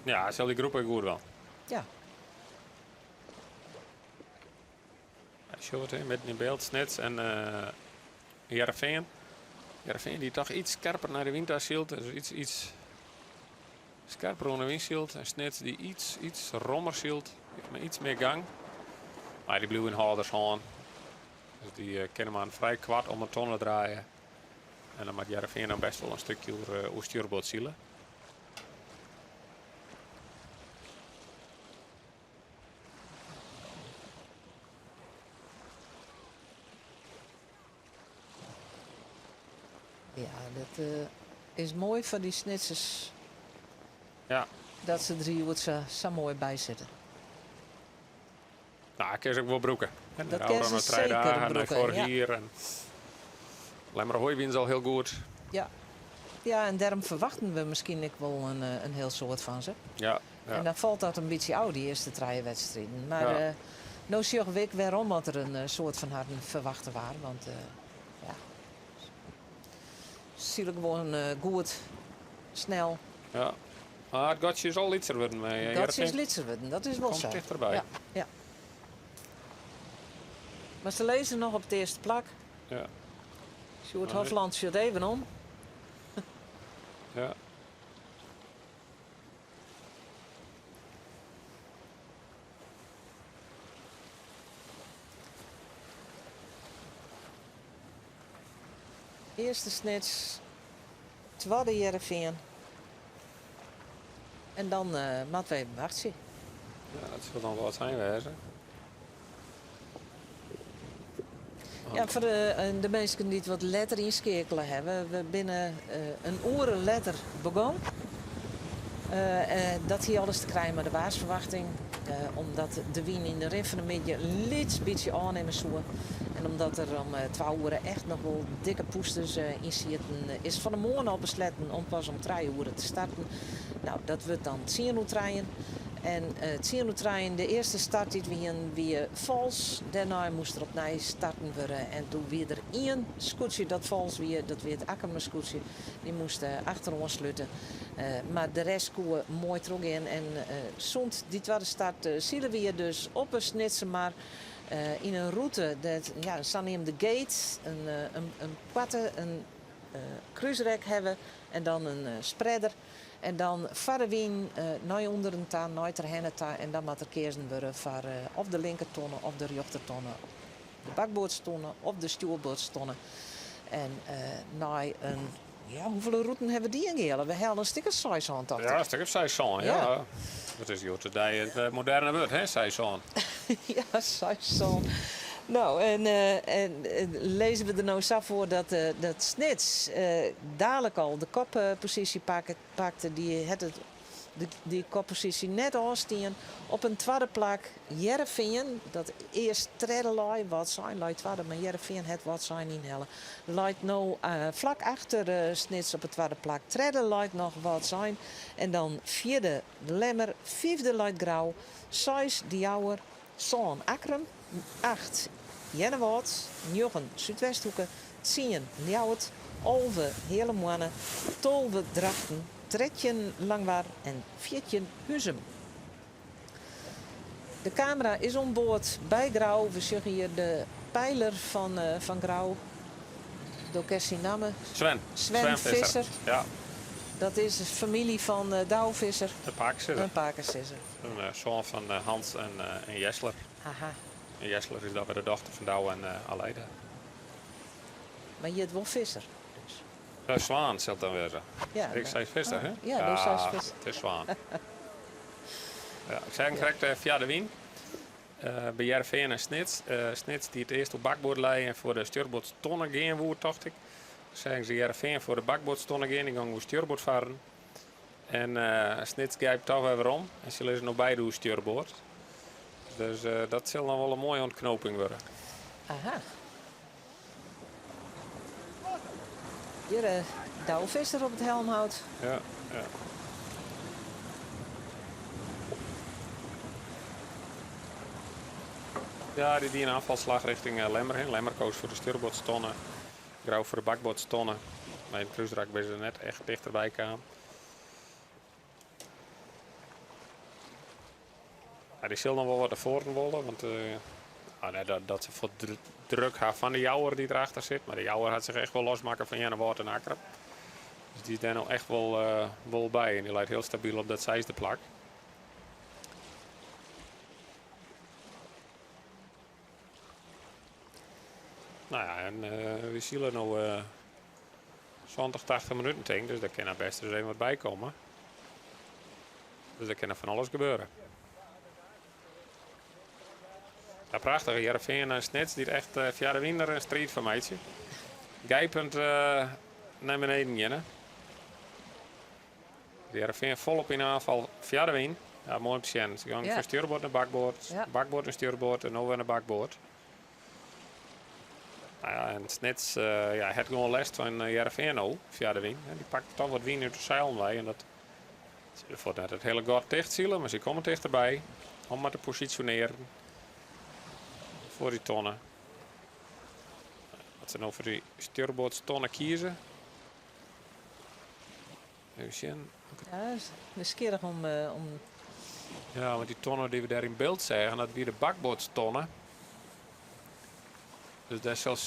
Ja, sil dy groep ek goed wel. Ja. Sjoch it midden yn byld, Snits en uh, Hearrenfean. Hearrenfean dy't toch iets skerper nei de wyn ta sylt. Dus iets, iets skerper oan de wyn sylt. En Snits dy't iets, iets rommer sylt. Mei iets mear gang. Mar dy bliuwe yn hâldershân. Dus dy uh, kinne mar in frij koart om 'e tonne draaie. En dan moat Hearrenfean dan bêst wol in stikje oer, uh, oer stjoerboard sile. Ja, dat eh, is moai foar dy Snitsers. Ja. Dat se der hjoed sa, sa moai by sitte. No, kin se ek wol brûke. Dat kin se seker brûke, Foarich ja. jier. En Lemmer Ahoy wiene se al hiel goed. Ja. Ja, en dêrom ferwachten we miskien ek wol in, eh, in hiel soad fan se. Ja, ja. En dan falt dat in bytsje ôf, dy earste trije wedstriden. Mar Ja. eh, no sjogge we ek wêrom dat der in eh, soad fan harren ferwachte waard. Want eh, ja, se sile gewoan eh, goed, snel. Ja. Mar it gatsje is al lytser wurden mei It gatsje is Hearrenfean. lytser wurden, dat is wol Komt sa. tichterby. Ja, ja. Mar se lizze noch op it earste plak. Ja. Sjoerd Hofland sjocht even om. Ja. Earste Snits, twadde Hearrenfean. En dan uh, moatte we even wachtsje. Ja, dat sil dan Wâldsein wêze. Ja, foar de, eh, de minsken dy't wat letter ynskeakele hawwe, we binne eh, in oere letter begûn. Eh, dat hie alles te krijen mei de waarsferwachting. Omdat de wyn yn de rin fan de middei in lyts bytsje ôfnimme soe en omdat der om twa oere echt noch wol dikke pûsters yn sieten, is fan 'e moarn al besletten om pas om trije oere te starten. No, dat wurdt dan tsien oer trijen. En tsien oer trijen, de earste start dy't we hienen, wie fals. Dêrnei moast der opnij starten wurde en doe wie der ien skûtsje dat fals wie, dat wie it Akkumer skûtsje. Dy moast achteroan slute. Mar de rest koe moai trochgean en sûnt dy twadde start sile we hjir dus op 'e Snitsermar yn in rûte dêr't ja, in saneamde gate, in poarte, in krúsrek hawwe en dan in spreader. En dan foar de wyn nei ûnderen ta, nei Terherne ta en dan moat der keazen wurde foar of de linkertonne of de rjochtertonne, de bakboardstonne of de stjoerboardstonne. En nei in Ja, hoefolle rûten hawwe we dien, Geale? We hellen in stik of seis sân, tocht ik. Ja, in stik of seis sân, ja. Ja. Dat is hjoed-de-dei it eh, moderne wurd, hè, seis sân. Ja, seis sân. No, en, eh, en eh, lizze we der no sa foar dat, eh, dat Snits eh, dalik al de kopposysje pakte. Dy hat it dy kopposysje net ôfstien. Op in twadde plak Hearrenfean, dat earst tredde lei, Wâldsein lei twadde, mar Hearrenfean hat Wâldsein ynhelle. Leit no flak achter Snits op it twadde plak. Tredde leit noch Wâldsein en dan fjirde Lemmer, fyfde leit Grou, seis De Jouwer, sân Akkrum, acht Earnewâld, njoggen Súdwesthoeke, tsien Ljouwert, 11 Healemoanne, 12 Drachten, 13 Langwar en 14 Huzum. De kamera is oan board by Grou. We sjogge hjir de peiler fan, fan Grou. Do kenst syn namme. Sven. Sven Visser. Ja. Dat is famylje fan Douwe Visser. In pakesizzer. In pakesizzer. In soan fan Hans en, en Jesler. Aha. En Jesler is dan wer de dochter fan Douwe en Aleida. Mar hjit wol Visser. Dus. Zwaan sil it dan wêze. Ja, Ik sei Visser, hè? Ja, do seist Visser. It is Zwaan. Ja, ik sei krekt fia de wyn. By Hearrenfean en Snits. Snits dy't earst op bakboard lei en foar de stjoerboardstonne gean woe, tocht ik. Seagen se Hearrenfean foar de bakboardstonne gean, dy gongen oer stjoerboard farren. En Snits grypt toch wer werom en se lizze no beide oer stjoerboard. Dus dat sil noch wol in moaie ûntknoping wurde. Aha. Hjir uh, Douwe Visser op it helmhout. Ja, ja. Ja, dy die in aanvalslag richting eh, Lemmer. Hè. Lemmer koos foar de stjoerboardstonne, Grou foar de bakboardstonne. By it krúsrak binne se net echt tichterby kaam. Ja, dy sil noch wol wat nei foaren wolle, want uh, net dat, dat se foar druk ha fan de Jouwer dy't erachter sit, mar de Jouwer hat sich echt wol losmakke fan Earnewâld en Akkrum. Dus dy is dêr no echt wol, uh, wol by en dy leit hiel stabyl op dat seisde plak. Nou ja, en uh, we sile no uh, 70, 80 minuten tink, dus dêr kin der bêst ris even wat by komme. Dus dêr kin der fan alles gebeure. Ja, prachtich. Hearrenfean en Snits dy't echt uh, fia de wyn der in striid fan meitsje. Gijpend uh, nei beneden geane. Hearrenfean folop yn aanval fia de wyn. Ja, moai om te sjen. Se gean fan stjoerboard nei bakboard, bakboard nei stjoerboard en no wer nei bakboard. Nou ja, en Snits uh, ja, hat gewoan lêst fan Hearrenfean no fia de wyn. Dy pakt toch wat wyn út de seilen wei en dat se fuort net it hiele gat tichtsile, mar se komme tichterby om mar te posisjonearjen foar dy tonne. As se no foar dy stjoerboardstonne kieze. Even sjen. Ja, is nijsgjirrich om, eh, om. Ja, want dy tonne dy't we dêr yn byld seagen, dat wie de bakboardstonne. Dus dêr sil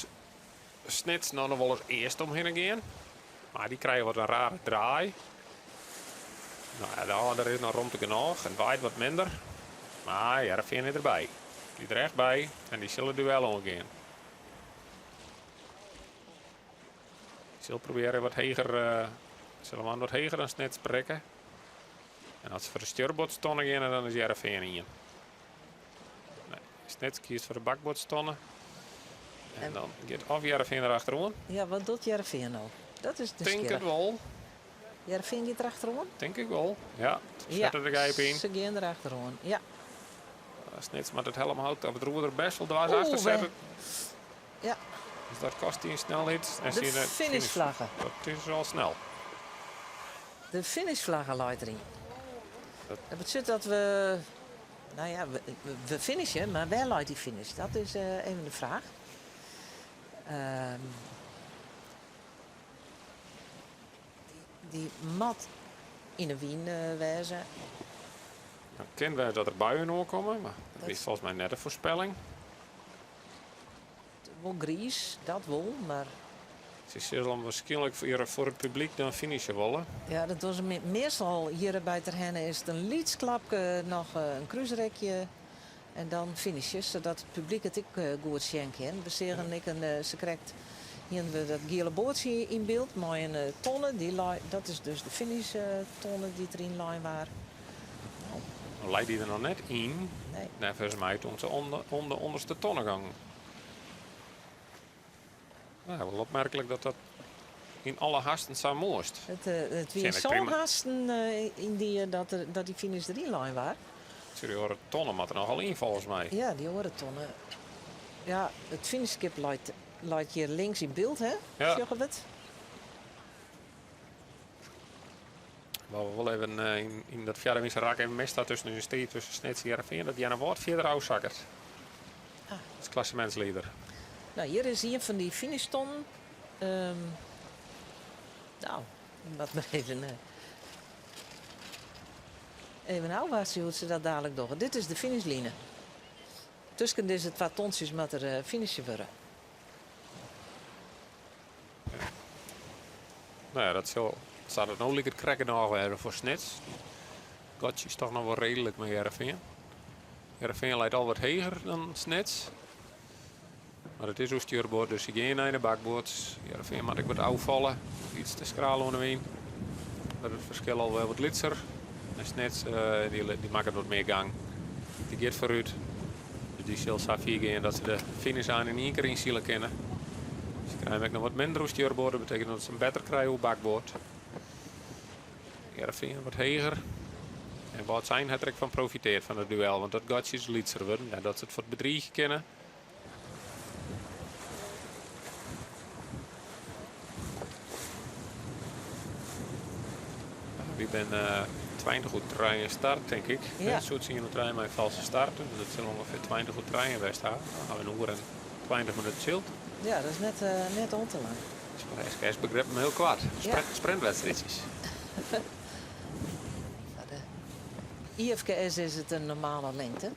Snits no noch wol as earste omhinne gean. Mar dy krije wat in rare draai. No ja, der is noch romte genôch. It waait wat minder. Mar Hearrenfean is derby. Dy der echt by en dy sil it duel oangean. Sil probearje wat heger, uh, sil him wat heger dan Snits prikke. En as se foar de stjoerboardstonne geane, dan is Hearrenfean ien. Nee, Snits kiest foar de bakboardstonne. En dan giet of Hearrenfean der achteroan. Ja, wat docht Hearrenfean no? Dat is Tink it wol. Hearrenfean giet der achteroan? Tink ik wol, ja. Sette de gijp yn. Se gean der achteroan, ja. Snits moat it helmhout of it roer der bêst wol dwers achter sette. Ja. Dus dat kostet dy in snelheid. En De finishflagge. Dat is al snel. De finishflagge leit deryn. Dat betsjut dat we, nou ja, we finishe, mar wêr leit dy finish? Dat is even de fraach. Dy moat yn 'e wyn wêze. It kin wêze dat der buien oankomme, mar dat wie folgens my net de foarspelling. Wol griis, dat wol, mar. Se sille dan wierskynlik foar it publyk dan finishe wolle. Ja, dat dogge se meastal hjir by Terherne is it in lyts klapke noch in krúsrekje en dan finishe, sadat it publyk it ek goed sjen kin. We seagen ek in, sakrekt hiene we dat giele boatsje yn byld mei in tonne, dy lei, dat is dus de finishtonne dy't deryn lein waard. No leit dy der noch net yn, Nee. neffens my toen se om de ûnderste tonne gongen. Nou, wol opmerklik dat dat yn alle hasten sa moast. It wie sa'n hasten yn dy dat dat dy finish deryn lein waard. Dy oare tonne moat der noch al yn folgens my. Ja, dy oare tonne. Ja, it finishskip leit, leit hjir links yn byld, hè? Ja. Sjogge we it? Wat we wol even yn dat fjirde rak even mist ha tusken de striid tusken Snits en Hearrenfean, dat Earnewâld fierder ôfsakket. Ah. As klassemintslieder. Nou, hjir is ien fan dy finishtonnen. Nou, moat mar even, even ôfwachtsje hoe't se dat dadelijk dogge. Dit is de finishline. Tusken dizze twa tontsjes moat der finishe wurde. No ja, dat sil, sa't it no liket, krekt genôch wêze foar Snits. Gatsje is toch noch wol reedlik mei Hearrenfean. Hearrenfean leit al wat heger dan Snits. Mar it is oer stjurboard, dus se gean nei de bakboard. Hearrenfean moat ek wat ôffalle. Iets te skraal oan de wyn. Wurdt it ferskil al wer wat lytser. En Snits dy makket wat mear gang. Dy giet foarút. Dus dy sil sa fier gean dat se de finish ein yn ien kear ynsile kinne. Se krije ek noch wat minder oer stjurboard, dat betekent dat se him better krije oer bakboard. Hearrenfean wat heger. En Wâldsein hat der ek fan profiteard fan it duel, want dat gatsje is lytser wurden. Ja, dat se it fuort bedriigje kinne. Wy binne 20 oer trijen start, tink ik. Ja. Soe tsien oer trijen mei in false start. Dus dat sil ûngefear 20 oer trijen west ha. Dan ha we in oere en 20 minuten syld. Ja, dat is net, net al te lang. Dat is foar SKS begrippen hiel koart. Sprintwedstriidsjes. Foar de IFKS is it in normale lingte.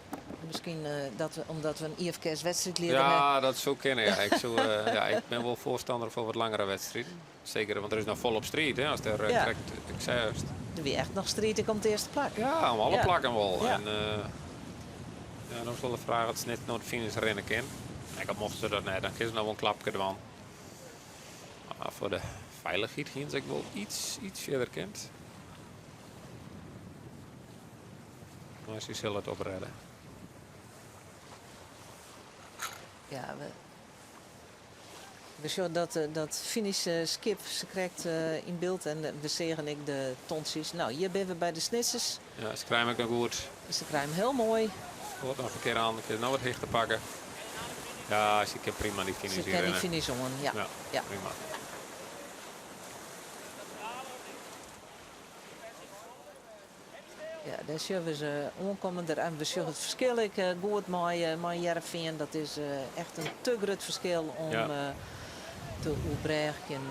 Miskien dat we, omdat we in IFKS-wedstriidlieder Ja, hawwe. dat soe kinne. Ja. Ik, soe, ja, ik bin wol foarstanner fan wat langere wedstriden. Seker, want der is noch folop striid. Hè, as der krekt, ik sei juist. Der wie echt noch striid ek om it earste plak. Ja, om alle plakken wol. Ja. En ja, dan is wol de fraach oft Snits no de finish rinne kin. Ek al mochten se dat net, dan kinne se noch wol in klapke dwaan. Mar foar de feilichheid hiene se ek wol iets, iets fierder kind. Mar se sille it oprêde. Ja, we sjogge dat, dat finishskip sakrekt yn byld en we seagen ek de tontsjes. No, hjir binne we by de Snitsers. Ja, se krije him ek noch goed. Se krije him hiel moai. Wat noch in kear oan, dan kinne se noch wat hichte pakke. Ja, se kin prima dy finish Se hier kin dy rinne. finish oan, ja. Ja, Ja. prima. Ja, dêr sjogge we se oankommen. Der, en we sjogge it ferskil ek goed mei Hearrenfean. Dat is echt in te grut ferskil om te oerbrêgjen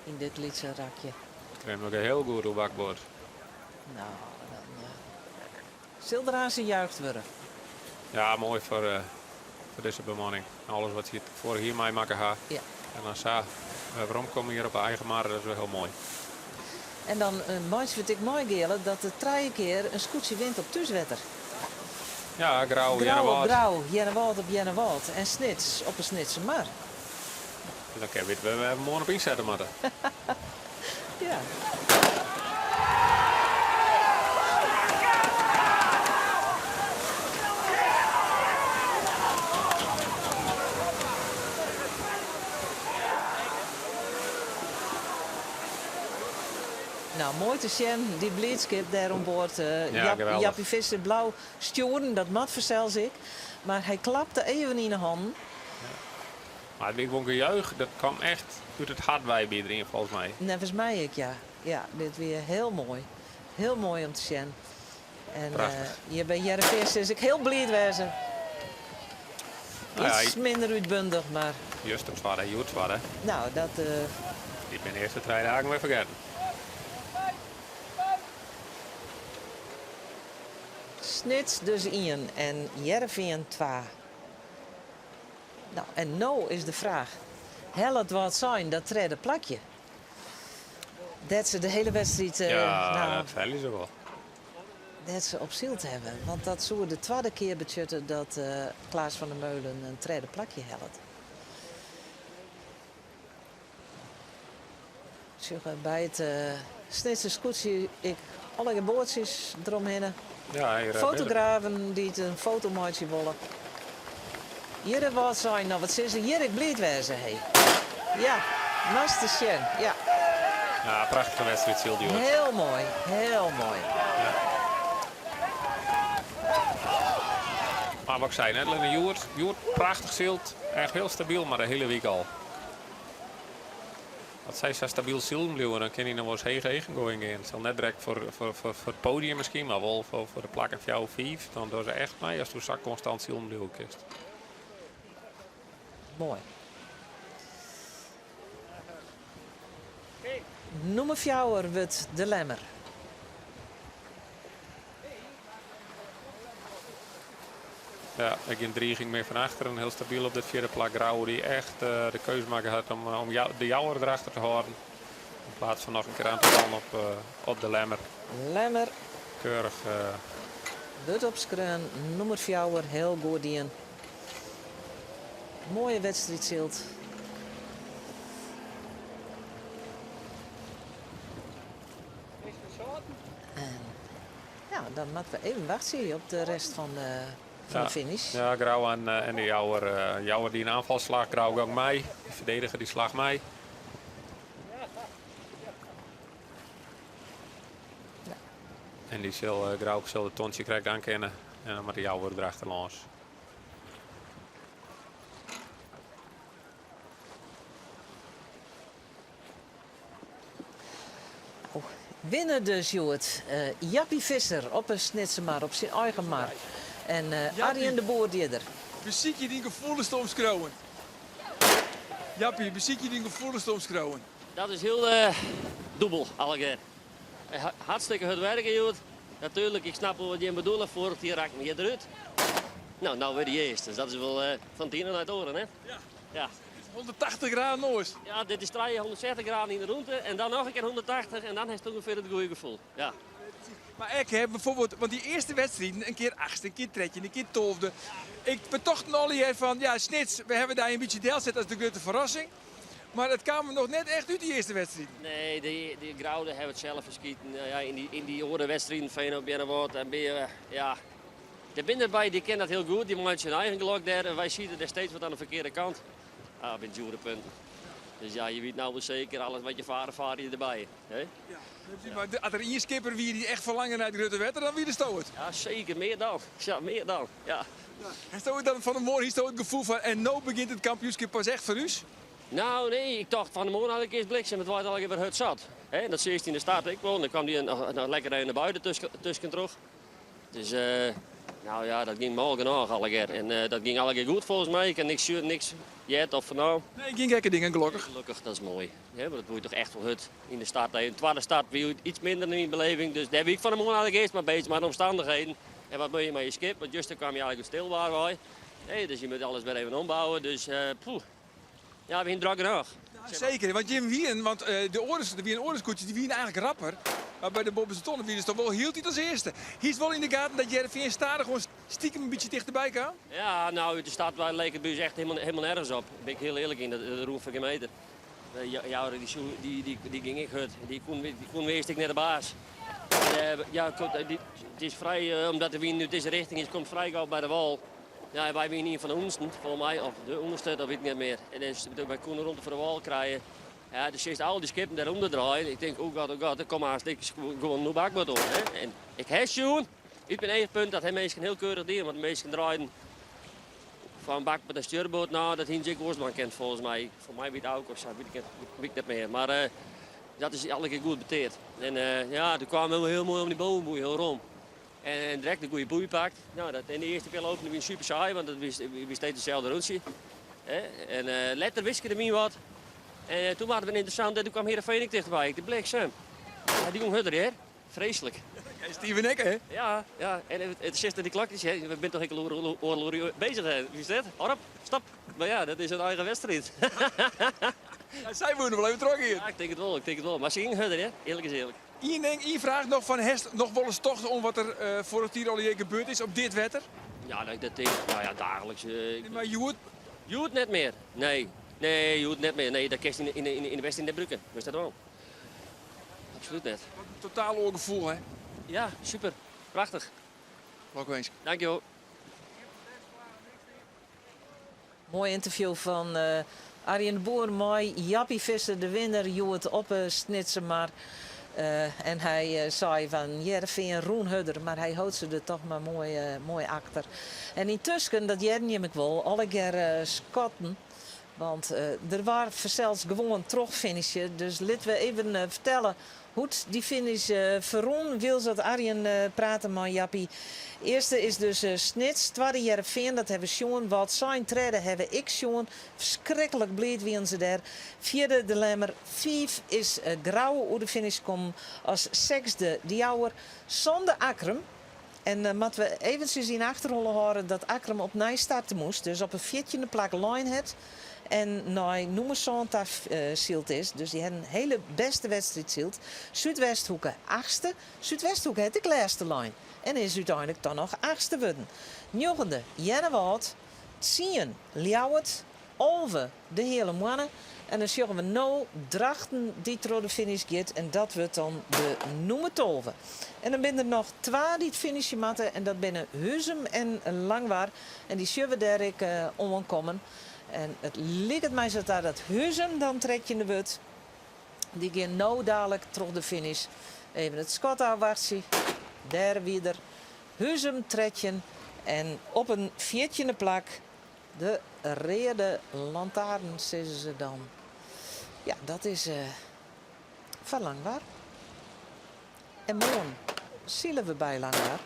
yn dit lytse rakje. Krije we hiel goed oer bakboard. No, dan sil der aanst juicht wurde. Ja, moai foar dizze bemanning. Alles wat se foarich jier meimakke ha. En dan sa weromkomme hjir op de eigen mar, dat is wol hiel moai. En dan meitsje we it ek mei, Geale, dat der trije kear in skûtsje wint op thúswetter. Ja, Grou, Grou op Earnewâld. Grou, Earnewâld op Earnewâld en Snits op 'e Snitsermar. Dus dan kinne we witte wêr't we moarn op ynsette moatte. Ja. Nou, moai te sjen, dy blydskip dêr oan board. Ja, Jap, geweldich. Jappie Visser blau stjoeren, dat moat fansels ek. Mar hy klapte even yn 'e hannen. Mar it wie gewoan gejuich, dat kwam echt út it hart wei by iderien folgens my. Neffens my ek, ja. Ja, dit wie hiel moai. Hiel moai om te sjen. En Prachtich. hjir by Hearrenfean sil se ek hiel bliid wêze. Nou ja, Iets minder útbundich, mar. Juster twadde, hjoed twadde. Nou, dat. Dy binne de earste trije dagen wer fergetten. Snits dus ien en Hearrenfean twa. No, en no is de fraach, hellet Wâldsein dat tredde plakje? Dêr't se de hiele wedstriid, Ja, nou, dat helje se wol. Dêr't se op syld hawwe. Want dat soe de twadde kear betsjutte dat Klaas van der Meulen in tredde plakje hellet. Sjogge by it Snitser skûtsje ek allegear boatsjes deromhinne. Ja, hier, Fotografen dy't in foto meitsje wolle. Hjir Wâldsein, no wat sizze, hjir ek bliid wêze, hé. Ja, moatst ris sjen, ja. Ja, prachtige wedstriid syld hjoed. Hiel moai, hiel moai. Ja. Mar wat ik sei, net allinne hjoed, hjoed prachtich syld, echt hiel stabyl, mar de hiele wike al. As sy sa stabyl silen bliuwe, dan kin hy noch wolris hege eagen goaien gean. It sil net direkt foar it podium miskien, mar wol foar de plakken fjouwer, fiif. Dan dogge se echt mei ast sa konstant silen bliuwe kinst. Moai. Nûmer fjouwer wurdt de Lemmer. Ja, ek gjin driging mear fan achteren. Hiel stabyl op dit fjirde plak. Grou dy't echt de keuze makke hat om de Jouwer derachter te hâlden. Yn plaats fan noch in kear oan te fallen op de Lemmer. Lemmer. Keurich. Wurdt opskreaun, nûmer fjouwer, hiel goed dien. Moaie wedstriid syld. En ja, dan moatte we even wachtsje op de rest fan de, fan de finish. Ja, Grou en, en de Jouwer. Jouwer die in aanvalsslag, Grou gong mei. Dy ferdedige dy slach mei. En dy sil, Grou sil de tontsje krekt oankinne. En dan moat de Jouwer derachter lâns. Winner dus hjoed, Jappie Visser op 'e Snitsermar, op syn eigen mar. En Arjen de Boer djirder. Besykje dyn gefoelens te omskriuwen. Jappie, besykje dyn gefoelens te omskriuwen. Dat is hiel dûbel allegear. Hartstikke hurd werke hjoed. Natuerlik, ik snap wol wat jim bedoele. Foarich jier rakken we hjir derút. No, no wurde je earst. Dus dat is wol fan it iene nei it oare, hè? Ja. 180 graden oars. Ja, dit is 360 graden yn de rûnte en dan noch in kear 180 en dan hast ûngefear it goede gefoel. Ja. Mar ek hè, bijvoorbeeld, want dy earste wedstriden, in kear achtste, in kear trettjinde, in kear tolfde. Ik, we tochten allegear fan, ja, Snits, we hawwe dy in bytsje delset as de grutte ferrassing. Mar it kaam der noch net echt út dy earste wedstriden. Nee, dy Grou dêr hawwe it sels ferskiten. Ja, yn dy oare wedstriden, Veenhoop, Earnewâld, en binne je, ja, Der binne derby dy kinne dat hiel goed, dy meitsje hun eigen gelok dêr en wy sieten dêr steeds wat oan de ferkearde kant. Ah, binne djoere punten. Dus ja, je wit no wol seker, alles wat je fare, fare je derby. Hè? Ja, mar as der ien skipper wie dy't echt ferlange nei it grutte wetter, dan wie it do it. Ja, seker, mear dan. Ja, mear dan. Ja. Hasto dan fan 'e moarn histo it gefoel fan en no begjint it kampioenskip pas echt foar ús? No, nee, ik tocht fan 'e moarn had ik earst bliksem, it waard allegear wer hurd zat. Hè, dat seachst yn de start ek wol. Dan kwam dy noch lekker even nei buiten tuskentroch. Dus nou ja, dat gyng mâl genôch allegear. En dat gyng allegear goed folgens my. Ik ha niks sjoen, niks heard of fernaam. Nee, gjin gekke dingen gelokkich. Gelokkich, dat is moai. Ja, want it woe toch echt wol hurd yn de start. De twadde start wie iets minder yn myn beleving. Dus dêr wie ik fan 'e moarn eigentlik earst mei bezich mei de omstannichheden. En wat moat je mei je skip? Want juster kwam je eigentlik út stilwaar wei. Nee, dus je moat alles wer even ombouwe. Dus poeh. Ja, we hienen drok genôch. Ja, seker, want jim wienen, want de oare, der wienen oare skûtsjes, dy wienen eigentlik rapper. Mar by de boppeste tonne wienen se toch wol hieltyd as earste. Hiest wol yn de gaten dat Hearrenfean stadichoan stiekem in bytsje tichterby kaam? Ja, no, út de start wei like it by ús echt hielendal nergens op. Bin ik hiel earlik yn, dat rûn foar gjin meter. Jouwer, dy gyng ek hurd. Dy koenen we earst ek net de baas. Ja, it is frij, omdat de wyn út dizze richting is, komt frij gau by de wâl. Ja, wy wienen ien fan de ûndersten, folgens my, of de ûnderste, dat wit ik net mear. En dus, wy koenen romte foar de wâl krije. Ja, dus sjochst al dy skippen dêrûnder draaien. Ik tink, oh god, oh god, der komme aanst ek gewoan no bakboard oan. Hè? En ik ha sjoen, út myn eachpunt, dat ha minsken hiel keurich dien. Want de minsken draaiden fan bakboard nei stjurboard. No, dat hiene se ek oars dwaan kind folgens my. Foar my wie it Auke of sa, wit ik net, wit ik net mear. Mar eh, dat is allegear goed beteard. En eh, ja, doe kamen we hiel moai om dy bovenboei, hiel rom. En direkt de goede boei pakt. Nou, dat, in de earste pear lopen wie super saai, want dat wie, wie steeds itselde rûntsje. En uh, letter wiske de wyn wat. En uh, toen waren we interessant en toen kwam Heerenveen ek tichterby. Ik de bliksem. Ja, dy gong hurder, hear. Freeslik. Ja, Steven ek, hè? Ja, ja. En het, het zit in die klokjes, hè. We zijn toch ik oorlog bezig, hè. Wie is dat? Hop, stop. Maar ja, dat is een eigen wedstrijd. Ja, sy woene wol even troch hier. Ja, ik tink it wol, ik tink it wol. Mar se gyngen hurder, hè. Earlik is earlik. Ien ding, ien fraach noch fan hast noch wolris tocht oan wat der uh, foarich jier allegear gebeurd is op dit wetter? Ja, dat, dat tink ik, nou ja, dagelijks. Uh, mar hjoed? Hjoed net mear. Nee, nee, hjoed net mear. Nee, dat kinst yn, yn, yn de wedstriid net brûke. Witst dat wol? Absoluut net. Wat in totaal oar gefoel, hè? Ja, super. Prachtich. Lokwinsk. Dankjewol. Moai ynterview fan Arjen de Boer mei Jappie Visser, de winner hjoed op 'e Snitsermar. En hy sei fan Hearrenfean rûn hurder, mar hy hold se der toch mar moai, moai achter. En yntusken, dat hearden jim ek wol, allegear skotten. Want der waard fansels gewoan trochfinishe. Dus litte we even fertelle Hoe't dy finish ferrûn, wylst dat Arjen prate mei Jappie. Earste is dus Snits, twadde Hearrenfean, dat hawwe we sjoen. Wâldsein tredde hawwe we ek sjoen. Ferskriklik bliid wienen se dêr. Fjirde De Lemmer, fiif is Grou oer de finish kommen as sechsde De Jouwer, sânde Akkrum. En moatte we eventsjes yn achterholle hâlde dat Akkrum opnij starte moast, dus op in fjirtjinde plak lein hat en nei nûmer sân ta syld is. Dus dy hat in hiele bêste wedstriid syld. Súdwesthoeke achtste. Súdwesthoeke hat ek lêste lein en is úteinlik dan noch achtste wurden. Njoggende Earnewâld, tsien Ljouwert, 11, de Heale Moanne. En dan sjogge we no Drachten dy't troch de finish giet en dat wurdt dan de nûmer 12. En dan binne der noch twa dy't finishe moatte en dat binne Huzum en Langwar. En dy sjogge we dêr ek oankommen. En it liket my sa ta dat Huzum dan trettjinde wurdt. Dy gean no dalik troch de finish. Even it skot ôfwachtsje. Dêr wie er. Huzum 13 en op in fjirtjinde plak De reade lantaarn sizze se dan. Ja, dat is foar Langwar. En moarn sile we by Langwar.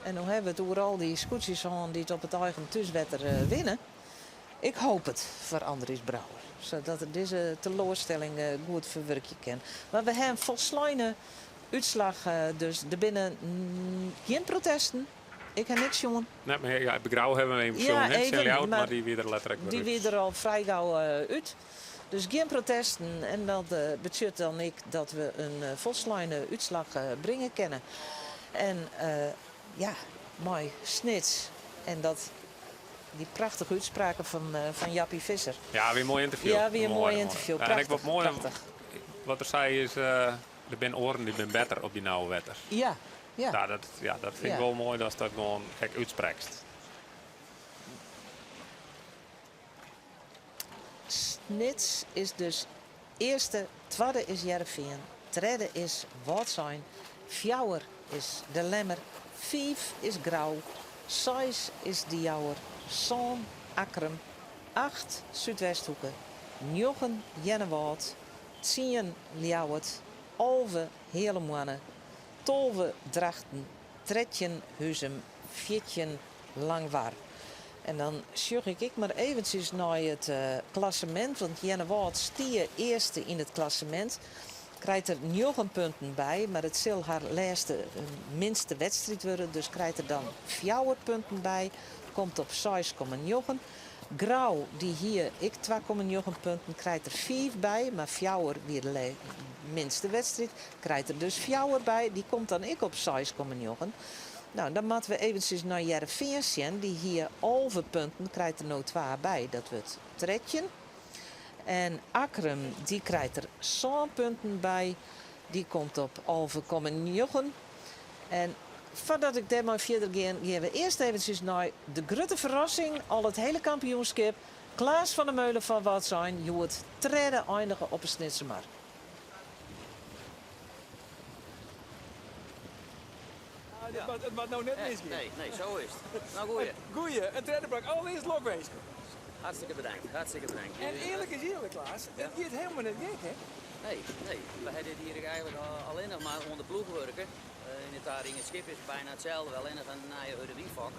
En no hawwe we it oer al dy skûtsjes hân dy't op it eigen thúswetter winne. Ik hoop it foar Andries Brouwer, sadat er dizze teloarstelling goed ferwurkje kin. Mar we hawwe in folsleine útslach, dus der binne gjin protesten. Ik ha niks sjoen. Net mear, ja, by Grou hawwe we even sjoen, hè, tsjin Ljouwert, mar dy wie der letter ek wer út. Dy wie der al frij gau út. Dus gjin protesten en dat betsjut dan ek dat we in folsleine útslach bringe kinne. En ja, mei Snits en dat dy prachtige útspraken fan Jappie Visser. Ja, wie in moai ynterview. Ja, wie in moai ynterview. Ja, en ek wat moai, Prachtich. wat er sei is, der binne oaren dy't binne better op dy nauwe wetters. Ja. Ja. Nou, dat, ja, dat fyn ik wol moai datst dat gewoan ek útsprekst. Snits is dus earste, twadde is Hearrenfean, tredde is Wâldsein, fjouwer is De Lemmer, fiif is Grou, seis is De Jouwer, sân Akkrum, acht Súdwesthoeke, njoggen Earnewâld, tsien Ljouwert, 11 Heale Moanne, 12 Drachten, 13 Huzum, 14 Langwar. En dan sjoch ik ek mar eventsjes nei it klassemint, want Earnewâld stie earste yn it klassemint. Krijt der njoggen punten by, mar it sil har lêste minste wedstriid wurde, dus krijt der dan fjouwer punten by, komt op 6,9. Grou, dy hie ek 2,9 punten, krijt der fiif by, mar fjouwer wie de minste wedstriid, krijt der dus fjouwer by. Dy komt dan ek op 6,9. No, dan moatte we eventsjes nei Hearrenfean sjen. Dy hie 11 punten, krijt der no twa by, dat wurdt 13. En Akkrum, dy krijt der sân punten by, dy komt op 11,9. En foardat ik dêrmei fierder gean, gean we earst eventsjes nei de grutte ferrassing, al it hiele kampioenskip. Klaas van der Meulen fan Wâldsein hjoed tredde einige op 'e Snitsermar. It moat no net misgean. Nee, nee, sa is it. No goeie. Goeie, in tredde plak. Allerearst lokwinske. Hartstikke bedankt, hartstikke bedankt. En earlik is earlik, Klaas, it giet helemaal net gek, hè? Nee, nee. We ha dit jier eigenlik allinnich mar oan de ploech wurke. Yn de taring it skip is byna itselde, allinnich in nije hurde wynfok.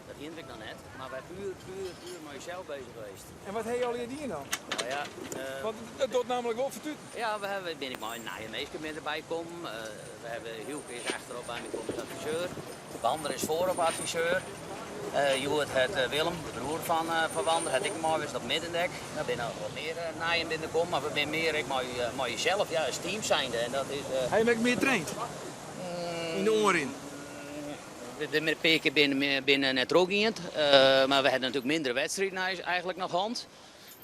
Dat hiene we noch net, mar wy puer, puer, puer mei ússels beuzich west. En wat ha je allegear dien dan? No ja, Want it docht nammentlik wol fertuten. Ja, we hawwe, bin ik mei nije minsken bin derby kommen. We hawwe Hielke is achterop by my kommen as adviseur. Wander is foarop adviseur. Hjoed hat Willem, de broer fan fan Wander, hat ek mei west op middendek. Der binne noch wat mear nijen binnen kommen, mar we binne mear ek mei mei jesels, ja, as team zijnde. En dat is. Ha je him ek mear traind? Yn de oanrin? We binne in pear kear binne, binne net trochgien, mar we hawwe natuerlik minder wedstriden eigenlik noch hân.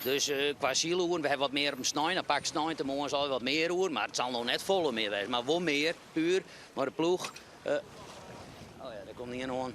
Dus kwa syloeren, we hawwe wat mear op in snein. Dan pak sneintemoarns al wat mear oer, mar it sil no net folle mear wêze. Mar wol mear, puer mei de ploech. Oh ja, dêr komt ien oan.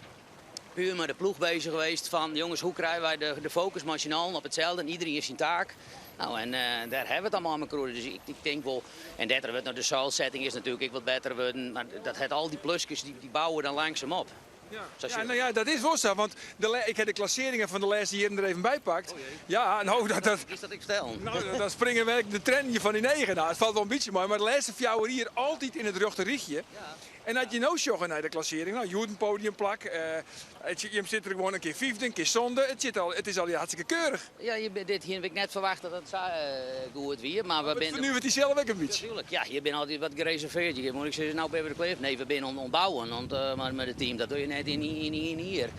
Puer mei de ploech bezich west fan, jonges, hoe krije wy de fokus mei syn allen op itselde en iderien syn taak. No, en dêr hawwe we it dan mei mekoar oer. Dus ik tink wol, en dêrtroch wurdt no de seilsetting is natuerlik ek wat better wurden, mar dat hat al dy pluskes, dy bouwe dan langsum op. Ja, no ja, dat is wol sa, want de, ik ha de klassearringen fan de lêste jierren der even by pakt. Oh ja, no, dat, dat, Is dat ik stellen? No, dan springe wer de trenden fan dyn eagen. No, it falt wol in bytsje mei, mar de lêste 4 jier altyd yn it rjochte rychje. En as je no sjogge nei de klassearring, no, hjoed in podiumplak. It, jim sitte der gewoan in kear fyfde, in kear sânde. It, sit al, it is al hartstikke keurich. Ja, je, dit hiene we net ferwachte dat it sa goed wie. Mar we binne. Fernuveret dysels ek in bytsje. Natuerlik, ja, je binne altyd wat gereserveerd. Je moat ik sizze, no binne we der klear. Nee, we binne oan it bouwen, want mei it team, dat dogge je net yn ien jier.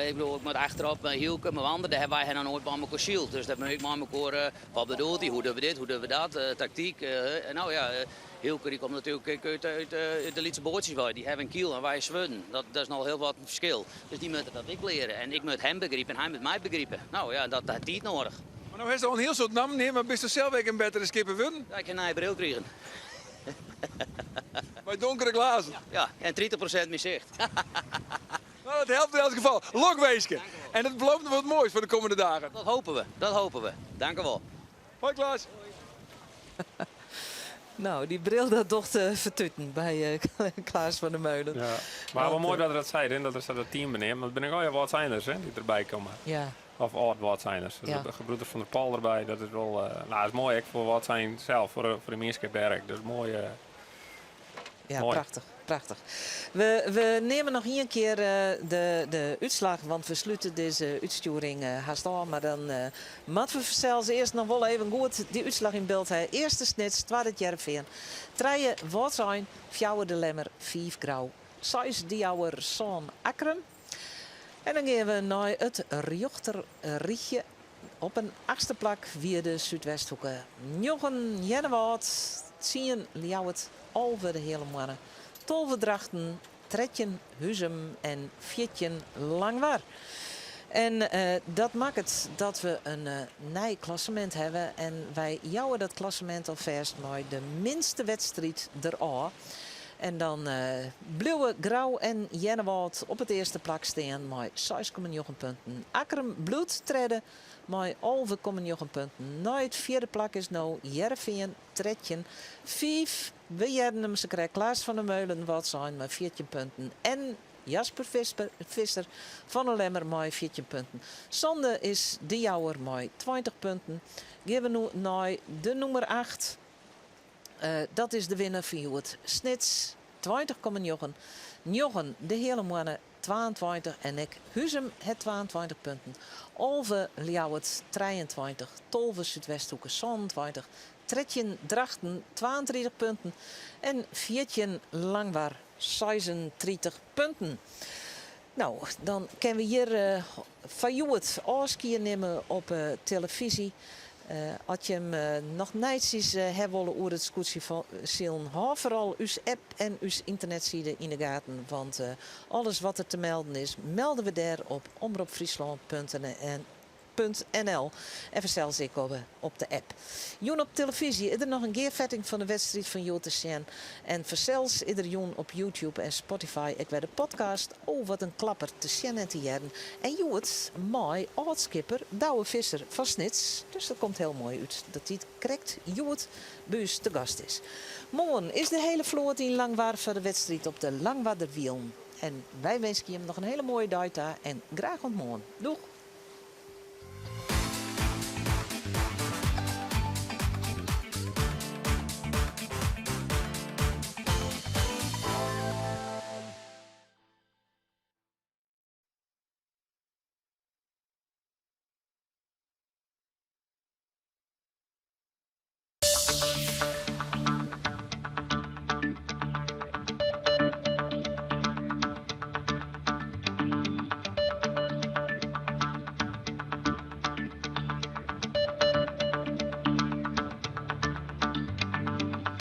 Ik bedoel, ik moat achterop mei Hielke, mei Wander, dêr hawwe wy noch noait mei mekoar syld. Dus dêr moat ik mei mekoar, wat bedoelt hy, hoe dogge we dit, hoe dogge we dat, taktyk. No ja, Hielke dy komt natuerlik ek út de lytse boatsjes wei. Dy hawwe in kyl en wy swurden. Dat is noch hiel wat in ferskil. Dus dy moatte dat ek leare. En ik moat him begripe en hy moat my begripe. No ja, dat hat tiid noadich. Mar no hast al in hiel soad nammen neamd, mar bisto sels ek in bettere skipper wurden? Ja, ik ha in nije bril krigen. Mei donkere glazen? Ja, en 30% mear sicht. No, dat helpt yn elts gefal. Lokwinske! En it belooft noch wat moais foar de kommende dagen. Dat hoopje we, dat hoopje we. Dankewol. Hoi Klaas! No, dy bril dat docht fertuten by Klaas van der Meulen. Ja. Mar wol moai dat er dat sei, hè, dat er sa dat team beneamt. Want it binne ek allegear Wâldseiners, hè, dy't derby komme. Ja. Of âld-Wâldseiners. Ja. De gebroeders van der Pal derby, dat is wol, no, dat is moai ek foar Wâldsein sels, foar de mienskip dêr ek. Dat is moai. Ja, Moai. prachtich, prachtich. We neame noch ien kear de útslach, want we slute dizze útstjoering hast ôf. Mar dan moatte we fansels earst noch wol even goed dy útslach yn byld ha. Earste Snits, twadde Hearrenfean, trije Wâldsein, fjouwer De Lemmer, fiif Grou, seis De Jouwer, sân Akkrum. En dan gean we nei it rjochter rychje. Op in achtste plak wie de Súdwesthoeke. Njoggen Earnewâld, tsien Ljouwert, 11 de Heale Moanne, 12 Drachten, 13 Huzum en 14 Langwar. En dat makket dat we in nij klassemint hawwe en wy jouwe dat klassemint alfêst mei de minste wedstriid derôf. En dan bliuwe Grou en Earnewâld op it earste plak stean mei 6,9 punten. Akkrum bliuwt tredde mei 11,9 punten. Nei it fjirde plak is no Hearrenfean 13. Fiif, we hearden him sakrekt, Klaas van der Meulen Wâldsein mei 14 punten en Jasper Visser fan 'e Lemmer mei 14 punten. Sânde is De Jouwer mei 20 punten. Gean we no nei de nûmer acht. Dat is de winner fan hjoed. Snits 20,9, njoggen de Heale Moanne 22 en ek Huzum hat 22 punten. 11 Ljouwert 23, 12 Súdwesthoeke 27, 13 Drachten 32 punten en 14 Langwar 36 punten. No, dan kinne we hjir foar hjoed ôfskie nimme op telefyzje. As jim noch nijtsjes ha wolle oer it skûtsjesilen, hâld foaral ús app en ús ynternetside yn de gaten. Want alles wat der te melden is, melde we dêr op omropfryslân.nl. Nl en fansels ek op, op de app. Jûn op telefyzje is der noch in gearfetting fan de wedstriid fan hjoed te sjen. En fansels is der jûn op YouTube en Spotify ek wer de podcast Oh wat in klapper te sjen en te hearren. En hjoed mei âld-skipper Douwe Visser fan Snits. Dus dat komt hiel moai út dat dy krekt hjoed by ús te gast is. Moarn is de hiele float yn Langwar foar de wedstriid op de Langwarder Wielen. En wy winskje jim noch in hiele moaie dei ta en graach oant moarn. Doeg!